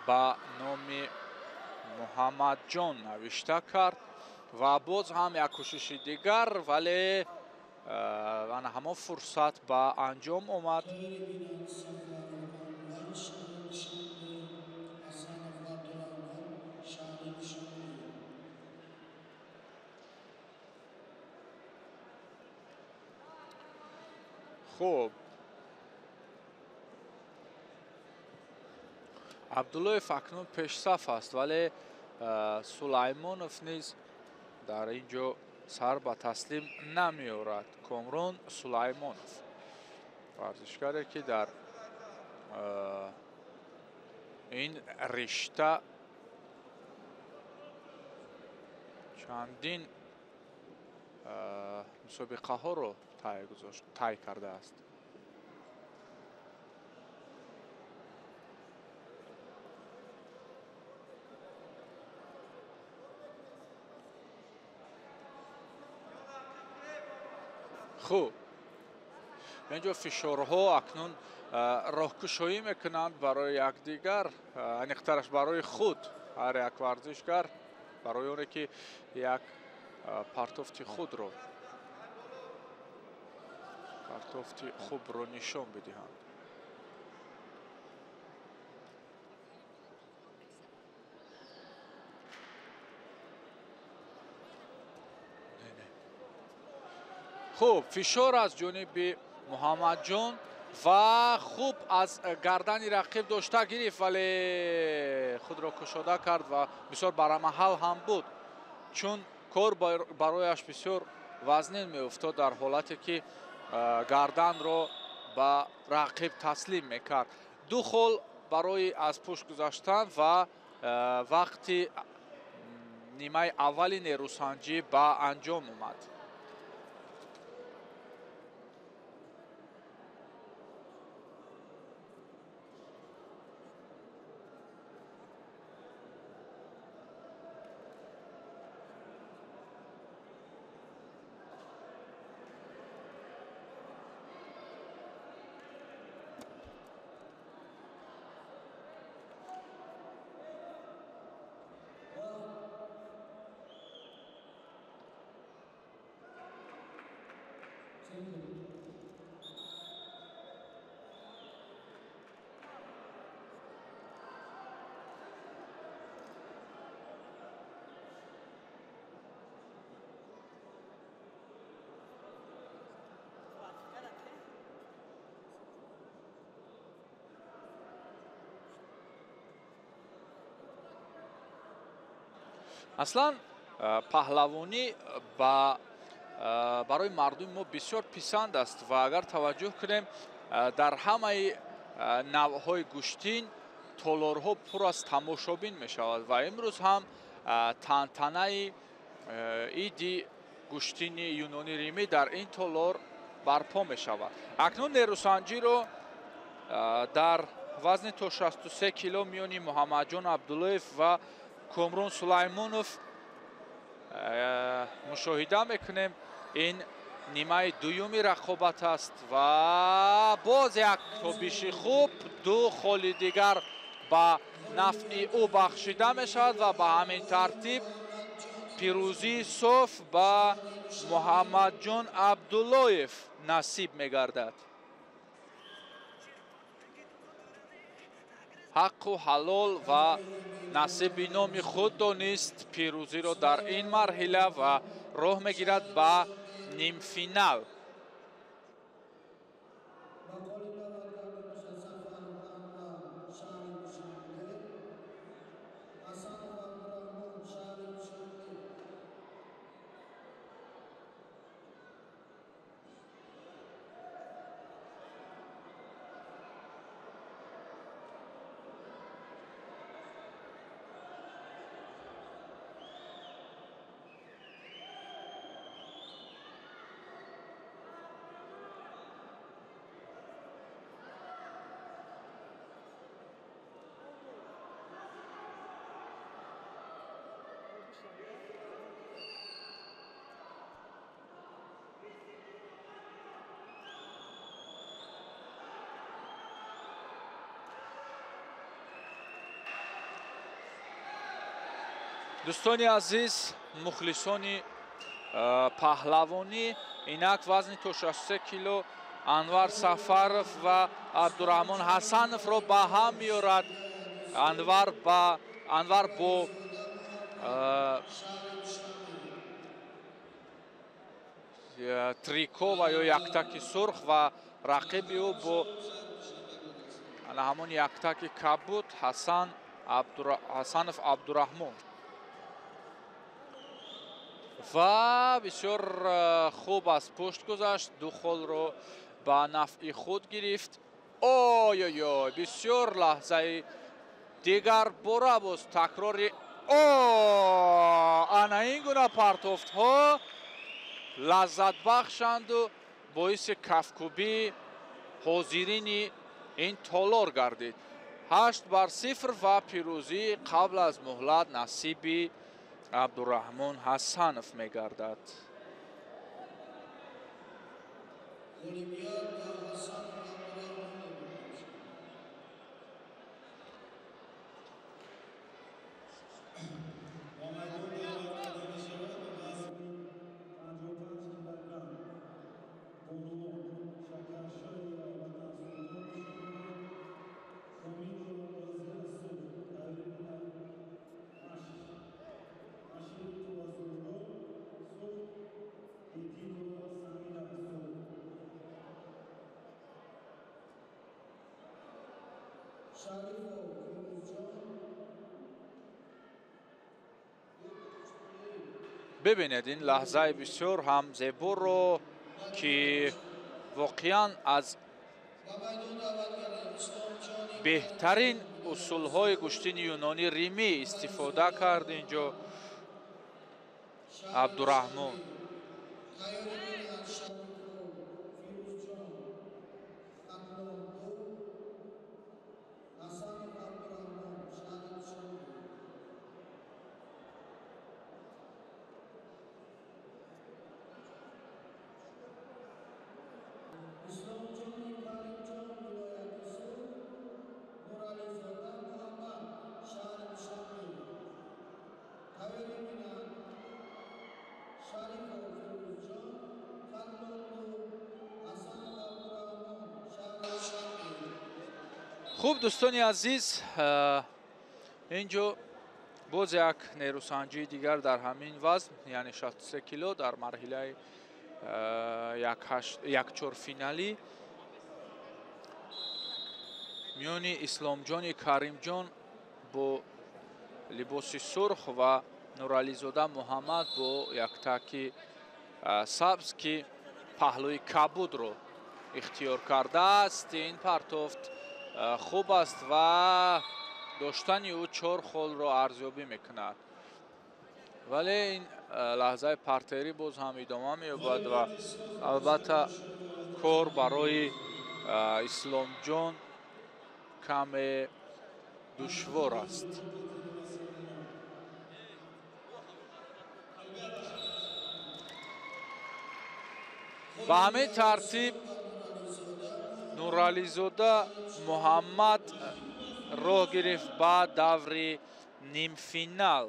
ба номи Муҳаммадҷон навишта кард ва боз ҳам як кӯшиши дигар, вале ана ҳамон фурсат ба анҷом омад. Хуб, Абдуллоев акнун пешсаф аст, вале Сулаймонов низ дар ин ҷо сар ба таслим намеорад. Комрон Сулаймонов, варзишгаре ки дар ин ришта чандин мусобиқаҳоро тай кардааст. Хуб, инҷо фишорҳо акнун роҳкушоӣ мекунанд барои якдигар, аниқтараш барои худ, ҳар як варзишгар барои оне ки як партофти худро, партофти хубро нишон бидиҳанд. Хуб, фишор аз ҷониби Муҳаммадҷон ва хуб аз гардани рақиб дошта гирифт, вале худро кушода кард ва бисёр барамаҳал ҳам буд, чун кор барояш бисёр вазнин меуфтод дар ҳолате ки гарданро ба рақиб таслим мекард. Ду хол барои аз пушт гузаштан ва вақти нимаи аввали нерӯсанҷӣ ба анҷом омад. Аслан паҳлавонӣ барои мардуми мо бисёр писанд аст ва агар таваҷҷӯҳ кунем, дар ҳамаи навъҳои гӯштин толорҳо пур аз тамошобин мешавад ва имрӯз ҳам тантанаи иди гӯштини юнони римӣ дар ин толор барпо мешавад. Акнун нерӯсанҷиро дар вазни то 63 кило миёни Муҳаммадҷон Абдуллоев ва Комрон Сулаймонов мушоҳида мекунем. Ин нимаи дуюми рақобат аст ва боз як тобиши хуб, ду холи дигар ба нафъи ӯ бахшида мешавад ва ба ҳамин тартиб пирӯзии соф ба Муҳаммадҷон Абдуллоев насиб мегардад. Ҳаққу ҳалол ва насиби номи худ донист пирӯзиро дар ин марҳила ва роҳ мегирад ба нимфинал. Дӯстони азиз, мухлисони паҳлавонӣ, инак вазни то 63 кило Анвар Сафаров ва Абдураҳмон Ҳасановро ба ҳам меорад. Анвар бо трико ва ё яктаки сурх ва рақиби ӯ бо ана ҳамон яктаки кабуд Ҳасанов Абдураҳмон. Ва бисёр хуб аз пушт гузашт, ду холро ба нафъи худ гирифт. Ой-ой-ой, бисёр лаҳзаи дигар бора боз такрори ана ин гуна партофтҳо лаззатбахшанду боиси кафкӯбии ҳозирини ин толор гардид. 8-0 ва пирӯзӣ қабл аз муҳлат насиби Абдураҳмон Ҳасанов мегардад. Бибинед ин лаҳзаи бисёр ҳам зеборо, ки воқеан аз беҳтарин усулҳои гӯштини юнони римӣ истифода кард инҷо Абдураҳмон. Хуб, дӯстони азиз, инҷо боз як нерӯсанҷии дигар дар ҳамин вазн, яъне 63 кило дар марҳилаи якчорфиналӣ миёни Исломҷони Каримҷон бо либоси сурх ва Нурализода Муҳаммад бо яктаки сабз, ки паҳлӯи кабудро ихтиёр кардааст. Ин партофт хуб аст ва доштани ӯ 4 холро арзёбӣ мекунад. Вале ин лаҳзаи партерӣ боз ҳам идома меёбад ва албатта кор барои Исломҷон каме душвор аст. Ба ҳамин тартиб Нурализода Муҳаммад роҳ гирифт ба даври нимфинал.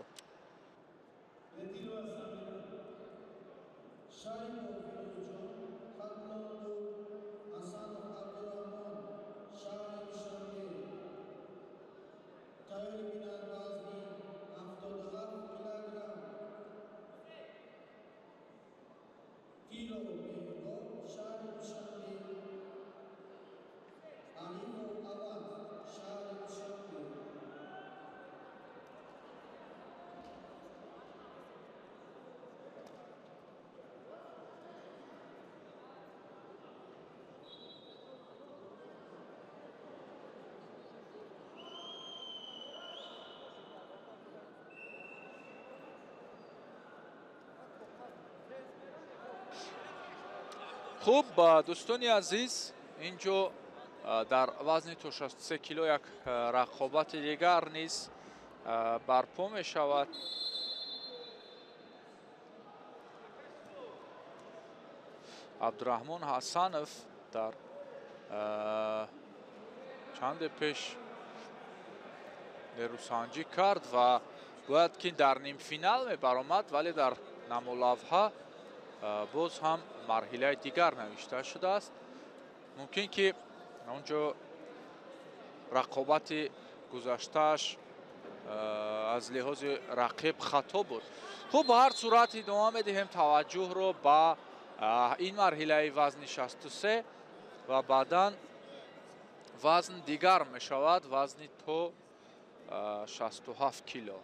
Хуб, дӯстони азиз, инҷо дар вазни то 63 кило як рақобати дигар низ барпо мешавад. Абдураҳмон Ҳасанов дар чанде пеш нерӯсанҷӣ кард ва Бояд ки дар нимфинал мебаромад, вале дар намолавҳа боз ҳам марҳилаи дигар навишта шудааст. Мумкин ки онҷо рақобати гузаштааш аз лиҳози рақиб хато буд. Хуб, ба ҳар сурат идома медиҳем таваҷҷӯҳро ба ин марҳилаи вазни 63 ва баъдан вазн дигар мешавад, вазни то 67 кило.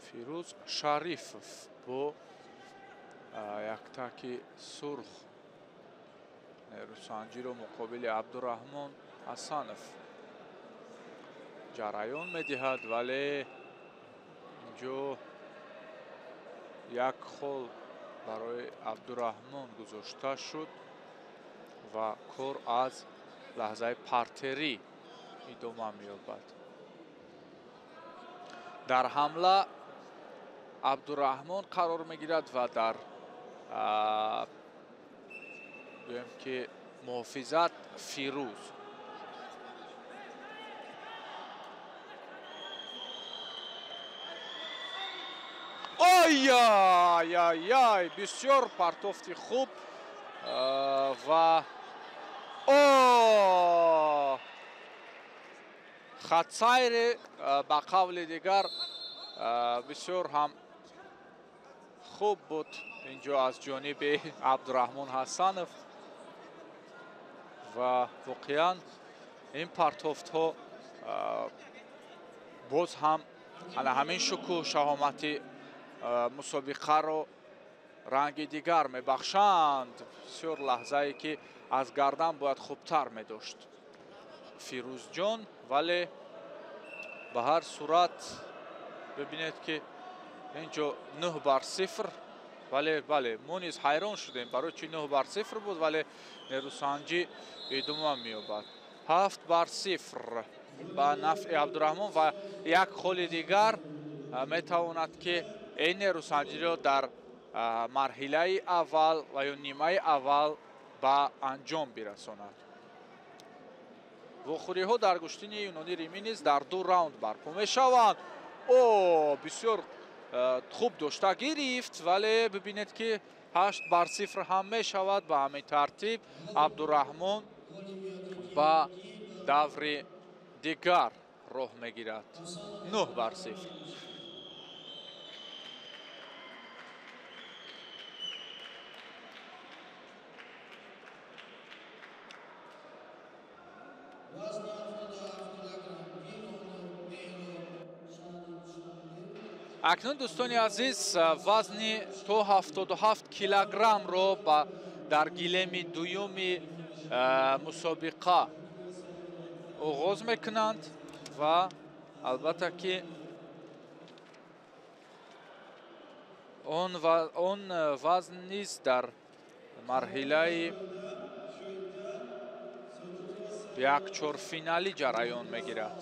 Фирӯз Шарифов бо яктаки сурх нерӯсанҷиро муқобили Абдураҳмон Ҳасанов ҷараён медиҳад, вале инҷо як хол барои Абдураҳмон гузошта шуд ва кор аз лаҳзаи партерӣ идома меёбад. Дар ҳамла Абдураҳмон қарор мегирад ва дар гӯем ки муҳофизат Фирӯз. Ой-ай-ай-ай, бисёр партофти хуб ва хатсайри ба қавли дигар бисёр ҳам хуб буд инҷо аз ҷониби Абдураҳмон Ҳасанов ва воқеан ин партофтҳо боз ҳам ана ҳамин шукӯҳ шаҳомати мусобиқаро ранги дигар мебахшанд. Бисёр лаҳзае ки аз гардан бояд хубтар медошт Фирӯзҷон, вале ба ҳар сурат бибинед ки инҷо 9-0, вале бале мо низ ҳайрон шудем барои чи 9-0 буд, вале нерӯсанҷӣ идома меёбад. 7-0 ба нафъи Абдураҳмон ва як холи дигар метавонад ки ин нерӯсанҷиро дар марҳилаи аввал ва ё нимаи аввал ба анҷом бирасонад. Вохӯриҳо дар гӯштини юнони римӣ низ дар 2 раунд барпо мешаванд. Бисёр хуб дошта гирифт, вале бибинед ки 8-0 ҳам мешавад. Ба ҳамин тартиб Абдураҳмон ба даври дигар роҳ мегирад. 9-0. Акнун дӯстони азиз, вазни то 77 килограммро дар гилеми дуюми мусобиқа оғоз мекунанд ва албатта ки он вазн низ дар марҳилаи якчорфиналӣ ҷараён мегирад.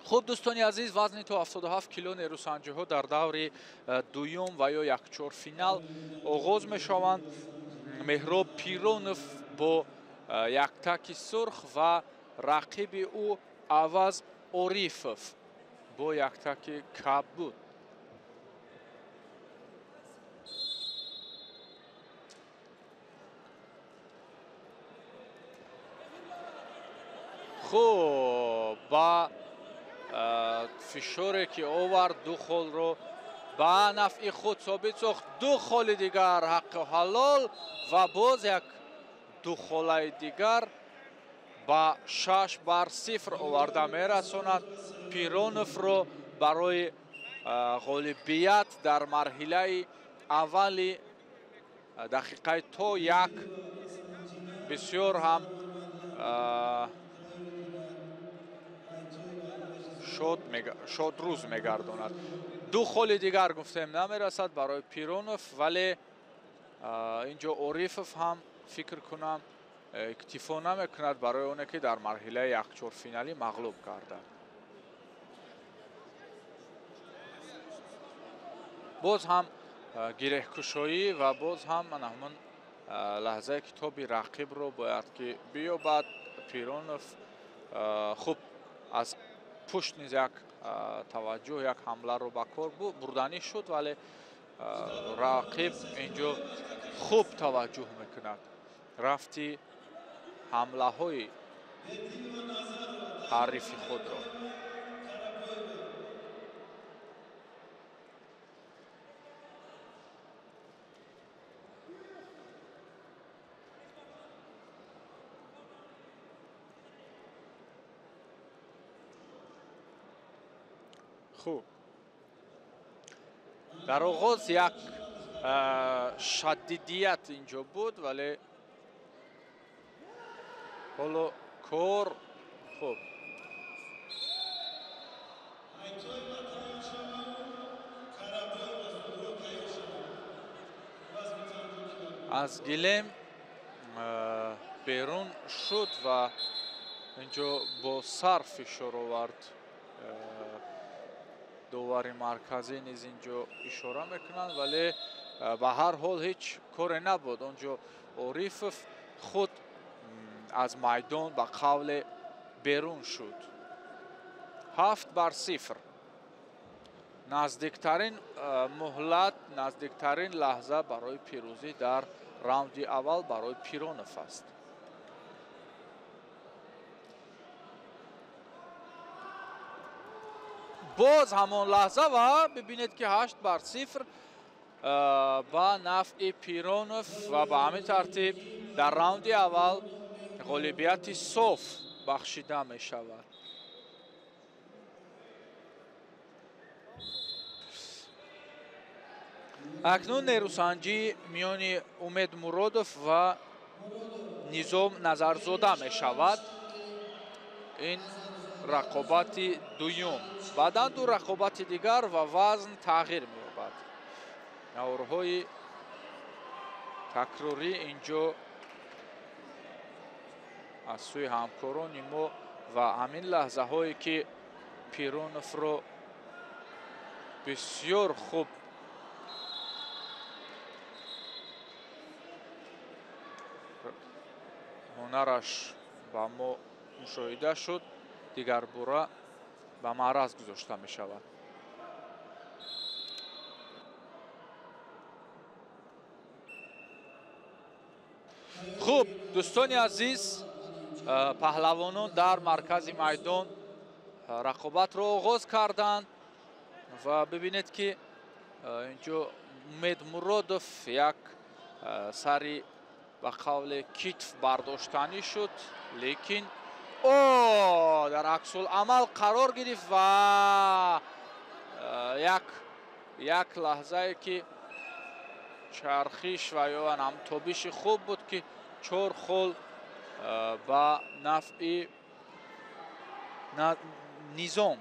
Хуб дӯстони азиз, вазни то 77 кило нерӯсанҷиҳо дар даври дуюм ва ё якчорфинал оғоз мешаванд. Меҳроб Пиронов бо яктаки сурх ва рақиби ӯ Аваз Орифов бо яктаки кабуд. Хуб, ба фишоре ки овард ду холро ба нафъи худ собит сохт. Ду холи дигар ҳаққи ҳалол ва боз як ду холаи дигар ба 6-0 оварда мерасонад Пироновро барои Ғолибият дар марҳилаи аввали дақиқаи то як бисёр ҳам шодрӯз мегардонад. Ду холи дигар гуфтем намерасад барои Пиронов, вале инҷо Орифов ҳам фикр кунам иктифо намекунад барои оне ки дар марҳилаи якчорфиналӣ мағлуб гардад. Боз ҳам гиреҳкушоӣ ва боз ҳам ҳамон лаҳзае ки тоби рақибро бояд ки биёбад. Пиронов хуб аз пушт низ як таваҷҷӯҳ, як ҳамларо ба кор бурданӣ шуд, вале рақиб инҷо хуб таваҷҷӯҳ мекунад. Рафти ҳамлаҳои ҳарифи худро. Хуб, дар оғоз як шадидият инҷо буд, вале ҳоло кор хуб. Аз гилем берун шуд ва инҷо бо сар фишор овард. Довари марказӣ низ инҷо ишора мекунанд, вале ба ҳар ҳол ҳеҷ коре набуд. Онҷо Орифов худ аз майдон ба қавле берун шуд. 7-0. Наздиктарин муҳлат, наздиктарин лаҳза барои пирӯзӣ дар раунди аввал барои Пиронов аст. Боз ҳамон лаҳза ва бибинед ки 8-0 ба нафъи Пиронов ва ба ҳамин тартиб дар раунди аввал ғолибияти соф бахшида мешавад. Акнун нерӯсанҷӣ миёни Умед Муродов ва Низом Назарзода мешавад. Ин рақобати дуюм. Баъдан ду рақобати дигар ва вазн тағйир меёбад. Наворҳои такрорӣ инҷо аз сӯи ҳамкорони мо ва ҳамин лаҳзаҳое ки Пироновро бисёр хуб ҳунараш ба мо мушоҳида шуд, дигарбора ба маъраз гузошта мешавад. Хуб, дӯстони азиз, паҳлавонон дар маркази майдон рақобатро оғоз карданд ва бибинед ки инҷо Умед Муродов як сари ба қавле китф бардоштанӣ шуд, лекин дар аксулъамал қарор гирифт ва як лаҳзае ки чархиш ва ё ҳамтобиши хуб буд ки 4 хол ба нафъи Низом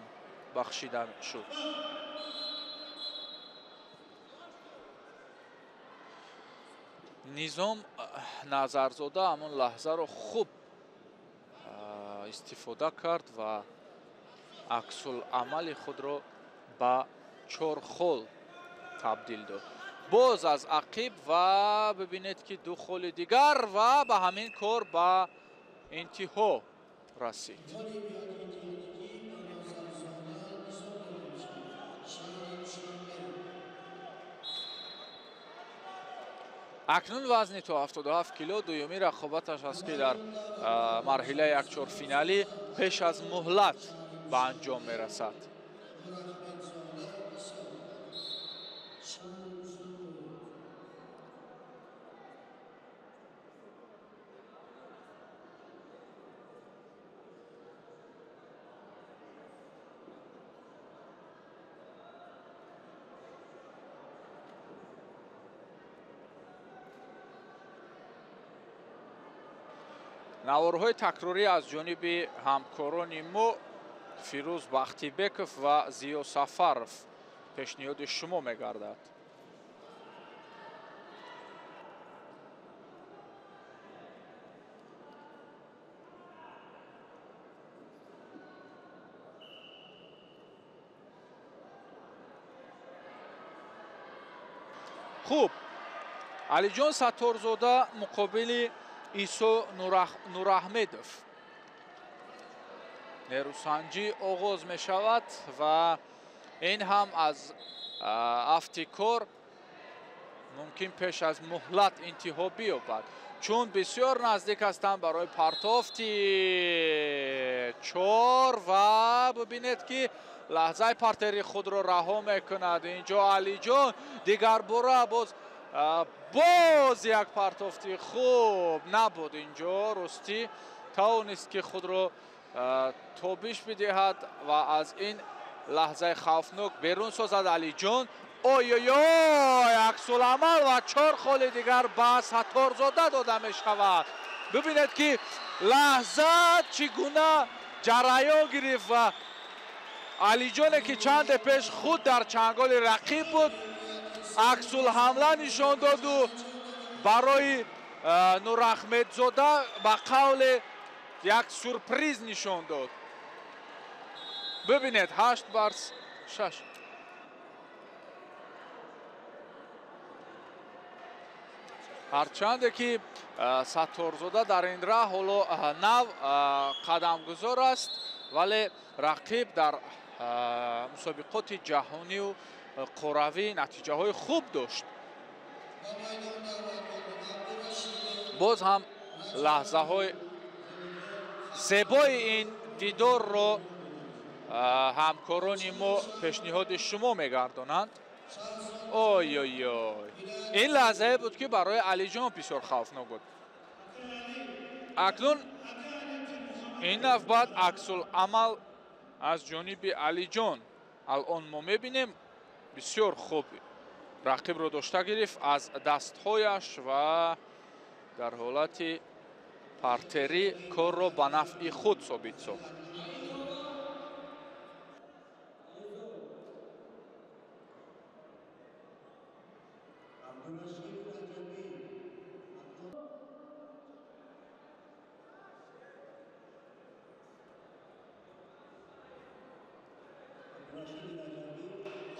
бахшида шуд. Низом Назарзода ҳамон лаҳзаро хуб истифода кард ва аксулъамали худро ба 4 хол табдил дод. Боз аз ақиб ва бибинед ки 2 холи дигар ва ба ҳамин кор ба интиҳо расид. Акнун вазни то 77 кило дуюми рақобаташ аст ки дар марҳилаи якчорфиналӣ пеш аз муҳлат ба анҷом мерасад. Наворҳои такрорӣ аз ҷониби ҳамкорони мо Фирӯз Бахтибеков ва Зиё Сафаров пешниҳоди шумо мегардад. Хуб, Алиҷон Сатторзода муқобили Исо Нураҳмедов. Нерӯсанҷӣ оғоз мешавад ва ин ҳам аз афти кор мумкин пеш аз муҳлат интиҳо биёбад, чун бисёр наздик ҳастанд барои партофти чор ва бибинед ки лаҳзаи партери худро раҳо мекунад. Инҷо Алиҷон дигарбора боз як партофти хуб набуд. Инҷо ростӣ тавонист ки худро тобиш бидиҳад ва аз ин лаҳзаи хавфнок берун созад Алиҷон. Ой-ой-ой, аксуламал ва чор холи дигар ба Сатторзода дода мешавад. Бибинед ки лаҳза чӣ гуна ҷараён гирифт ва Алиҷоне ки чанде пеш худ дар чанголи рақиб буд, аксулҳамла нишон доду барои Нурахмедзода ба қавле як сюрприз нишон дод. Бибинед, 8-6. Ҳарчанде ки Сатторзода дар ин раҳ ҳоло нав қадамгузор аст, вале рақиб дар мусобиқоти ҷаҳонию қоравӣ натиҷаҳои хуб дошт. Боз ҳам лаҳзаҳои зебои ин дидорро ҳамкорони мо пешниҳоди шумо мегардонанд. Ой-ой-ой, ин лаҳзае буд ки барои Алиҷон бисёр хавфнок буд. Акнун ин навбат аксуламал аз ҷониби Алиҷон. Алон мо мебинем бисёр хуб рақибро дошта гирифт аз дастҳояш ва дар ҳолати партерӣ корро ба нафъи худ собит сохт.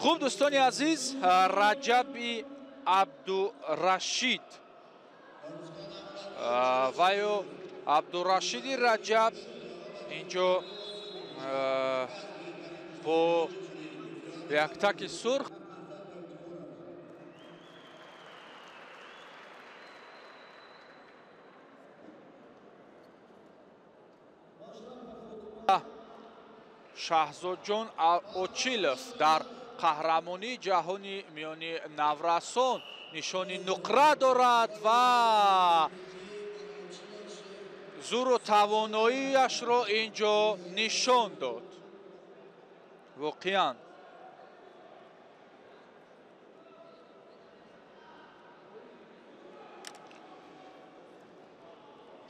Хуб, дӯстони азиз, Раҷаби Абдурашид ва ё Абдурашиди Раҷаб инҷо бо яктаки сурх Шаҳзодҷон Очилов дар қаҳрамонии ҷаҳони миёни наврасон нишони нуқра дорад ва зуру тавоноияшро инҷо нишон дод. Воқеан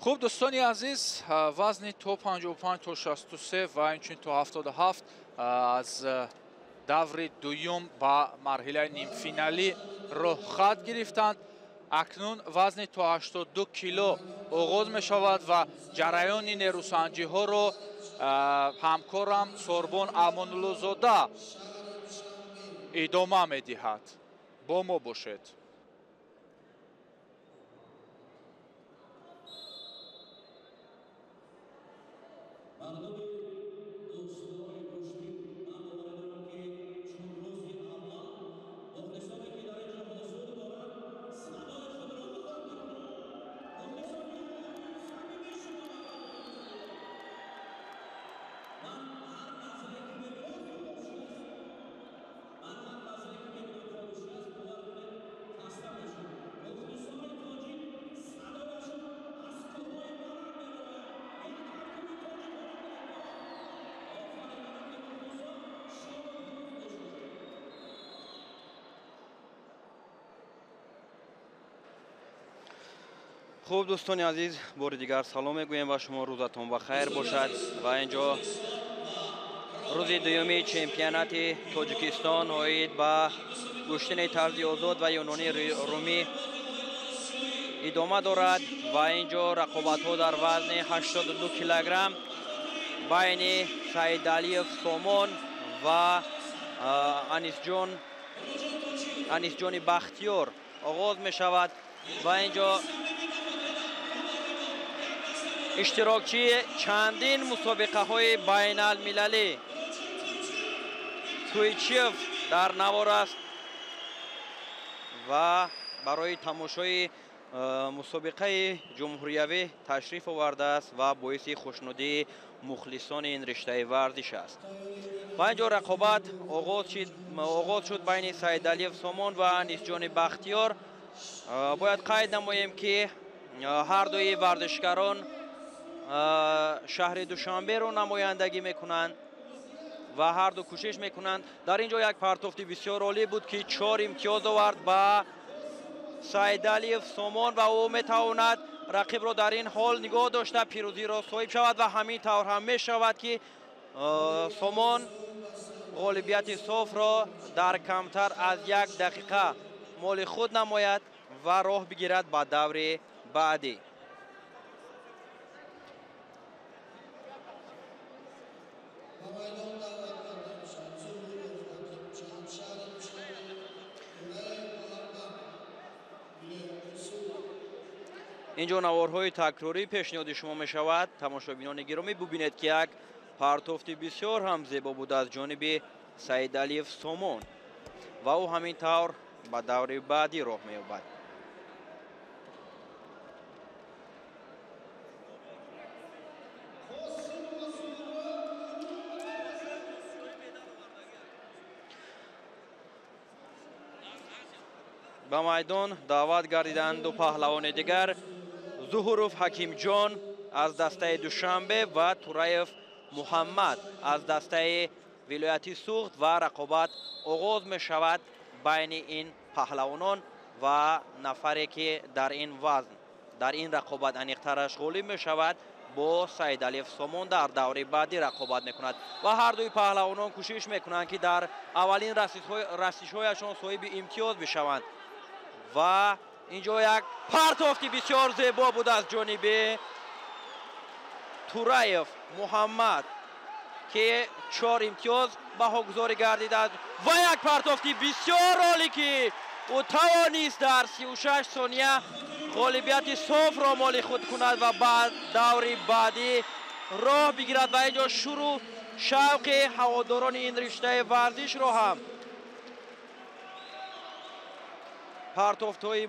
хуб, дӯстони азиз, вазни то 55 то 63 ва инчунин то 77 аз даври дуюм ба марҳилаи нимфиналӣ роҳхат гирифтанд. Акнун вазни то 82 кило оғоз мешавад ва ҷараёни нерӯсанҷиҳоро ҳамкорам Сорбон Амонуллозода идома медиҳад. Бо мо бошед. Хуб, дӯстони азиз, бори дигар салом мегӯем ва шумо рӯзатон ба хайр бошад. Ва инҷо рӯзи дуюми чемпионати Тоҷикистон оид ба гӯштини тарзи озод ва юнони румӣ идома дорад ва инҷо рақобатҳо дар вазни 82 килограмм байни Саидалиев Сомон ва Анисҷони Бахтиёр оғоз мешавад. Ва инҷо иштирокчии чандин мусобиқаҳои байналмилалӣ Туйчиев дар навор аст ва барои тамошои мусобиқаи ҷумҳуриявӣ ташриф овардааст ва боиси хушнудии мухлисони ин риштаи варзиш аст. Ва инҷо рақобат оғоз шуд байни Саидалиев Сомон ва Анисҷони Бахтиёр. Бояд қайд намоем, ки ҳар дуи варзишгарон шаҳри Душанберо намояндагӣ мекунанд ва ҳар ду кӯшиш мекунанд. Дар ин ҷо як партофти бисёр олӣ буд, ки 4 имтиёз овард ба Саидалиев Сомон ва ӯ метавонад рақибро дар ин ҳол нигоҳ дошта пирӯзиро соҳиб шавад ва ҳамин тавр ҳам мешавад, ки Сомон ғолибияти софро дар камтар аз 1 дақиқа моли худ намояд ва роҳ бигирад ба даври баъдӣ. Инҷо наворҳои такрорӣ пешниҳоди шумо мешавад. Тамошобинони гиромӣ, бубинед, ки як партофти бисёр ҳам зебо буд аз ҷониби Саидалиев Сомон ва ӯ ҳамин тавр ба даври баъдӣ роҳ меёбад. Ба майдон даъват гардиданд ду паҳлавони дигар: Зуҳуров Ҳакимҷон аз дастаи Душанбе ва Тураев Муҳаммад аз дастаи вилояти Суғд ва рақобат оғоз мешавад байни ин паҳлавонон ва нафаре, ки дар ин вазн, дар ин рақобат аниқтараш ғолиб мешавад, бо Саидалиев Сомон дар даври баъдӣ рақобат мекунад. Ва ҳар дуи паҳлавонон кӯшиш мекунанд, ки дар аввалин расишҳояшон соҳиби имтиёз бишаванд. Ва инҷо як партофти бисёр зебо буд аз ҷониби Тураев Муҳаммад, ки 4 имтиёз баҳогузорӣ гардидад ва як партофти бисёр олӣ, ки ӯ тавонист дар 36 сония ғолибияти софро моли худ кунад ва ба даври баъдӣ роҳ бигирад. Ва инҷо шурӯъ шавқи ҳаводорони ин риштаи варзишро ҳам партофтҳои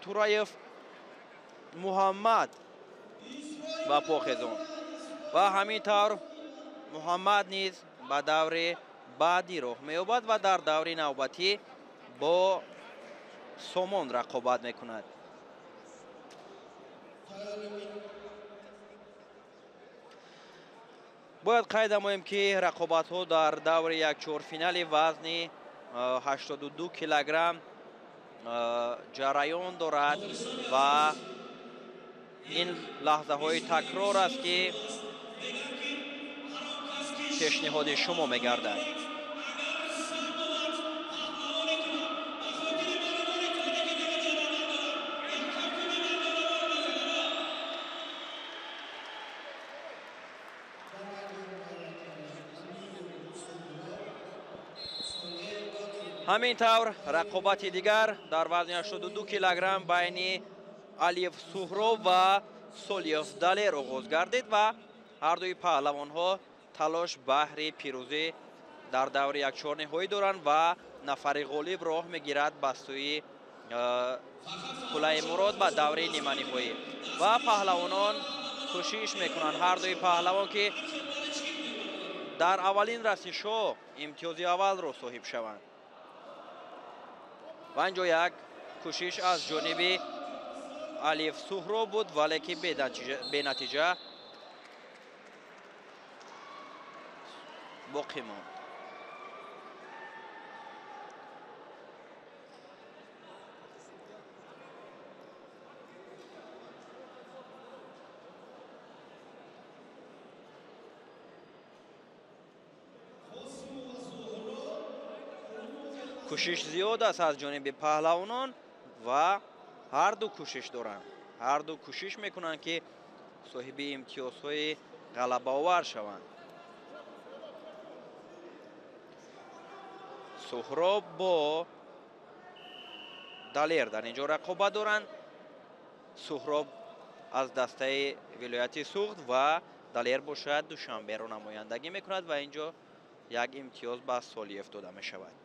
Тураев Муҳаммад ба по хезонд ва ҳамин тавр Муҳаммад низ ба даври баъдӣ роҳ меёбад ва дар даври навбатӣ бо Сомон рақобат мекунад. Бояд қайд намоем, ки рақобатҳо дар даври якчорфинали вазни 82 килограмм ҷараён дорад ва ин лаҳзаҳои такрор аст, ки пешниҳоди шумо мегардад. Ҳамин тавр рақобати дигар дар вазни 82 килограмм байни Алиев Суҳроб ва Солиев Далер оғоз гардид ва ҳар дуи паҳлавонҳо талош баҳри пирӯзӣ дар даври якчорниҳоӣ доранд ва нафари ғолиб роҳ мегирад ба сӯи кулаи мурод ба даври ниманиҳоӣ. Ва паҳлавонон кӯшиш мекунанд ҳар дуи паҳлавон, ки дар аввалин расишҳо имтиёзи аввалро соҳиб шаванд. Ва инҷо як кӯшиш аз ҷониби Алиев Суҳроб буд, вале ки бенатиҷа боқӣ монд. Кӯшиш зиёд аст аз ҷониби паҳлавонон ва ҳар ду кӯшиш доранд. Ҳар ду кӯшиш мекунанд, ки соҳиби имтиёзҳои ғалабаовар шаванд. Суҳроб бо Далер дар инҷо рақобат доранд. Суҳроб аз дастаи вилояти Суғд ва Далер бошад Душанберо намояндагӣ мекунад ва инҷо як имтиёз ба Солиев дода мешавад.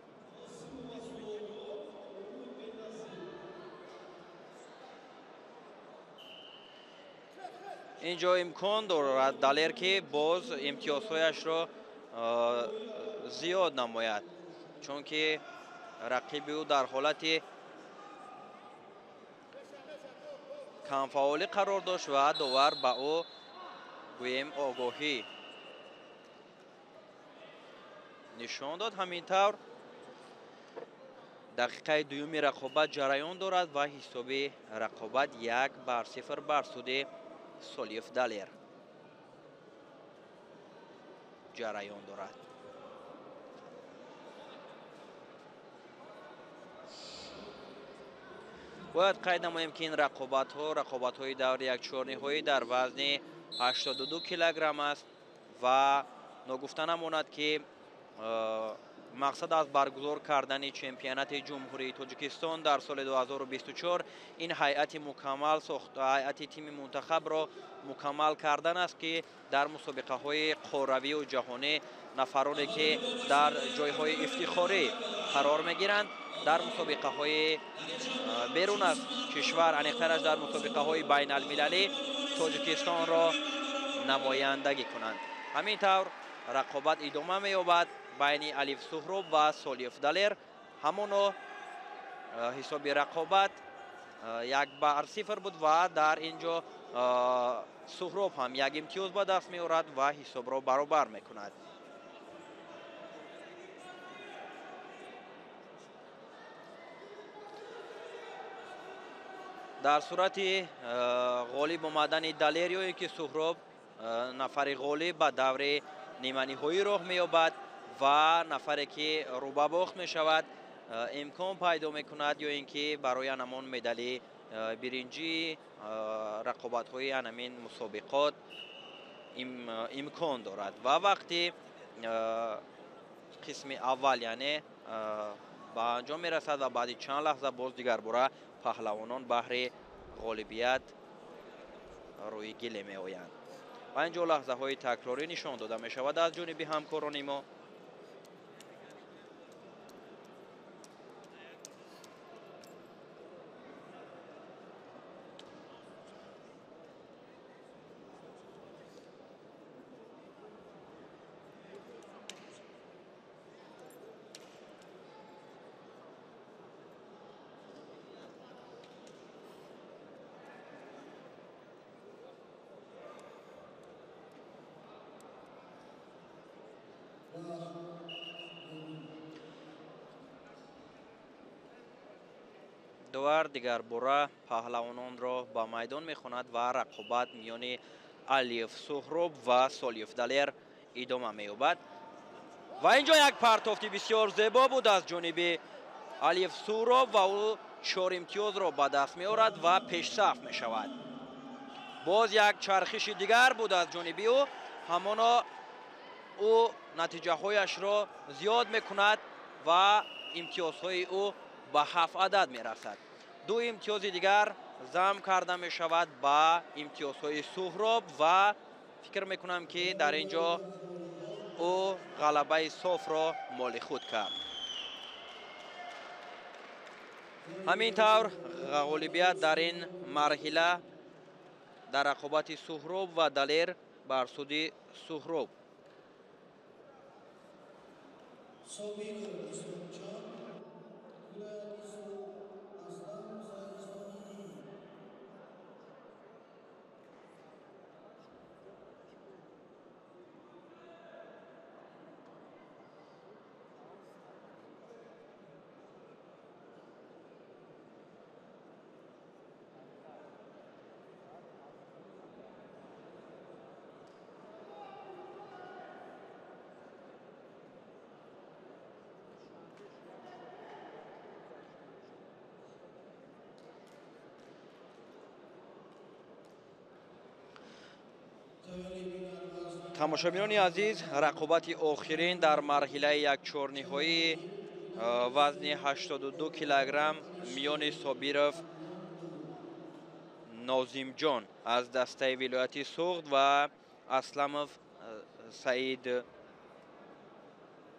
Инҷо имкон дорад Далер, ки боз имтиёзҳояшро зиёд намояд, чунки рақиби ӯ дар ҳолати камфаъолӣ қарор дошт ва довар ба ӯ гӯем огоҳӣ нишон дод. Ҳамин тавр дақиқаи дуюми рақобат ҷараён дорад ва ҳисоби рақобат 1-0 бар суди Солиев Далер ҷараён дорад. Бояд қайд намоем, ки ин рақобатҳо рақобатҳои даври якчорниҳоӣ дар вазни 82 килограмм аст ва ногуфта намонад, ки мақсад аз баргузор кардани чемпионати Ҷумҳурии Тоҷикистон дар соли 2024 ин ҳайати мукаммал сохта, ҳайати тими мунтахабро мукаммал кардан аст, ки дар мусобиқаҳои қорравию ҷаҳонӣ нафароне, ки дар ҷойҳои ифтихорӣ қарор мегиранд, дар мусобиқаҳои берун аз кишвар, аниқтараш дар мусобиқаҳои байналмилалӣ Тоҷикистонро намояндагӣ кунанд. Ҳамин тавр рақобат идома меёбад байни Алиф Суҳроб ва Солиев Далер. Ҳамоно ҳисоби рақобат 1-0 буд ва дар ин ҷо Суҳроб ҳам як имтиёз ба даст меорад ва ҳисобро баробар мекунад. Дар сурати ғолиб омадани Далер ё ин ки Суҳроб, нафари ғолиб ба даври ниманиҳоӣ роҳ меёбад ва нафаре, ки рӯбабохт мешавад, имкон пайдо мекунад ё ин ки барои анамон медали биринҷии рақобатҳои анамин мусобиқот имкон дорад. Ва вақти қисми аввал яъне ба анҷом мерасад ва баъди чанд лаҳза боз дигарбора паҳлавонон баҳри ғолибият рӯи гиле меоянд. Ва инҷо лаҳзаҳои такрорӣ нишон дода мешавад аз ҷониби ҳамкорони мо. Довар дигарбора паҳлавононро ба майдон мехонад ва рақобат миёни Алиев Суҳроб ва Солиев Далер идома меёбад. Ва инҷо як партофти бисёр зебо буд аз ҷониби Алиев Суҳроб ва ӯ 4 имтиёзро ба даст меорад ва пешсаф мешавад. Боз як чархиши дигар буд аз ҷониби ӯ, ҳамоно ӯ натиҷаҳояшро зиёд мекунад ва имтиёзҳои ӯ ба 7 адад мерасад. 2 имтиёзи дигар зам карда мешавад ба имтиёзҳои Суҳроб ва фикр мекунам, ки дар ин ҷо ӯ ғалабаи софро моли худ кард. Ҳамин тавр ғолибият дар ин марҳила дар рақобати Суҳроб ва Далер бар суди Суҳроб. Тамошобинони азиз, рақобати охирин дар марҳилаи якчорниҳоии вазни 82 килограмм миёни Собиров Нозимҷон аз дастаи вилояти Суғд ва Асламов Саид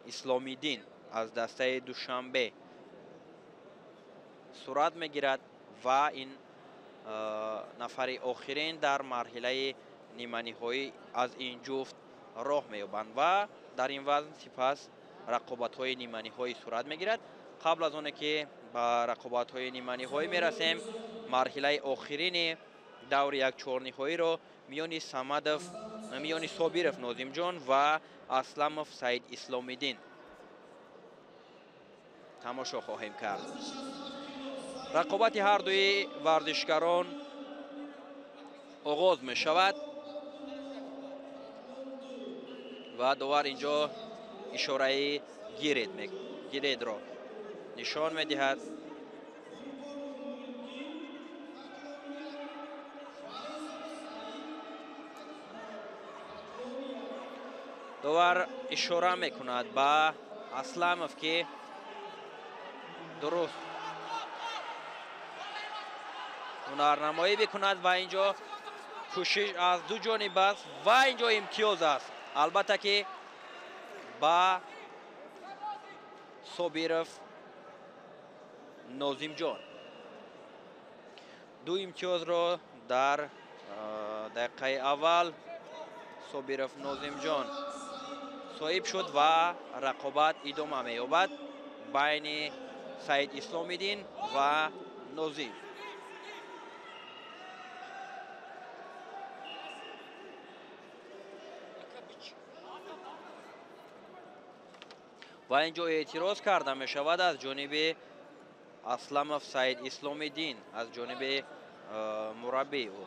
Исломиддин аз дастаи Душанбе сурат мегирад ва ин нафари охирин дар марҳилаи ниманиҳоӣ аз ин ҷуфт роҳ меёбанд ва дар ин вазн сипас рақобатҳои ниманиҳоӣ сурат мегирад. Қабл аз оне ки ба рақобатҳои ниманиҳоӣ мерасем, марҳилаи охирини даври якчорниҳоиро миёни Собиров Нозимҷон ва Асламов Саид Исломиддин тамошо хоҳем кард. Рақобати ҳардуи варзишгарон оғоз мешавад ва довар инҷо ишораи гиредро нишон медиҳад. Довар ишора мекунад ба Асламов, ки дуруст ҳунарнамоӣ бикунад ва инҷо кӯшиш аз ду ҷониб аст ва инҷо имтиёз аст. Албатта ки ба Собиров Нозимҷон ду имтиёзро дар дақиқаи аввал Собиров Нозимҷон соҳиб шуд ва рақобат идома меёбад байни Саид Исломиддин ва Нозим. Ва инҷо эътироз карда мешавад аз ҷониби Асламов Саид Исломиддин, аз ҷониби мураббии ӯ.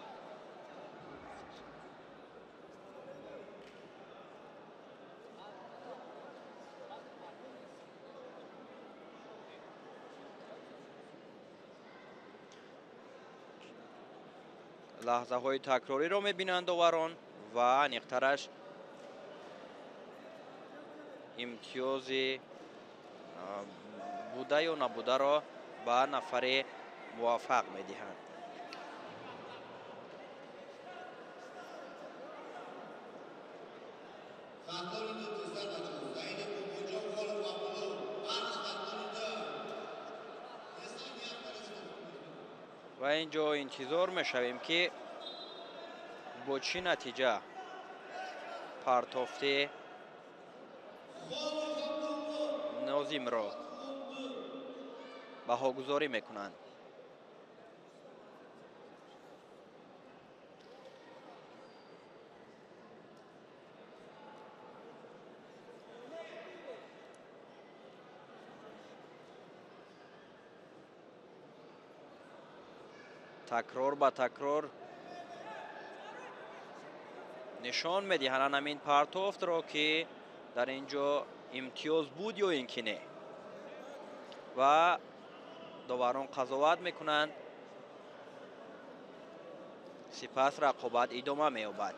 Лаҳзаҳои такрориро мебинанд доварон ва аниқтараш имтиёзи буда ё набударо ба нафари муваффақ медиҳанд. Ва инҷо интизор мешавем, ки бо чӣ натиҷа партофти Нозимро баҳогузорӣ мекунанд. Такрор ба такрор нишон медиҳанд ҳамин партофтро, ки дар ин ҷо имтиёз буд ё ин ки не, ва доварон қазоват мекунанд. Сипас рақобат идома меёбад.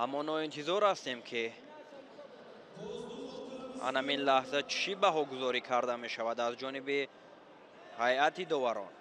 Ҳамоно интизор ҳастем, ки анамин лаҳза чӣ баҳогузорӣ карда мешавад аз ҷониби ҳайати доварон.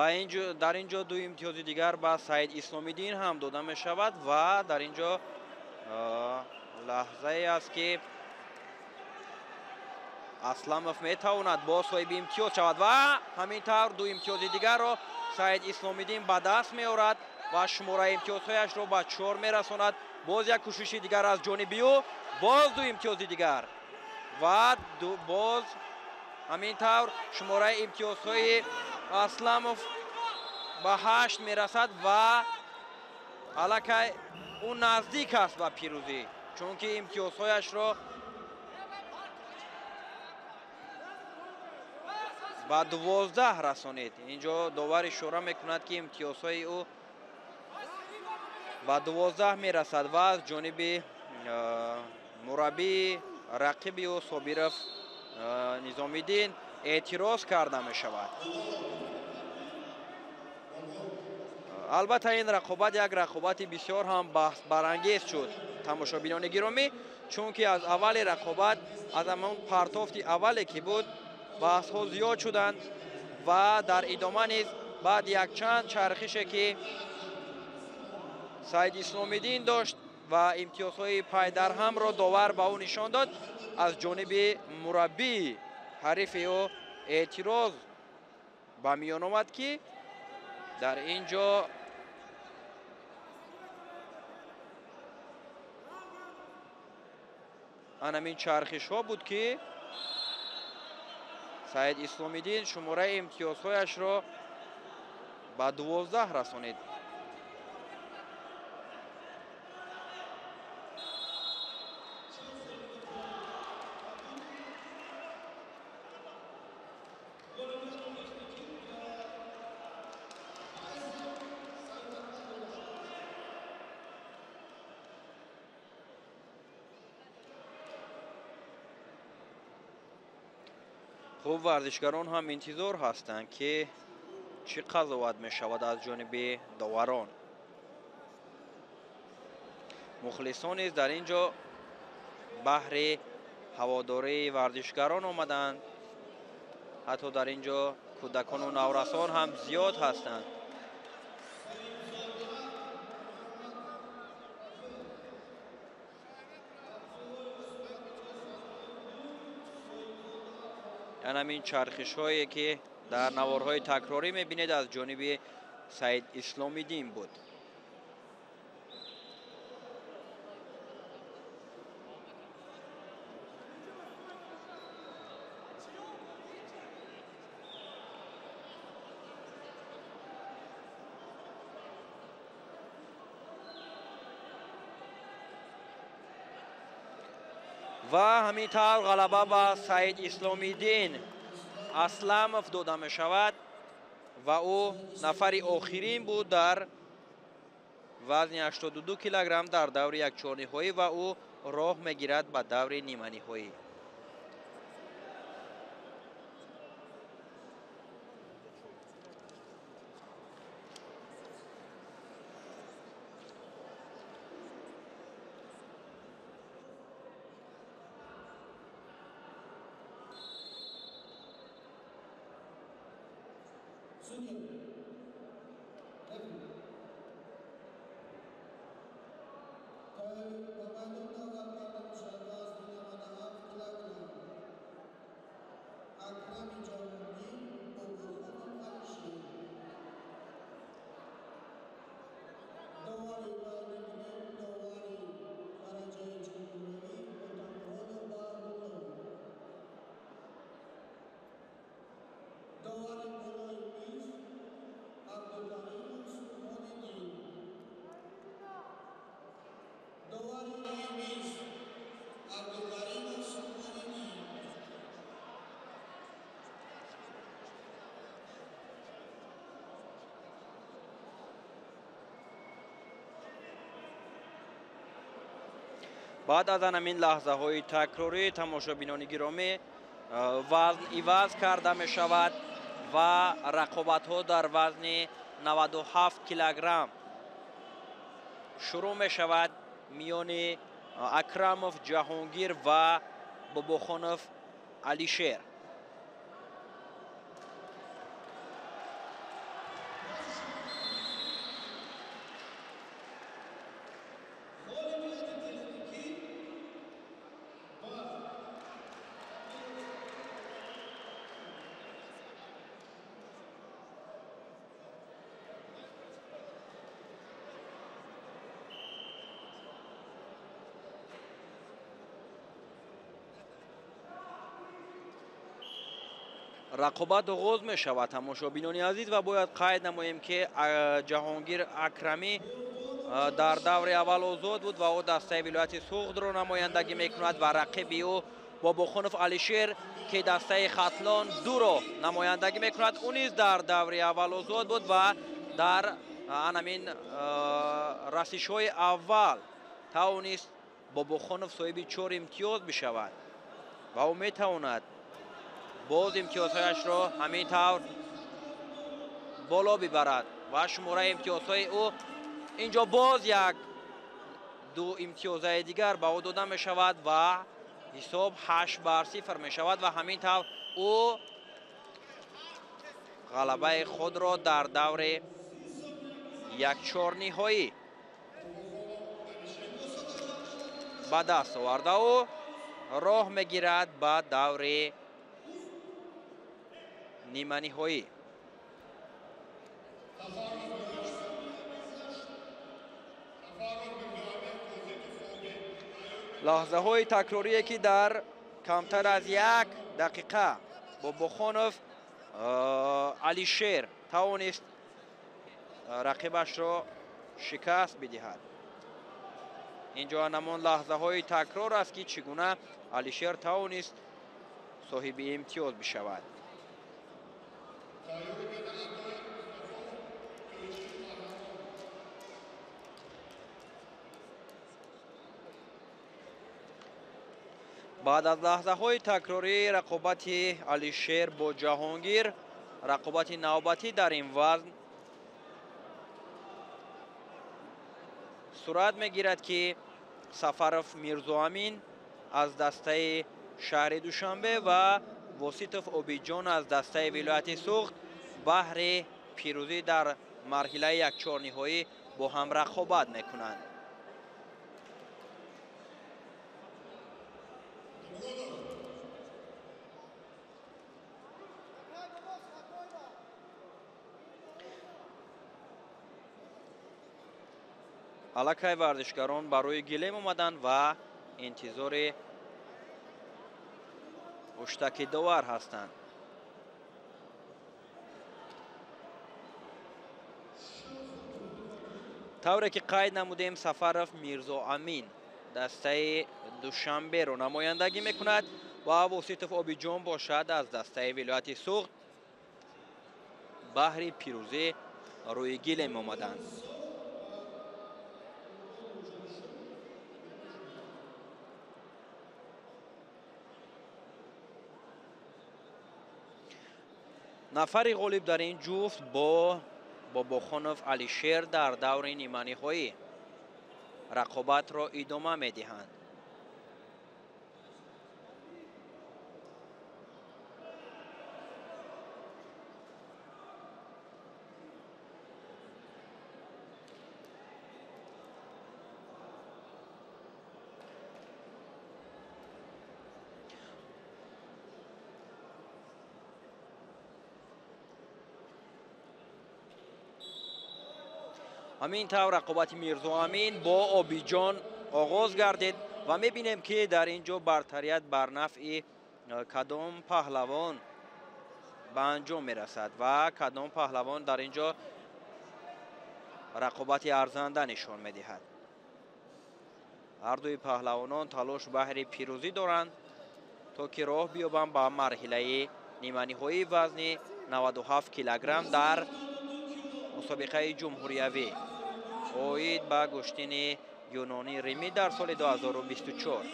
Ва дар ин ҷо ду имтиёзи дигар ба Саид Исломиддин ҳам дода мешавад ва дар ин ҷо лаҳзае аст ки Асламов метавонад боз соҳиби имтиёз шавад ва ҳамин тавр ду имтиёзи дигарро Саид Исломиддин ба даст меорад ва шумораи имтиёзҳояшро ба 4 мерасонад. Боз як кӯшиши дигар аз ҷониби ӯ, боз ду имтиёзи дигар ва боз ҳамин тавр шумораи имтиёзҳои Асламов ба 8 мерасад ва аллакай ӯ наздик аст ба пирӯзӣ, чунки имтиёзҳояшро ба 12 расонид. Инҷо довар ишора мекунад ки имтиёзҳои ӯ ба 12 мерасад ва аз ҷониби мураббии рақиби ӯ Собиров Низомиддин эътироз карда мешавад. Албатта ин рақобат як рақобати бисёр ҳам баҳсбарангез шуд, тамошобинони гиромӣ, чунки аз аввали рақобат, аз ҳамон партофти аввале ки буд, баҳсҳо зиёд шуданд ва дар идома низ баъд якчанд чархише ки Саид Исломиддин дошт ва имтиёзҳои пайдарҳамро довар ба ӯ нишон дод, аз ҷониби мураббии ҳарифи ӯ эътироз ба миён омад ки дар ин ҷо анамин чархишҳо буд ки Саид Исломиддин шумораи имтиёзҳояшро ба 12 расонид. Хуб, варзишгарон ҳам интизор ҳастанд ки чӣ қазоват мешавад аз ҷониби доварон. Мухлисон низ дар ин ҷо баҳри ҳаводории варзишгарон омаданд. Ҳатто дар ин ҷо кӯдакону наврасон ҳам зиёд ҳастанд. Ҳамин чархишҳое ки дар наворҳои такрорӣ мебинед аз ҷониби Саид Исломиддин буд. Ва ҳамин тавр ғалаба ба Саид Исломиддин Асламов дода мешавад ва ӯ нафари охирин буд дар вазни 82 килограмм дар даври якчорниҳоӣ ва ӯ роҳ мегирад ба даври ниманиҳоӣ. Баъд аз ҳамин лаҳзаҳои такрорӣ тамошобинони гиромӣ вазн иваз карда мешавад ва рақобатҳо дар вазни 97 килограмм шурӯъ мешавад миёни Акрамов Ҷаҳонгир ва Бобохонов Алишер. Рақобат оғоз мешавад, тамошобинони азиз, ва бояд қайд намоем, ки Ҷаҳонгир Акрамӣ дар даври аввал озод буд ва ӯ дастаи вилояти Суғдро намояндагӣ мекунад ва рақиби ӯ Бобохонов Алишер, ки дастаи Хатлон дуро намояндагӣ мекунад, ӯ низ дар даври аввал озод буд ва дар анамин расишҳои аввал тавонист Бобохонов соҳиби 4 имтиёз бишавад ва ӯ метавонад боз имтиёзҳояшро ҳамин тавр боло бибарад ва шумораи имтиёзҳои ӯ инҷо боз 1-2 имтиёзаи дигар ба ӯ дода мешавад ва ҳисоб 8-0 мешавад ва ҳамин тавр ӯ ғалабаи худро дар даври якчорниҳоӣ ба даст оварда, ӯ роҳ мегирад ба даври ниманиҳоӣ. Лаҳзаҳои такрорие, ки дар камтар аз 1 дақиқа Бобохонов Алишер тавонист рақибашро шикаст бидиҳад. Инҷо ҳамон лаҳзаҳои такрор аст, ки чӣ гуна Алишер тавонист соҳиби имтиёз бишавад. Баъд аз лаҳзаҳои такрории рақобати Алишер бо Ҷаҳонгир, рақобати навбатӣ дар ин вазн сурат мегирад, ки Сафаров Мирзоамин аз дастаи шаҳри Душанбе ва Воситов Обиҷон аз дастаи вилояти Суғд баҳри пирӯзӣ дар марҳилаи якчорниҳоӣ бо ҳам рақобат мекунанд. Аллакай варзишгарон ба рӯи гилем омаданд ва интизори ҳуштаки довар ҳастанд. Тавре ки қайд намудем, Сафаров Мирзоамин дастаи Душанберо намояндагӣ мекунад ва Воситов Обиҷон бошад аз дастаи вилояти Суғд баҳри пирӯзӣ рӯи гилем омаданд. Нафари ғолиб дар ин ҷуфт бо Бобохонов Алишер дар даври ниманиҳоӣ рақобатро идома медиҳанд. Ҳамин тавр рақобати Мирзоамин бо Обиҷон оғоз гардид ва мебинем, ки дар ин ҷо бартарият бар нафъи кадом паҳлавон ба анҷом мерасад ва кадом паҳлавон дар ин ҷо рақобати арзанда нишон медиҳад. Ҳардуи паҳлавонон талош баҳри пирӯзӣ доранд, то ки роҳ биёбанд ба марҳилаи ниманиҳоии вазни 97 килограмм дар мусобиқаи ҷумҳуриявӣ оид ба гӯштини юнони римӣ дар соли 2024.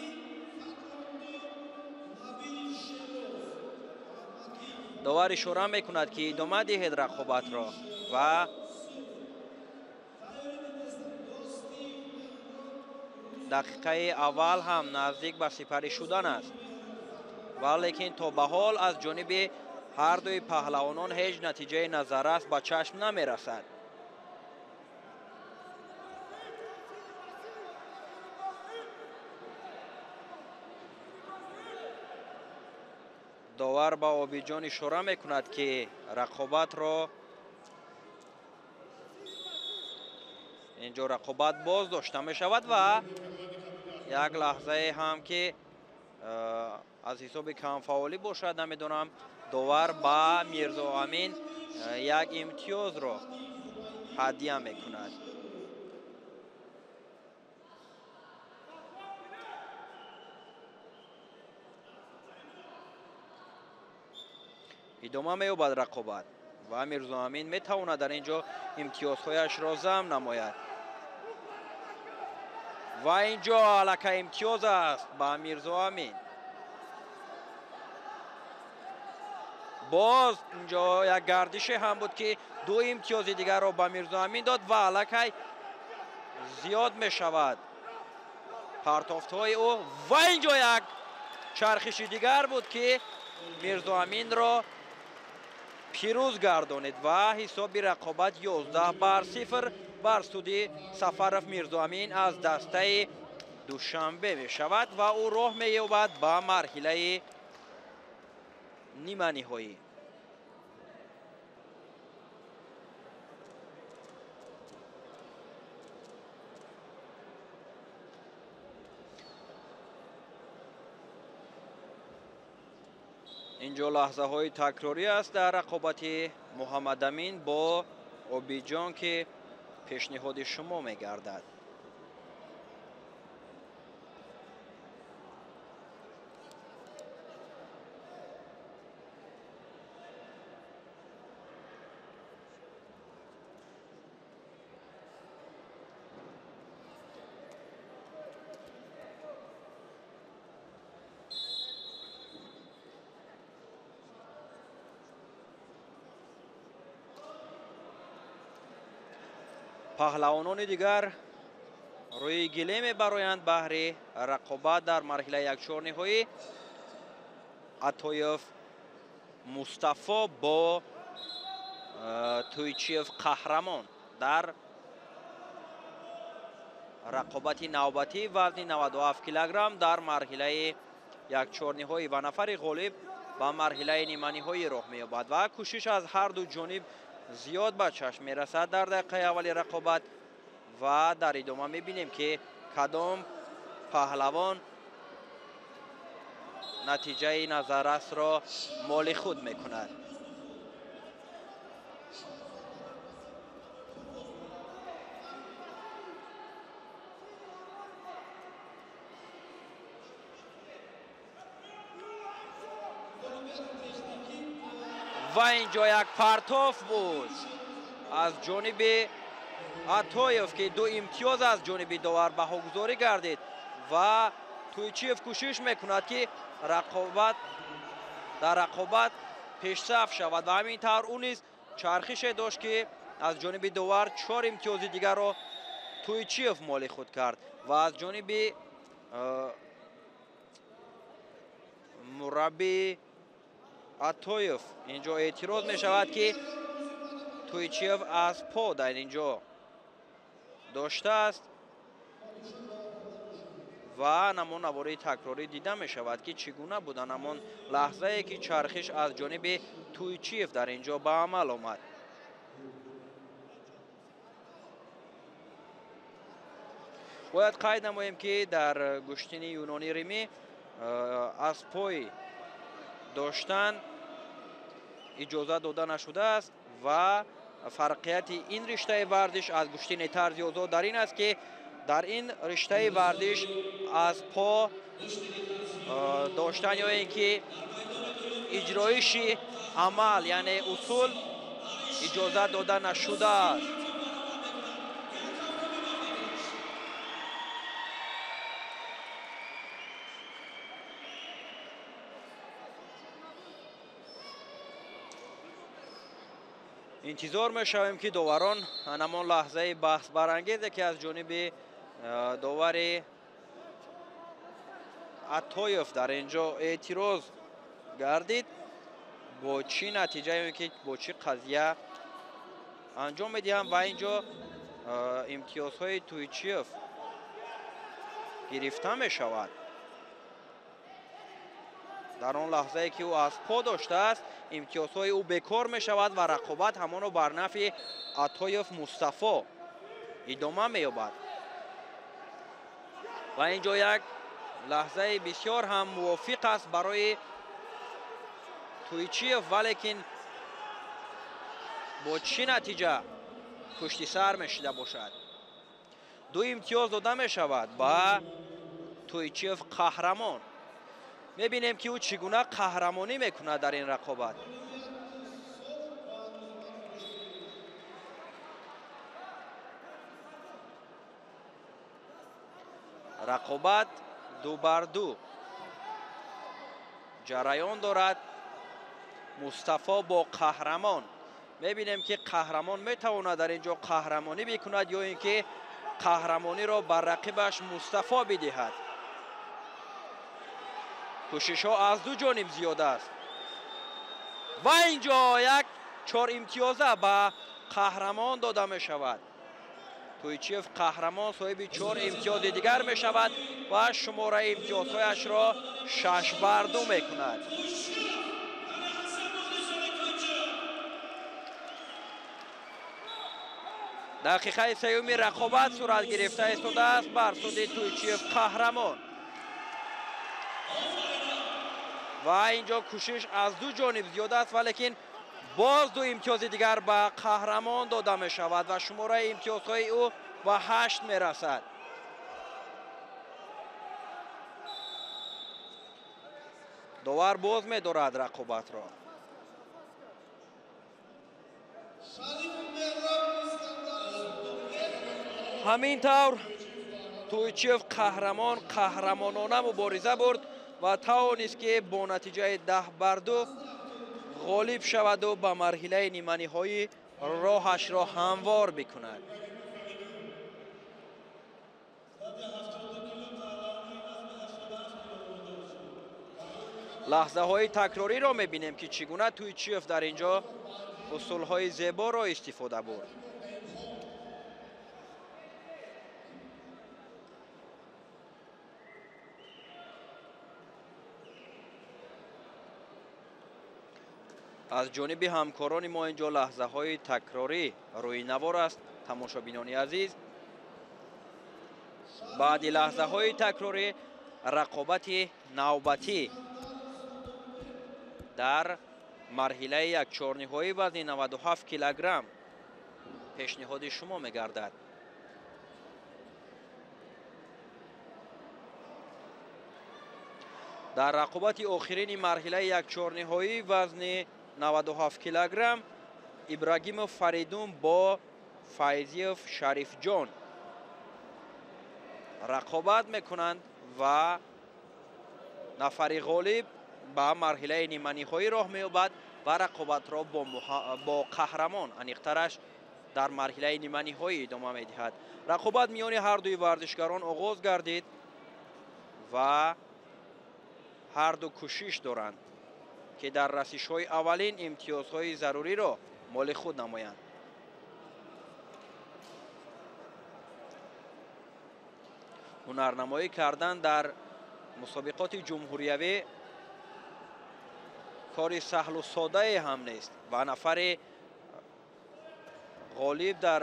Довар ишора мекунад, ки идома диҳед рақобатро ва дақиқаи аввал ҳам наздик ба сипарӣ шудан аст, валекин то ба ҳол аз ҷониби ҳардуи паҳлавонон ҳеҷ натиҷаи назаррас ба чашм намерасад. Довар ба Обиҷон ишора мекунад, ки рақобатро инҷо рақобат боз дошта мешавад ва як лаҳзае ҳам, ки аз ҳисоби камфаъолӣ бошад, намедонам, Довар ба Мирзоамин як имтиёзро ҳадия мекунад. Идома меёбад рақобат ва Мирзоамин метавонад дар ин ҷо имтиёзҳояшро зам намояд. Ва ин ҷо аллакай имтиёз аст ба Мирзоамин. Боз инҷо як гардише ҳам буд, ки ду имтиёзи дигарро ба Мирзоамин дод ва аллакай зиёд мешавад партофтҳои ӯ. Ва инҷо як чархиши дигар буд, ки Мирзоаминро пирӯз гардонид ва ҳисоби рақобат 11-0 бар суди Сафаров Мирзоамин аз дастаи Душанбе мешавад ва ӯ роҳ меёбад ба марҳилаи ниманиҳоӣ. Инҷо лаҳзаҳои такрорӣ аст дар рақобати Муҳаммадамин бо Обиҷон, ки пешниҳоди шумо мегардад. Паҳлавонони дигар рӯи гиле мебароянд баҳри рақобат дар марҳилаи якчорниҳоӣ. Атоев Мустафо бо Туйчиев Қаҳрамон дар рақобати навбатӣ вазни 97 килограмм дар марҳилаи якчорниҳоӣ ва нафари ғолиб ба марҳилаи ниманиҳоӣ роҳ меёбад ва кӯшиш аз ҳар ду ҷониб зиёд ба чашм мерасад дар дақиқаи аввали рақобат ва дар идома мебинем, ки кадом паҳлавон натиҷаи назаррасро моли худ мекунад. Ва инҷо як партоф буд аз ҷониби Атоев, ки ду имтиёз аз ҷониби довар баҳогузорӣ гардид ва Туйчиев кӯшиш мекунад, ки дар рақобат пешсаф шавад ва ҳамин тавр ӯ низ чархише дошт, ки аз ҷониби довар 4 имтиёзи дигарро Туйчиев моли худ кард ва аз ҷониби мураббӣ Атоев инҷо эътироз мешавад, ки Туйчиев аз по дар инҷо доштааст ва намон навори такрорӣ дида мешавад, ки чӣ гуна буд ҳамон лаҳзае, ки чархиш аз ҷониби Туйчиев дар инҷо ба амал омад. Бояд қайд намоем, ки дар гӯштини юнони римӣ аз пой доштан иҷоза дода нашудааст ва фарқияти ин риштаи варзиш аз гӯштини тарзи озод дар ин аст, ки дар ин риштаи варзиш аз по доштан ё ин ки иҷроиши амал, яъне усул иҷоза дода нашудааст. Интизор мешавем, ки доварон ҳамон лаҳзаи баҳсбарангезе, ки аз ҷониби довари Атоев дар инҷо эътироз гардид, бо чӣ натиҷа ё ки бо чӣ қазия анҷом медиҳанд ва инҷо имтиёзҳои Туйчиев гирифта мешавад. Дар он лаҳзае, ки ӯ аз по доштааст, имтиёзҳои ӯ бекор мешавад ва рақобат ҳамоно бар нафъи Атоев Мустафо идома меёбад. Ва инҷо як лаҳзаи бисёр ҳам мувофиқ аст барои Туйчиев, валекин бо чӣ натиҷа пушти сар мешида бошад? Ду имтиёз дода мешавад ба Туйчиев қаҳрамон. Мебинем ки ӯ чӣ гуна қаҳрамонӣ мекунад дар ин рақобат. Рақобат ду бар ду ҷараён дорад. Мустафо бо қаҳрамон. Мебинем ки қаҳрамон метавонад дар ин ҷо қаҳрамонӣ бикунад ё ин ки қаҳрамониро бар рақибаш Мустафо бидиҳад. Кӯшишҳо аз ду ҷониб зиёд аст ва ин ҷо як 4 имтиёза ба қаҳрамон дода мешавад. Туйчиев қаҳрамон соҳиби 4 имтиёзи дигар мешавад ва шумораи имтиёзҳояшро 6-2 мекунад. Дақиқаи сеюми рақобат сурат гирифта истодааст бар суди Туйчиев қаҳрамон. Ва инҷо кӯшиш аз ду ҷониб зиёд аст, валекин боз ду имтиёзи дигар ба қаҳрамон дода мешавад ва шумораи имтиёзҳои ӯ ба 8 мерасад. Довар боз медорад рақобатро. Ҳамин тавр Туйчиев қаҳрамон қаҳрамонона мубориза бурд ва тавонист ки бо натиҷаи 10-2 ғолиб шаваду ба марҳилаи ниманиҳоӣ роҳашро ҳамвор бикунад. Лаҳзаҳои такрориро мебинем ки чӣ гуна Туйчиев дар ин ҷо усулҳои зеборо истифода бурд. Аз ҷониби ҳамкорони мо инҷо лаҳзаҳои такрорӣ рӯи навор аст. Тамошобинони азиз, баъди лаҳзаҳои такрорӣ рақобати навбатӣ дар марҳилаи якчорниҳоӣ вазни 97 килограмм пешниҳоди шумо мегардад. Дар рақобати охирини марҳилаи якчорниҳоӣ вазни 97 килограмм Ибрагимов Фаридун бо Файзиев Шарифҷон рақобат мекунанд ва нафари ғолиб ба марҳилаи ниманиҳоӣ роҳ меёбад ва рақобатро бо қаҳрамон, аниқтараш дар марҳилаи ниманиҳоӣ идома медиҳад. Рақобат миёни ҳардуи варзишгарон оғоз гардид ва ҳарду кӯшиш доранд ки дар расишҳои аввалин имтиёзҳои заруриро моли худ намоянд. Ҳунарнамоӣ кардан дар мусобиқоти ҷумҳуриявӣ кори саҳлу содае ҳам нест ва нафари ғолиб дар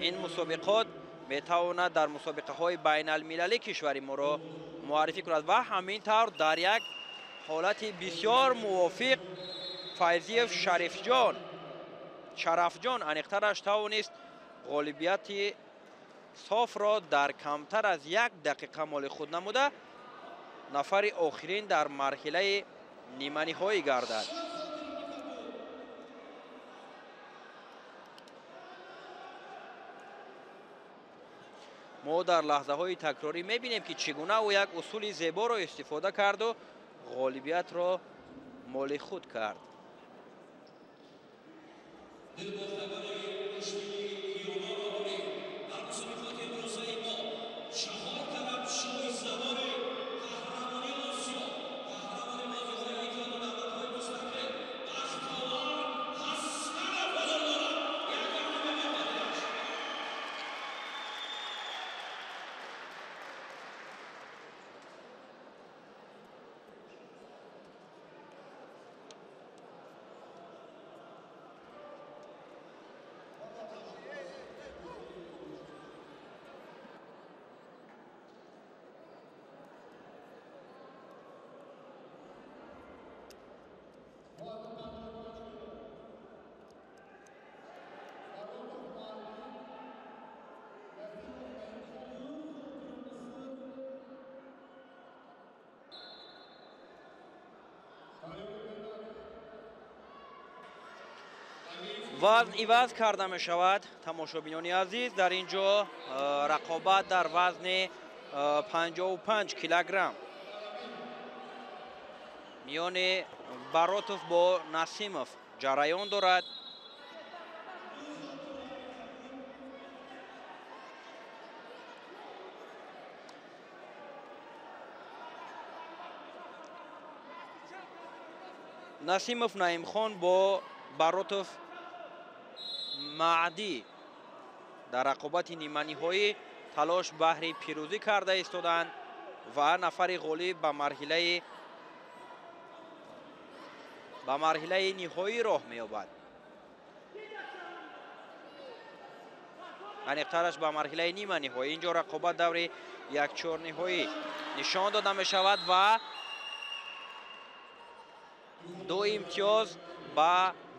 ин мусобиқот метавонад дар мусобиқаҳои байналмилалӣ кишвари моро муаррифӣ кунад ва ҳамин тавр дар як ҳолати бисёр мувофиқ Файзиев Шарафҷон аниқтараш тавонист ғолибияти софро дар камтар аз 1 дақиқа моли худ намуда нафари охирин дар марҳилаи ниманиҳоӣ гардад. Мо дар лаҳзаҳои такрорӣ мебинем ки чӣ гуна ӯ як усули зеборо истифода карду ғолибиятро моли худ кард. Вазн иваз карда мешавад, тамошобинони азиз. Дар ин ҷо рақобат дар вазни 55 килограмм миёни Баротов бо Насимов ҷараён дорад. Насимов Наимхон бо Баротов Маъдӣ дар рақобати ниманиҳоӣ талош баҳри пирӯзӣ карда истоданд ва нафари ғолиб ба марҳилаи ниҳоӣ роҳ меёбад. Аниқтараш ба марҳилаи ниманиҳоӣ. Инҷо рақобат даври якчорниҳоӣ нишон дода мешавад ва ду имтиёз ба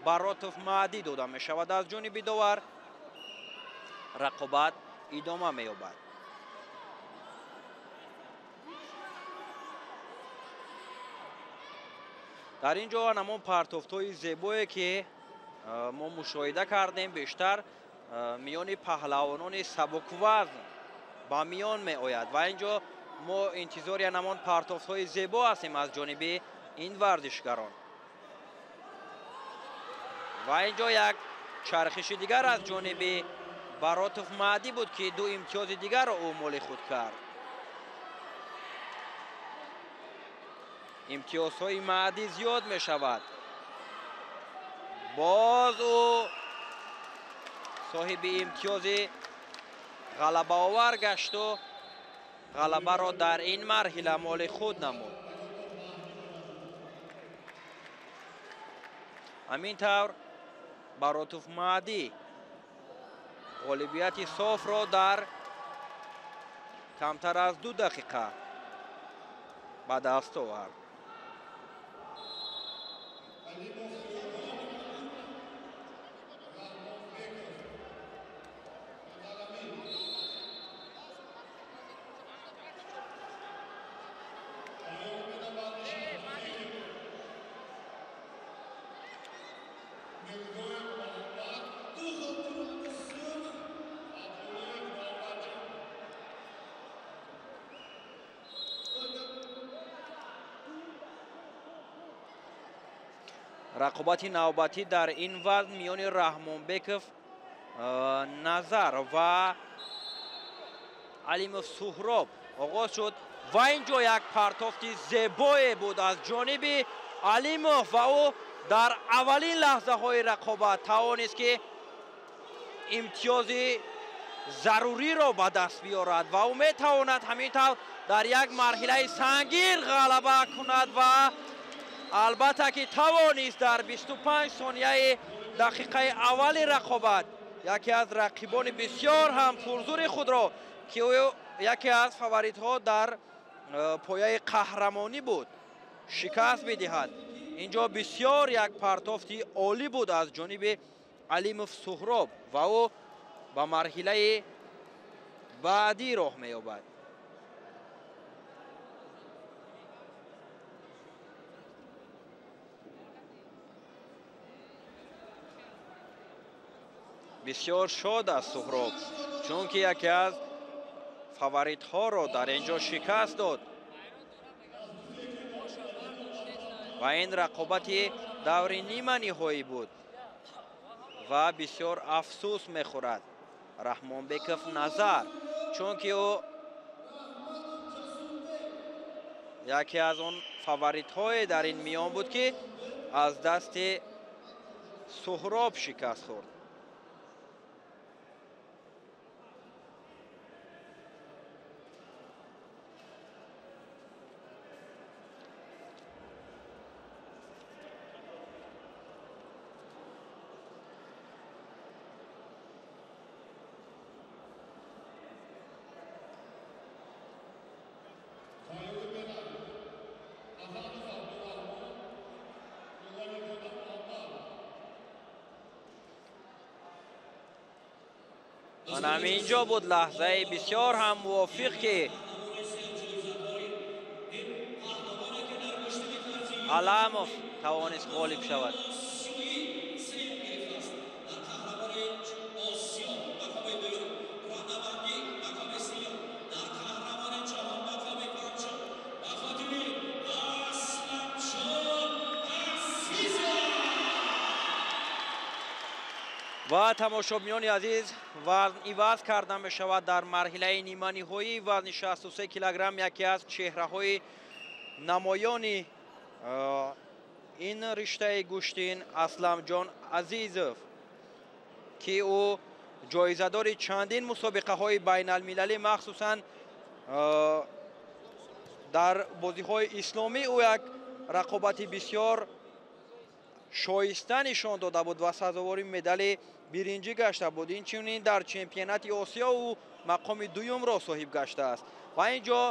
Баротов Маъдӣ дода мешавад аз ҷониби довар. Рақобат идома меёбад. Дар ин ҷо ҳамон партофтҳои зебое ки мо мушоҳида кардем бештар миёни паҳлавонони сабуквазн ба миён меояд ва ин ҷо мо интизори ҳамон партофтҳои зебо ҳастем аз ҷониби ин варзишгарон. Ва ин ҷо як чархиши дигар аз ҷониби Баротов Маъдӣ буд ки ду имтиёзи дигарро ӯ моли худ кард. Имтиёзҳои Маъдӣ зиёд мешавад. Боз ӯ соҳиби имтиёзи ғалабаовар гашту ғалабаро дар ин марҳила моли худ намуд. Ҳамин тавр Баротов Маъдӣ ғолибияти софро дар камтар аз 2 дақиқа ба даст овард. Рақобати навбатӣ дар ин вазн миёни Раҳмонбеков Назар ва Алимов Суҳроб оғоз шуд ва ин ҷо як партофти зебое буд аз ҷониби Алимов ва ӯ дар аввалин лаҳзаҳои рақобат тавонист ки имтиёзи заруриро ба даст биёрад ва ӯ метавонад ҳамин тавр дар як марҳилаи сангин ғалаба кунад ва албатта ки тавонист дар 25 сонияи дақиқаи аввали рақобат яке аз рақибони бисёр ҳам пурзури худро ки ӯ яке аз фаворитҳо дар пояи қаҳрамонӣ буд шикаст бидиҳад. Инҷо бисёр як партофти олӣ буд аз ҷониби Алимов Суҳроб ва ӯ ба марҳилаи баъдӣ роҳ меёбад. Бисёр шод аст Суҳроб, чунки яке аз фаворитҳоро дар ин ҷо шикаст дод ва ин рақобати даври ниманиҳоӣ буд ва бисёр афсӯс мехӯрад Раҳмонбеков Назар, чунки ӯ яке аз он фаворитҳое дар ин миён буд ки аз дасти Суҳроб шикаст хӯрд. Ҳаминҷо буд лаҳзаи бисёр ҳам мувофиқ ки Аламов тавонист ғолиб шавад. Ва тамошобинони азиз, вазн иваз карда мешавад дар марҳилаи ниманиҳоӣ. Вазни 63 килограмм яке аз чеҳраҳои намоёни ин риштаи гӯштин Асламҷон Азизов, ки ӯ ҷоизадори чандин мусобиқаҳои байналмилалӣ, махсусан дар бозиҳои исломӣ ӯ як рақобати бисёр шоиста нишон дода буд ва сазовори медали биринҷӣ гашта буд. Инчунин дар чемпионати Осиё ӯ мақоми дуюмро соҳиб гаштааст ва ин ҷо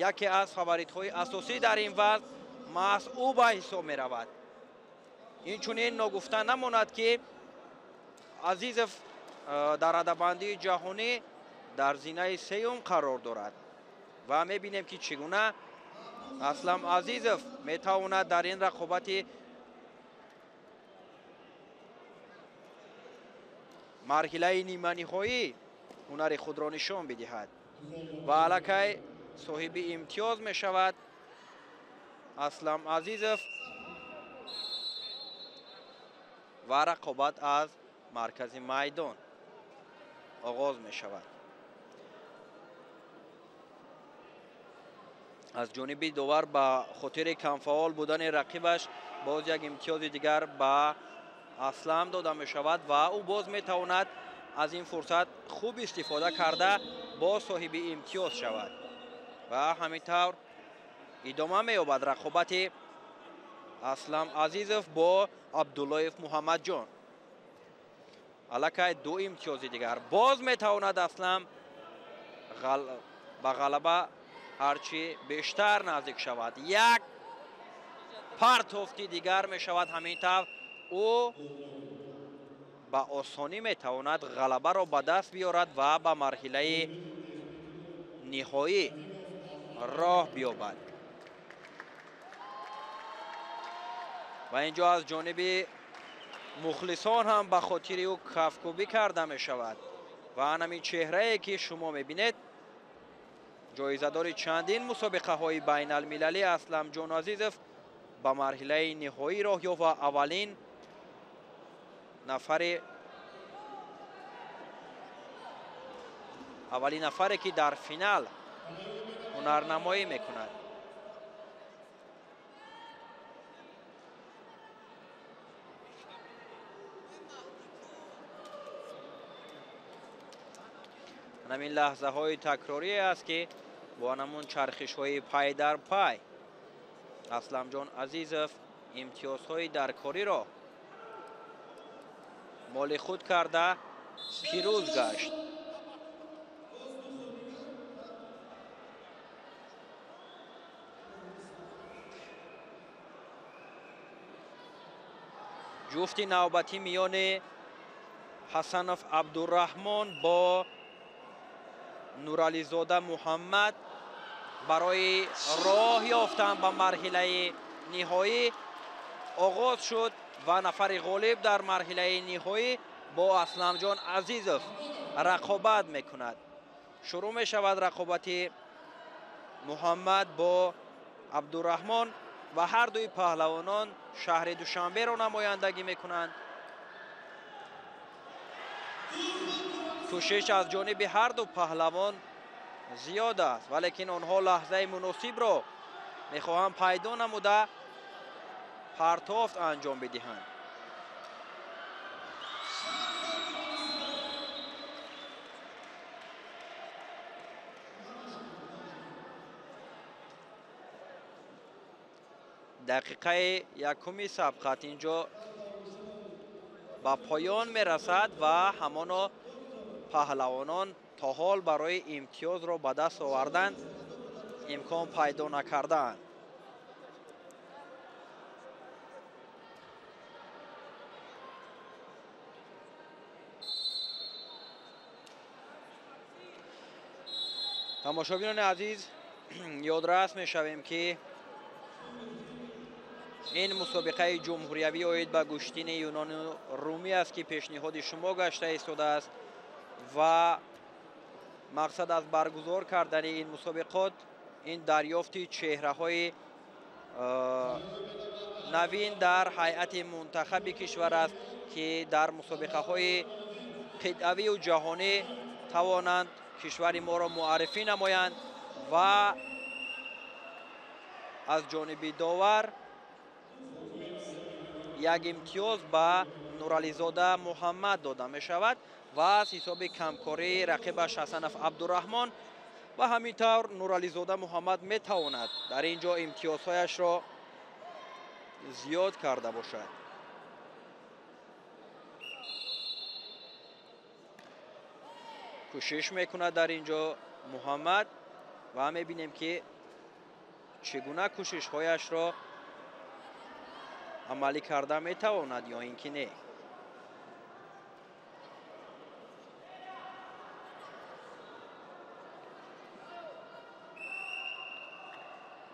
яке аз фаворитҳои асосӣ дар ин вазн маҳз ӯ ба ҳисоб меравад. Инчунин ногуфта намонад, ки Азизов дар радабандии ҷаҳонӣ дар зинаи сеюм қарор дорад ва мебинем, ки чӣ гуна Аслам Азизов метавонад дар ин рақобати марҳилаи ниманиҳоӣ ҳунари худро нишон бидиҳад ва аллакай соҳиби имтиёз мешавад Аслам Азизов ва рақобат аз маркази майдон оғоз мешавад. Аз ҷониби довар ба хотири камфаъол будани рақибаш боз як имтиёзи дигар ба Аслам дода мешавад ва ӯ боз метавонад аз ин фурсат хуб истифода карда боз соҳиби имтиёз шавад ва ҳамин тавр идома меёбад рақобати Аслам Азизов бо Абдуллоев Муҳаммадҷон. Аллакай ду имтиёзи дигар боз метавонад Аслам ба ғалаба ҳарчи бештар наздик шавад. Як партофти дигар мешавад, ҳамин тавр ӯ ба осонӣ метавонад ғалабаро ба даст биёрад ва ба марҳилаи ниҳоӣ роҳ биёбад. Ва инҷо аз ҷониби мухлисон ҳам ба хотири ӯ кафкӯбӣ карда мешавад ва ҳамин чеҳрае, ки шумо мебинед, ҷоизадори чандин мусобиқаҳои байналмилалӣ Асламҷон Азизов ба марҳилаи ниҳоӣ роҳ ёфт ва аввалин нафаре, ки дар финал ҳунарнамоӣ мекунад. Ҳамин лаҳзаҳои такрорие аст, ки бо ҳамон чархишҳои пай дар пай Асламҷон Азизов имтиёзҳои даркориро моли худ карда пирӯз гашт. Ҷуфти навбатӣ миёни Ҳасанов Абдураҳмон бо Нурализода Муҳаммад барои роҳ ёфтан ба марҳилаи ниҳоӣ оғоз шуд ва нафари ғолиб дар марҳилаи ниҳоӣ бо Асламҷон Азизов рақобат мекунад. Шурӯъ мешавад рақобати Муҳаммад бо Абдураҳмон ва ҳар дуи паҳлавонон шаҳри Душанберо намояндагӣ мекунанд. Кӯшиш аз ҷониби ҳар ду паҳлавон зиёд аст, валекин онҳо лаҳзаи муносибро мехоҳанд пайдо намуда партофт анҷом бидиҳанд. Дақиқаи якуми сабқат инҷо ба поён мерасад ва ҳамоно паҳлавонон то ҳол барои имтиёзро ба даст овардан имкон пайдо накардаанд. Тамошобинони азиз, ёдрас мешавем, ки ин мусобиқаи ҷумҳуриявӣ оид ба гӯштини юнону румӣ аст, ки пешниҳоди шумо гашта истодааст ва мақсад аз баргузор кардани ин мусобиқот ин дарёфти чеҳраҳои навин дар ҳайати мунтахаби кишвар аст, ки дар мусобиқаҳои қитъавию ҷаҳонӣ тавонанд кишвари моро муаррифӣ намоянд ва аз ҷониби довар як имтиёз ба Нурализода Муҳаммад дода мешавад ва аз ҳисоби камкории рақибаш Ҳасанов Абдураҳмон. Ва ҳамин тавр Нурализода Муҳаммад метавонад дар ин ҷо имтиёзҳояшро зиёд карда бошад. Кӯшиш мекунад дар ин ҷо Муҳаммад ва мебинем ки чӣ гуна кӯшишҳояшро амалӣ карда метавонад ё ин ки не.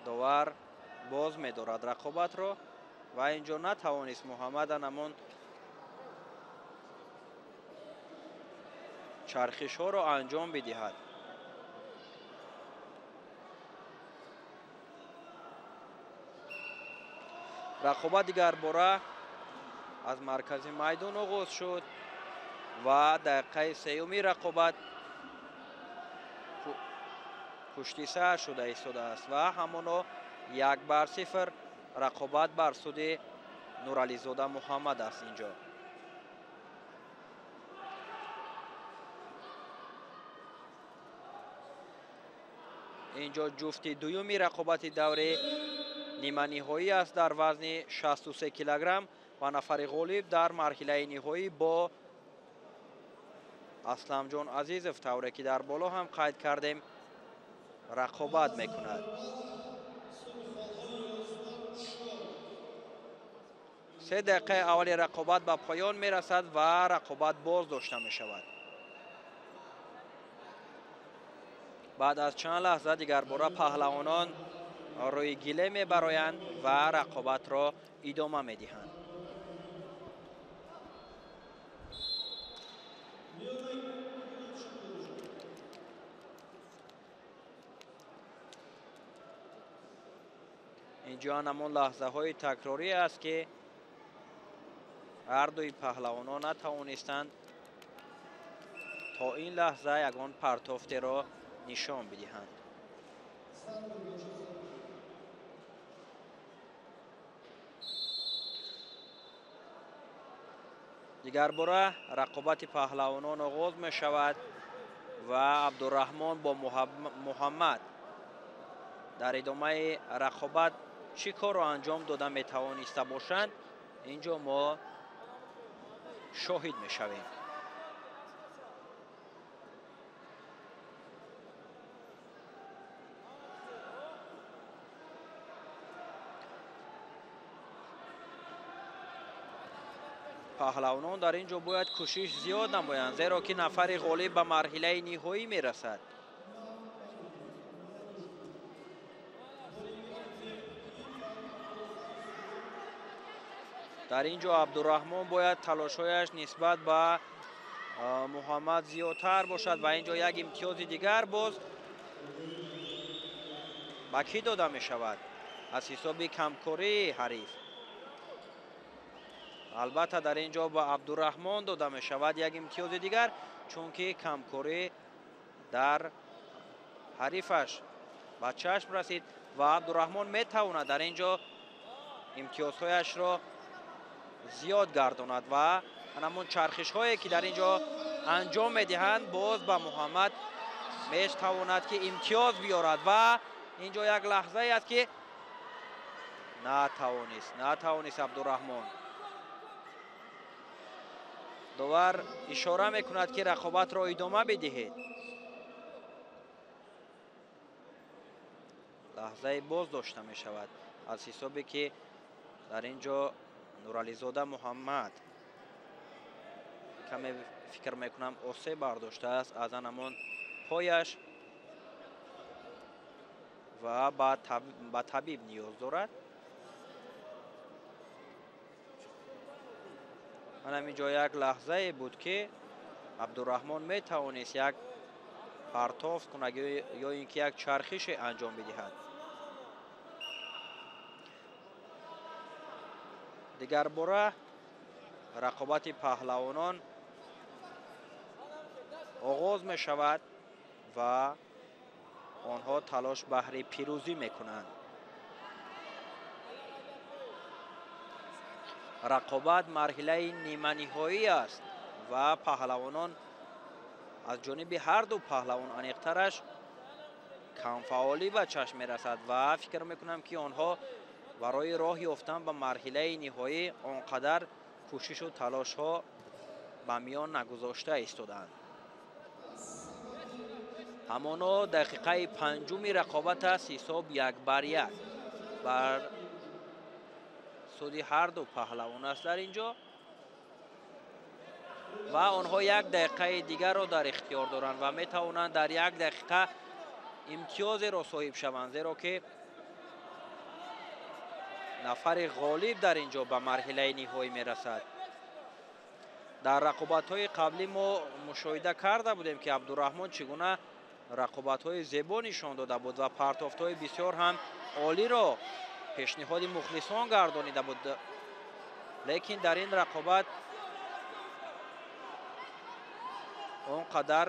Довар боз медорад рақобатро ва ин ҷо натавонист Муҳаммад анамон чархишҳоро анҷом бидиҳад. Рақобат дигарбора аз маркази майдон оғоз шуд ва дақиқаи сеюми рақобат пушти сар шуда истодааст ва ҳамоно 1-0 рақобат бар суди Нурализода Муҳаммад аст инҷо. Инҷо ҷуфти дуюми рақобати даври ниманиҳоӣ аст дар вазни 63 килограмм ва нафари ғолиб дар марҳилаи ниҳоӣ бо Асламҷон Азизов, тавре ки дар боло ҳам қайд кардем, рақобат мекунад. 3 дақиқаи аввали рақобат ба поён мерасад ва рақобат боз дошта мешавад. Баъд аз чанд лаҳза дигарбора паҳлавонон рӯи гиле мебароянд ва рақобатро идома медиҳанд. Инҷо ҳамон лаҳзаҳои такрорӣ аст ки ҳардуи паҳлавонон натавонистанд то ин лаҳза ягон партофтеро нишон бидиҳанд. Дигарбора рақобати паҳлавонон оғоз мешавад ва Абдураҳмон бо Муҳаммад дар идомаи рақобат чӣ корро анҷом дода метавониста бошанд, инҷо мо шоҳид мешавем. Паҳлавонон дар ин ҷо бояд кӯшиш зиёд намоянд, зеро ки нафари ғолиб ба марҳилаи ниҳоӣ мерасад. Дар ин ҷо Абдураҳмон бояд талошҳояш нисбат ба Муҳаммад зиёдтар бошад ва ин ҷо як имтиёзи дигар боз ба кӣ дода мешавад аз ҳисоби камкории ҳариф. Албатта дар ин ҷо ба Абдураҳмон дода мешавад як имтиёзи дигар, чунки камкорӣ дар ҳарифаш ба чашм расид ва Абдураҳмон метавонад дар ин ҷо имтиёзҳояшро зиёд гардонад ва ҳамон чархишҳое ки дар ин ҷо анҷом медиҳанд боз ба Муҳаммад метавонад ки имтиёз биёрад ва ин ҷо як лаҳзае аст ки натавонист Абдураҳмон. Довар ишора мекунад ки рақобатро идома бидиҳед. Лаҳзаи боз дошта мешавад аз ҳисобе ки дар ин ҷо Нурализода Муҳаммад каме фикр мекунам осе бардоштааст аз анамон пояш ва ба табиб ниёз дорад. Ҳамин ҷо як лаҳзае буд ки Абдураҳмон метавонист як партофт кунад ё ин ки як чархише анҷом бидиҳад. Дигарбора рақобати паҳлавонон оғоз мешавад ва онҳо талош баҳри пирӯзӣ мекунанд. Рақобат марҳилаи ниманиҳоӣ аст ва паҳлавонон аз ҷониби ҳар ду паҳлавон аниқтараш камфаъолӣ ба чашм мерасад ва фикр мекунам, ки онҳо барои роҳ ёфтан ба марҳилаи ниҳоӣ он қадар кӯшишу талошҳо ба миён нагузошта истодаанд. Ҳамоно дақиқаи панҷуми рақобат аст, ҳисоб 1-1 бар суди ҳар ду паҳлавон аст дар ин ҷо ва онҳо як дақиқаи дигарро дар ихтиёр доранд ва метавонанд дар як дақиқа имтиёзеро соҳиб шаванд, зеро ки нафари ғолиб дар ин ҷо ба марҳилаи ниҳоӣ мерасад. Дар рақобатҳои қаблӣ мо мушоҳида карда будем, ки Абдураҳмон чӣ гуна рақобатҳои зебо нишон дода буд ва партофтҳои бисёр ҳам олиро пешниҳоди мухлисон гардонида буд. Лекин дар ин рақобат он қадар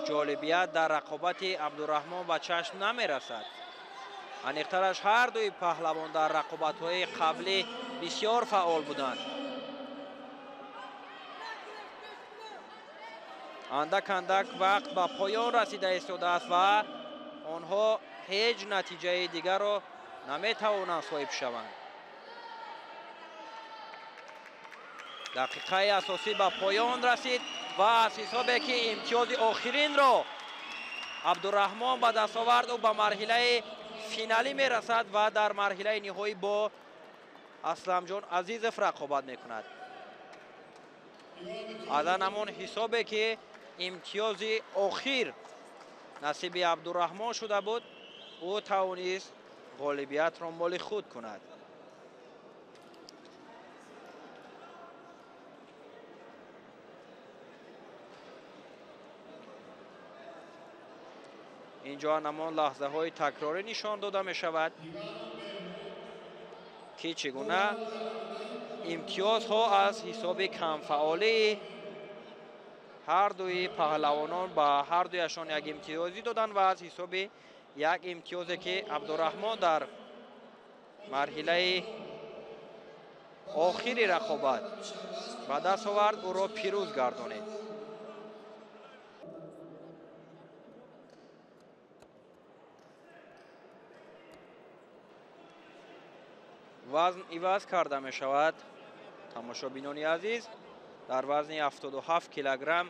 ҷолибият дар рақобати Абдураҳмон ба чашм намерасад. Аниқтараш ҳар дуи паҳлавон дар рақобатҳои қаблӣ бисёр фаъол буданд. Андак андак вақт ба поён расида истодааст ва онҳо ҳеҷ натиҷаи дигарро наметавонанд соҳиб шаванд. Дақиқаи асосӣ ба поён расид ва аз ҳисобе ки имтиёзи охиринро Абдураҳмон ба даст овард, ӯ ба марҳилаи финалӣ мерасад ва дар марҳилаи ниҳоӣ бо Асламҷон Азизов рақобат мекунад. Аз ан ҳамон ҳисобе ки имтиёзи охир насиби Абдураҳмон шуда буд, ӯ тавонист ғолибиятро моли худ кунад. Инҷо ҳамон лаҳзаҳои такрорӣ нишон дода мешавад, ки чӣ гуна имтиёзҳо аз ҳисоби камфаъолии ҳар дуи паҳлавонон ба ҳар дуяшон як имтиёзӣ доданд ва аз ҳисоби як имтиёзе ки Абдураҳмон дар марҳилаи охири рақобат ба даст овард, ӯро пирӯз гардонид. Вазн иваз карда мешавад. Тамошобинони азиз, дар вазни 77 килограмм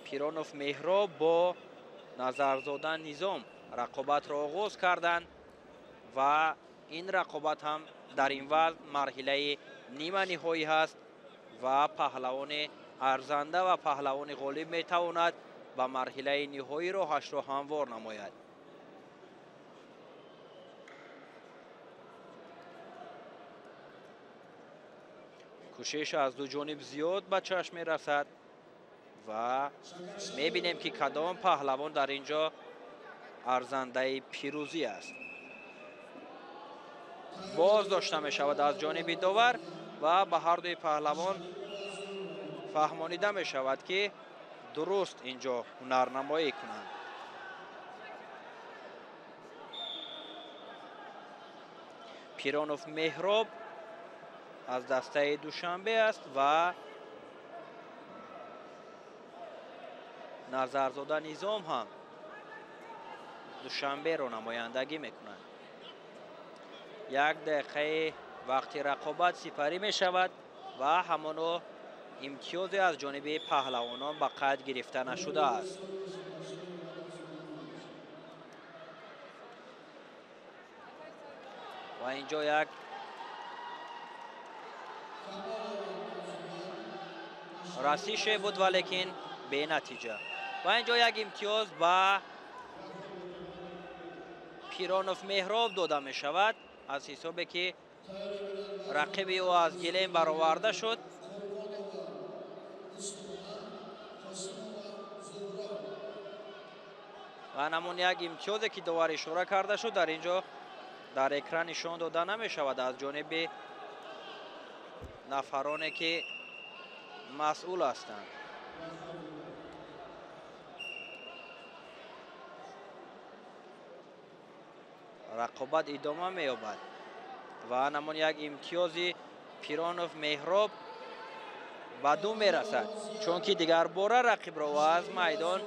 Пиронов Меҳроб бо Назарзода Низом рақобатро оғоз карданд ва ин рақобат ҳам дар ин вазн марҳилаи ниманиҳоӣ ҳаст ва паҳлавони арзанда ва паҳлавони ғолиб метавонад ба марҳилаи ниҳоӣ роҳашро ҳамвор намояд. Кӯшиш аз ду ҷониб зиёд ба чашм мерасад ва мебинем, ки кадом паҳлавон дар ин ҷо арзандаи пирӯзӣ аст. Боз дошта мешавад аз ҷониби довар ва ба ҳар дуи паҳлавон фаҳмонида мешавад, ки дуруст ин ҷо ҳунарнамоӣ кунанд. Пиронов Меҳроб аз дастаи Душанбе аст ва Назарзода Низом ҳам Душанберо намояндагӣ мекунад. Як дақиқаи вақти рақобат сипарӣ мешавад ва ҳамоно имтиёзе аз ҷониби паҳлавонон ба қайд гирифта нашудааст. Ва инҷо як расише буд, валекин бенатиҷа. Ва инҷо як имтиёз ба Пиронов Меҳроб дода мешавад аз ҳисобе ки рақиби ӯ аз гилем бароварда шуд. Ва ҳамон як имтиёзе ки довар ишора карда шуд, дар инҷо дар экран нишон дода намешавад аз ҷониби нафароне ки Масъул ҳастанд. Рақобат идома меёбад ва ҳамон як имтиёзи Пиронов Меҳроб ба ду мерасад, чунки дигарбора рақибро аз майдон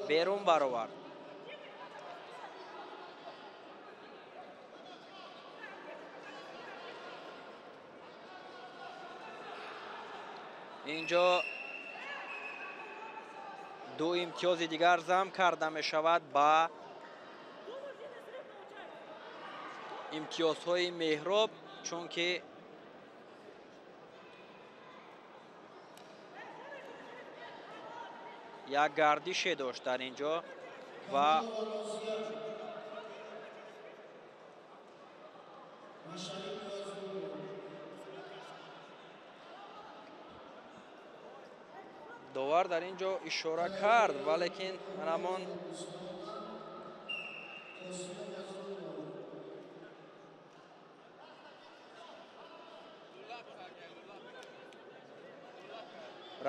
берун баровард. Инҷо ду имтиёзи дигар зам карда мешавад ба имтиёзҳои Меҳроб, чунки як гардише дошт дар инҷо ва довар дар ин ҷо ишора кард, валекин ҳамон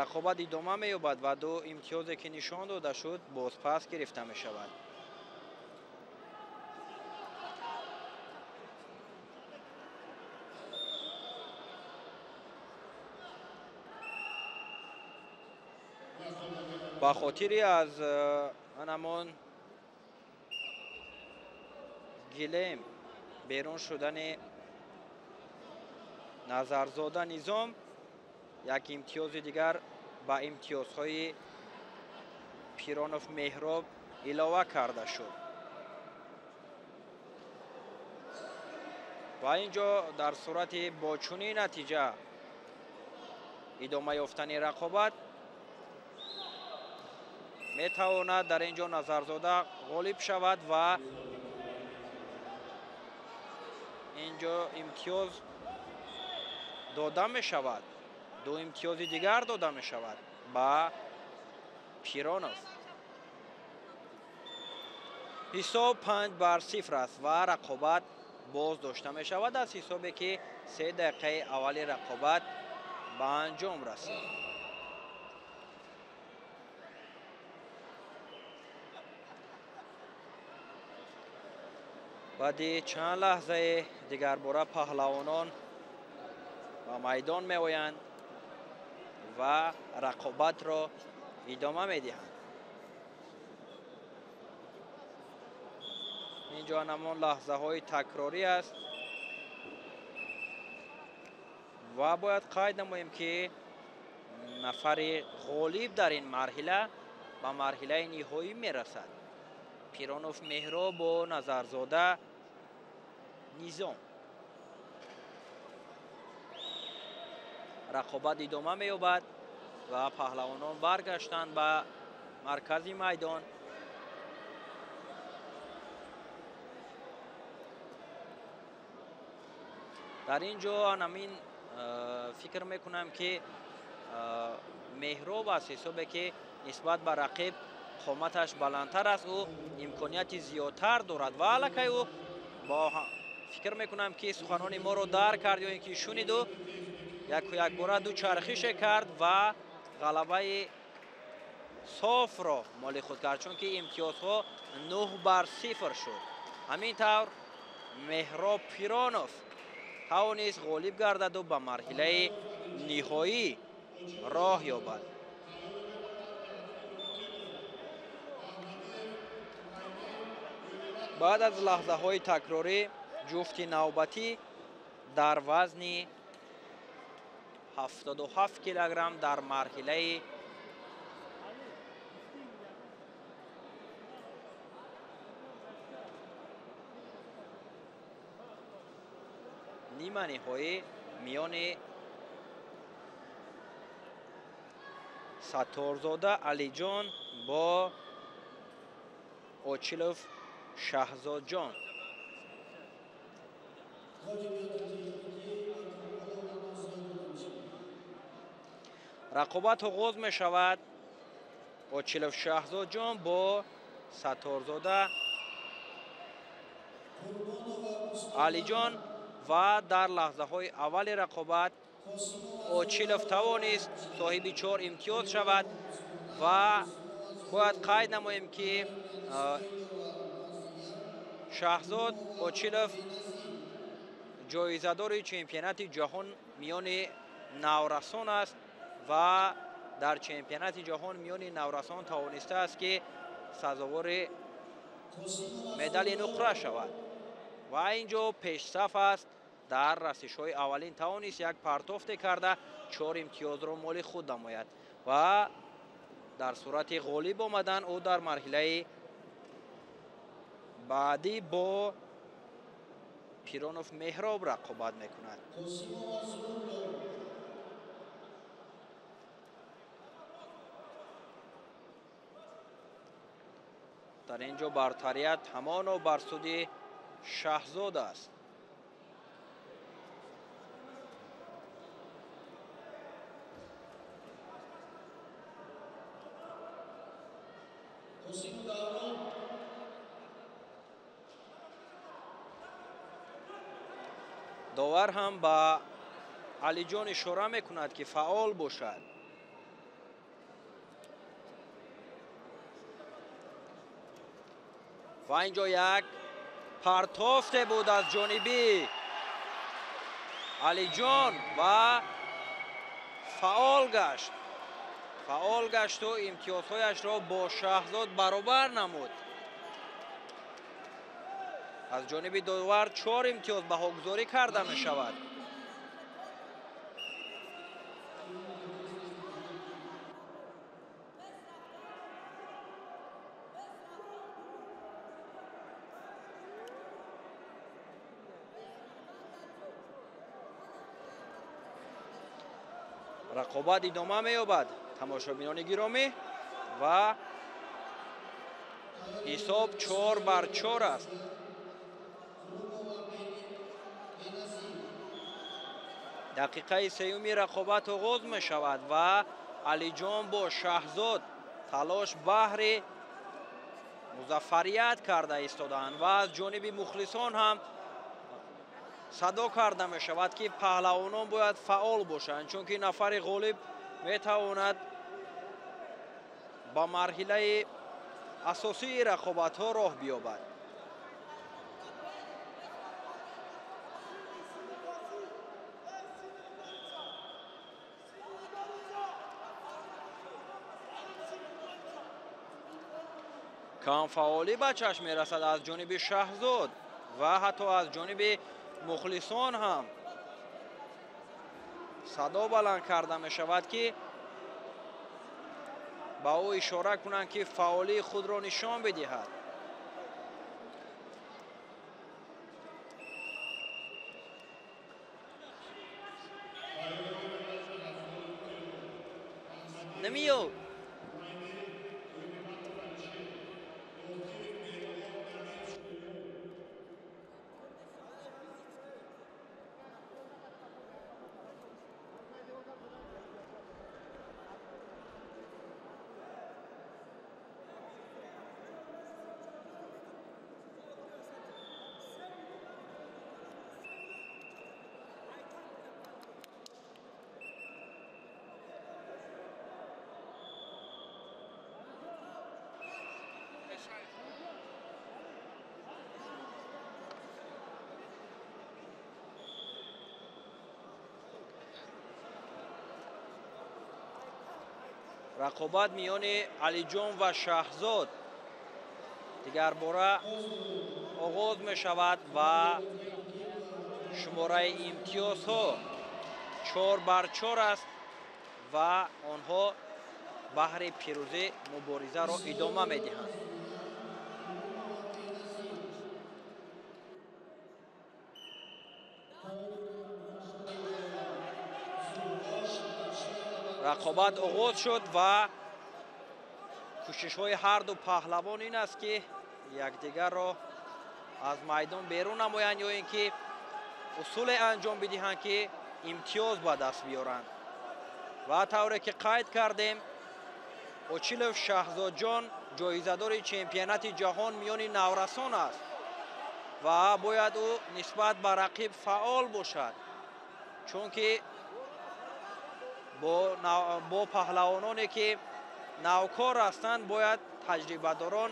рақобат идома меёбад ва ду имтиёзе ки нишон дода шуд бозпас гирифта мешавад. Ба хотири аз ҳамон гилем берун шудани Назарзода Низом як имтиёзи дигар ба имтиёзҳои Пиронов Меҳроб илова карда шуд. Ва ин ҷо дар сурати бо чунин натиҷа идома ёфтани рақобат метавонад дар ин ҷо Назарзода ғолиб шавад ва ин ҷо имтиёз дода мешавад. Ду имтиёзи дигар дода мешавад ба Пиронов. Ҳисоб 5-0 аст ва рақобат боз дошта мешавад аз ҳисобе ки 3 дақиқаи аввали рақобат ба анҷом расид. Баъди чанд лаҳзаи дигарбора паҳлавонон ба майдон меоянд ва рақобатро идома медиҳанд. Ин ҷо ҳамон лаҳзаҳои такрорӣ аст ва бояд қайд намоем ки нафари ғолиб дар ин марҳила ба марҳилаи ниҳоӣ мерасад. Пиронов Меҳроб бо Назарзода Низом. Рақобат идома меёбад ва паҳлавонон баргаштанд ба маркази майдон. Дар ин ҷо ҳамин фикр мекунам ки Меҳроб аз ҳисобе ки нисбат ба рақиб қоматаш баландтар аст, ӯ имконияти зиёдтар дорад ва аллакай ӯ бо фикр мекунам ки суханони моро дарк кард ё ин ки шуниду яку якбора ду чархише кард ва ғалабаи софро моли худ кард, чунки имтиёзҳо 9-0 шуд. Ҳамин тавр Меҳроб Пиронов тавонист ғолиб гардаду ба марҳилаи ниҳоӣ роҳ ёбад. Баъд аз лаҳзаҳои такрорӣ ҷуфти навбатӣ дар вазни 77 килограмм дар марҳилаи ниманиҳоӣ миёни Сатторзода Алиҷон бо Очилов Шаҳзодҷон. Рақобат оғоз мешавад. Очилов Шаҳзодҷон бо Сатторзода Алиҷон ва дар лаҳзаҳои аввали рақобат Очилов тавонист соҳиби 4 имтиёз шавад ва бояд қайд намоем, ки Шаҳзод Очилов ҷоизадори чемпионати ҷаҳон миёни наврасон аст ва дар чемпионати ҷаҳон миёни наврасон тавонистааст, ки сазовори медали нуқра шавад ва ин ҷо пешсаф аст. Дар расишҳои аввалин тавонист як партофте карда 4 имтиёзро моли худ намояд ва дар сурати ғолиб омадан ӯ дар марҳилаи баъдӣ бо Пиронов Меҳроб рақобат мекунад. Дар ин ҷо бартарият ҳамоно бар суди Шаҳзод аст. Довар ҳам ба Алиҷон ишора мекунад, ки фаъол бошад. Ва ин ҷо як партофте буд аз ҷониби Алиҷон ва фаъол гашт. Фаъол гашту имтиёзҳояшро бо Шаҳзод баробар намуд. Аз ҷониби довар 4 имтиёз баҳогузорӣ карда мешавад. Рақобат идома меёбад, тамошобинони гиромӣ, ва ҳисоб 4-4 аст. Дақиқаи сеюми рақобат оғоз мешавад ва Алиҷон бо Шаҳзод талош баҳри музаффарият карда истодаанд ва аз ҷониби мухлисон ҳам садо карда мешавад, ки паҳлавонон бояд фаъол бошанд, чунки нафари ғолиб метавонад ба марҳилаи асосии рақобатҳо роҳ биёбад. Камфаъолӣ ба чашм мерасад аз ҷониби Шаҳзод ва ҳатто аз ҷониби мухлисон ҳам садо баланд карда мешавад, ки ба ӯ ишора кунанд, ки фаъолии худро нишон бидиҳад. Намиё рақобат миёни Алиҷон ва Шаҳзод дигарбора оғоз мешавад ва шумораи имтиёзҳо 4-4 аст ва онҳо баҳри пирӯзӣ муборизаро идома медиҳанд. Рақобат оғоз шуд ва кӯшишҳои ҳарду паҳлавон ин аст, ки якдигарро аз майдон берун намоянд ё ин ки усуле анҷом бидиҳанд, ки имтиёз ба даст биёранд. Ва тавре ки қайд кардем, Очилов Шаҳзодҷон ҷоизадори чемпионати ҷаҳон миёни наврасон аст ва бояд ӯ нисбат ба рақиб фаъол бошад, чунки Бо паҳлавононе ки навкор ҳастанд, бояд таҷрибадорон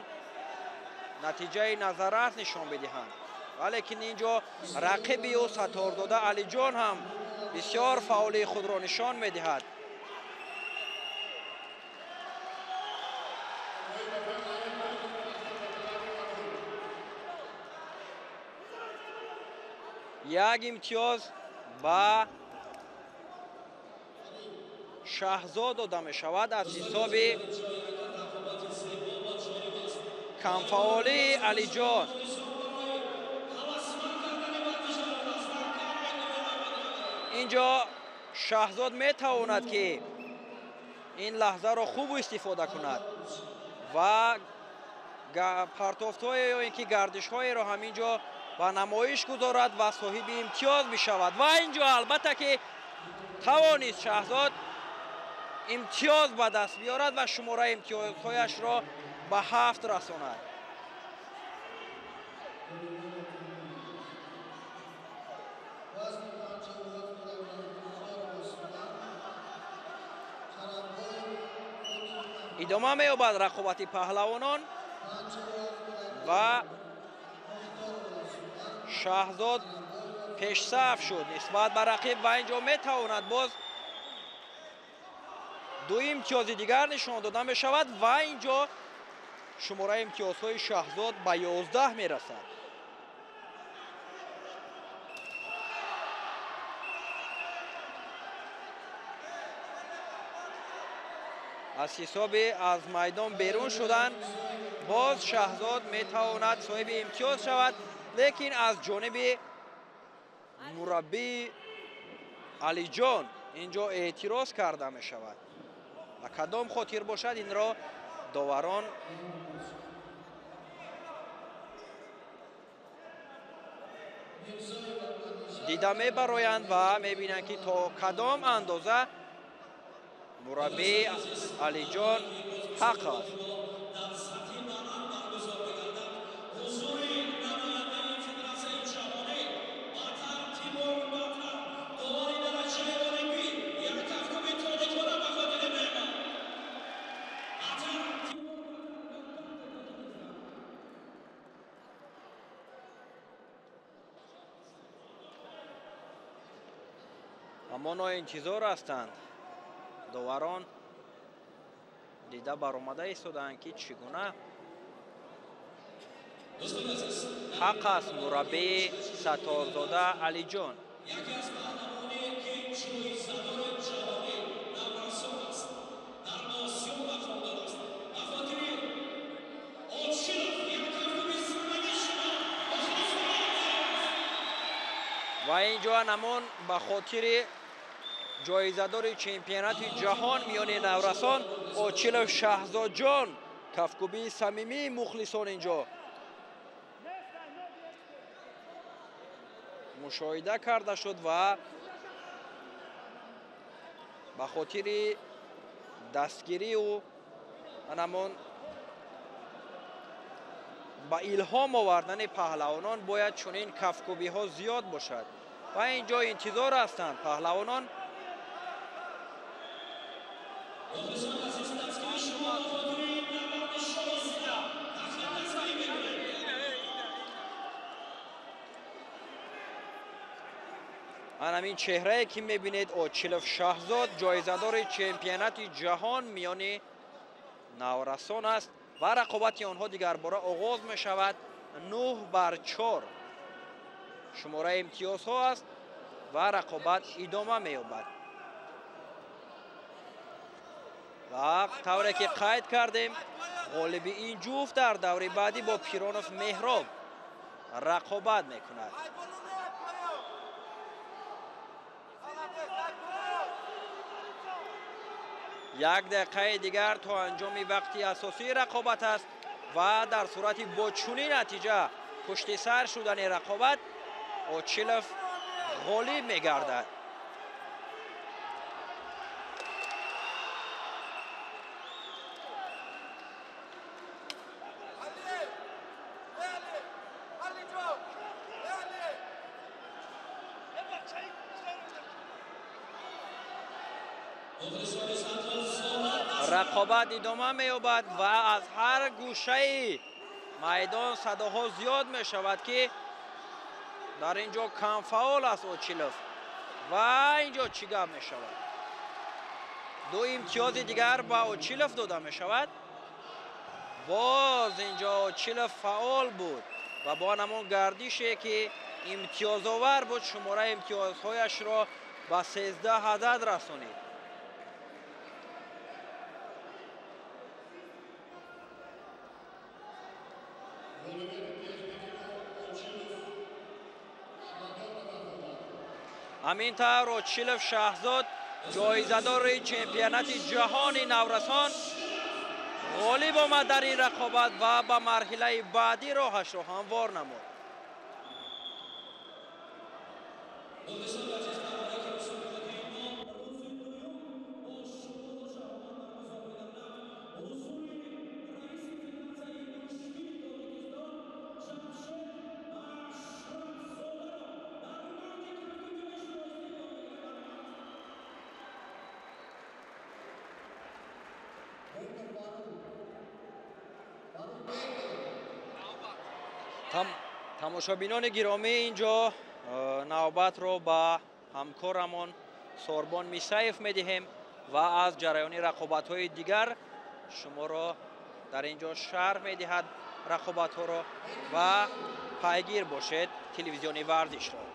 натиҷаи назаррас нишон бидиҳанд. Валекин инҷо рақиби ӯ Сатторзода Алиҷон ҳам бисёр фаъолии худро нишон медиҳад. Як имтиёз ба Шаҳзод дода мешавад аз ҳисоби камфаъолии Алиҷон. Инҷо Шаҳзод метавонад ки ин лаҳзаро хуб истифода кунад ва партофтҳое ё ин ки гардишҳоеро ҳаминҷо ба намоиш гузорад ва соҳиби имтиёз бишавад. Ва инҷо албатта ки тавонист Шаҳзод имтиёз ба даст биёрад ва шумораи имтиёзҳояшро ба 7 расонад. Идома меёбад рақобати паҳлавонон ва Шаҳзод пешсаф шуд нисбат ба рақиб ва инҷо метавонад боз 2 имтиёзи дигар нишон дода мешавад ва инҷо шумораи имтиёзҳои Шаҳзод ба 11 мерасад. Аз ҳисоби аз майдон берун шудан боз Шаҳзод метавонад соҳиби имтиёз шавад, лекин аз ҷониби мураббии Алиҷон инҷо эътироз карда мешавад. Ба кадом хотир бошад, инро доварон дида мебароянд ва мебинанд ки то кадом андоза мураббии Алиҷон ҳақ аст. Амоно интизор ҳастанд. Доварон дида баромада истодаанд ки чӣ гуна ҳақ аст мураббии Сатторзода Алиҷон. Ва инҷо ҳамон ба хотири ҷоизадори чемпионати ҷаҳон миёни наврасон Очилов Шаҳзодҷон кафкӯбии самимии мухлисон инҷо мушоҳида карда шуд ва ба хотири дастгирию ҳамон ба илҳом овардани паҳлавонон бояд чунин кафкӯбиҳо зиёд бошад ва инҷо интизор ҳастанд паҳлавонон. Ҳамин чеҳрае ки мебинед, Очилов Шаҳзод ҷоизадори чемпионати ҷаҳон миёни наврасон аст ва рақобати онҳо дигарбора оғоз мешавад. 9-4 шумораи имтиёзҳо аст ва рақобат идома меёбад. Ва тавре ки қайд кардем, ғолиби ин ҷуфт дар даври баъдӣ бо Пиронов Меҳроб рақобат мекунад. Як дақиқаи дигар то анҷоми вақти асосии рақобат аст ва дар сурати бо чунин натиҷа пушти сар шудани рақобат Очилов ғолиб мегардад. Рақобат идома меёбад ва аз ҳар гӯшаи майдон садоҳо зиёд мешавад, ки дар ин ҷо камфаъол аст Очилов. Ва ин ҷо чӣ гап мешавад? Ду имтиёзи дигар ба Очилов дода мешавад. Боз ин ҷо Очилов фаъол буд ва бо ҳамон гардише, ки имтиёзовар буд, шумораи имтиёзҳояшро ба 13 адад расонид. Ҳамин тавр Очилов Шаҳзод, ҷоизадори чемпионати ҷаҳони наврасон, ғолиб омад дар ин рақобат ва ба марҳилаи баъдӣ роҳашро ҳамвор намуд. Тамошобинони гиромӣ, инҷо навбатро ба ҳамкорамон Сорбон Мисаев медиҳем ва аз ҷараёни рақобатҳои дигар шуморо дар инҷо шарҳ медиҳад рақобатҳоро ва пайгир бошед телевизиони варзишро.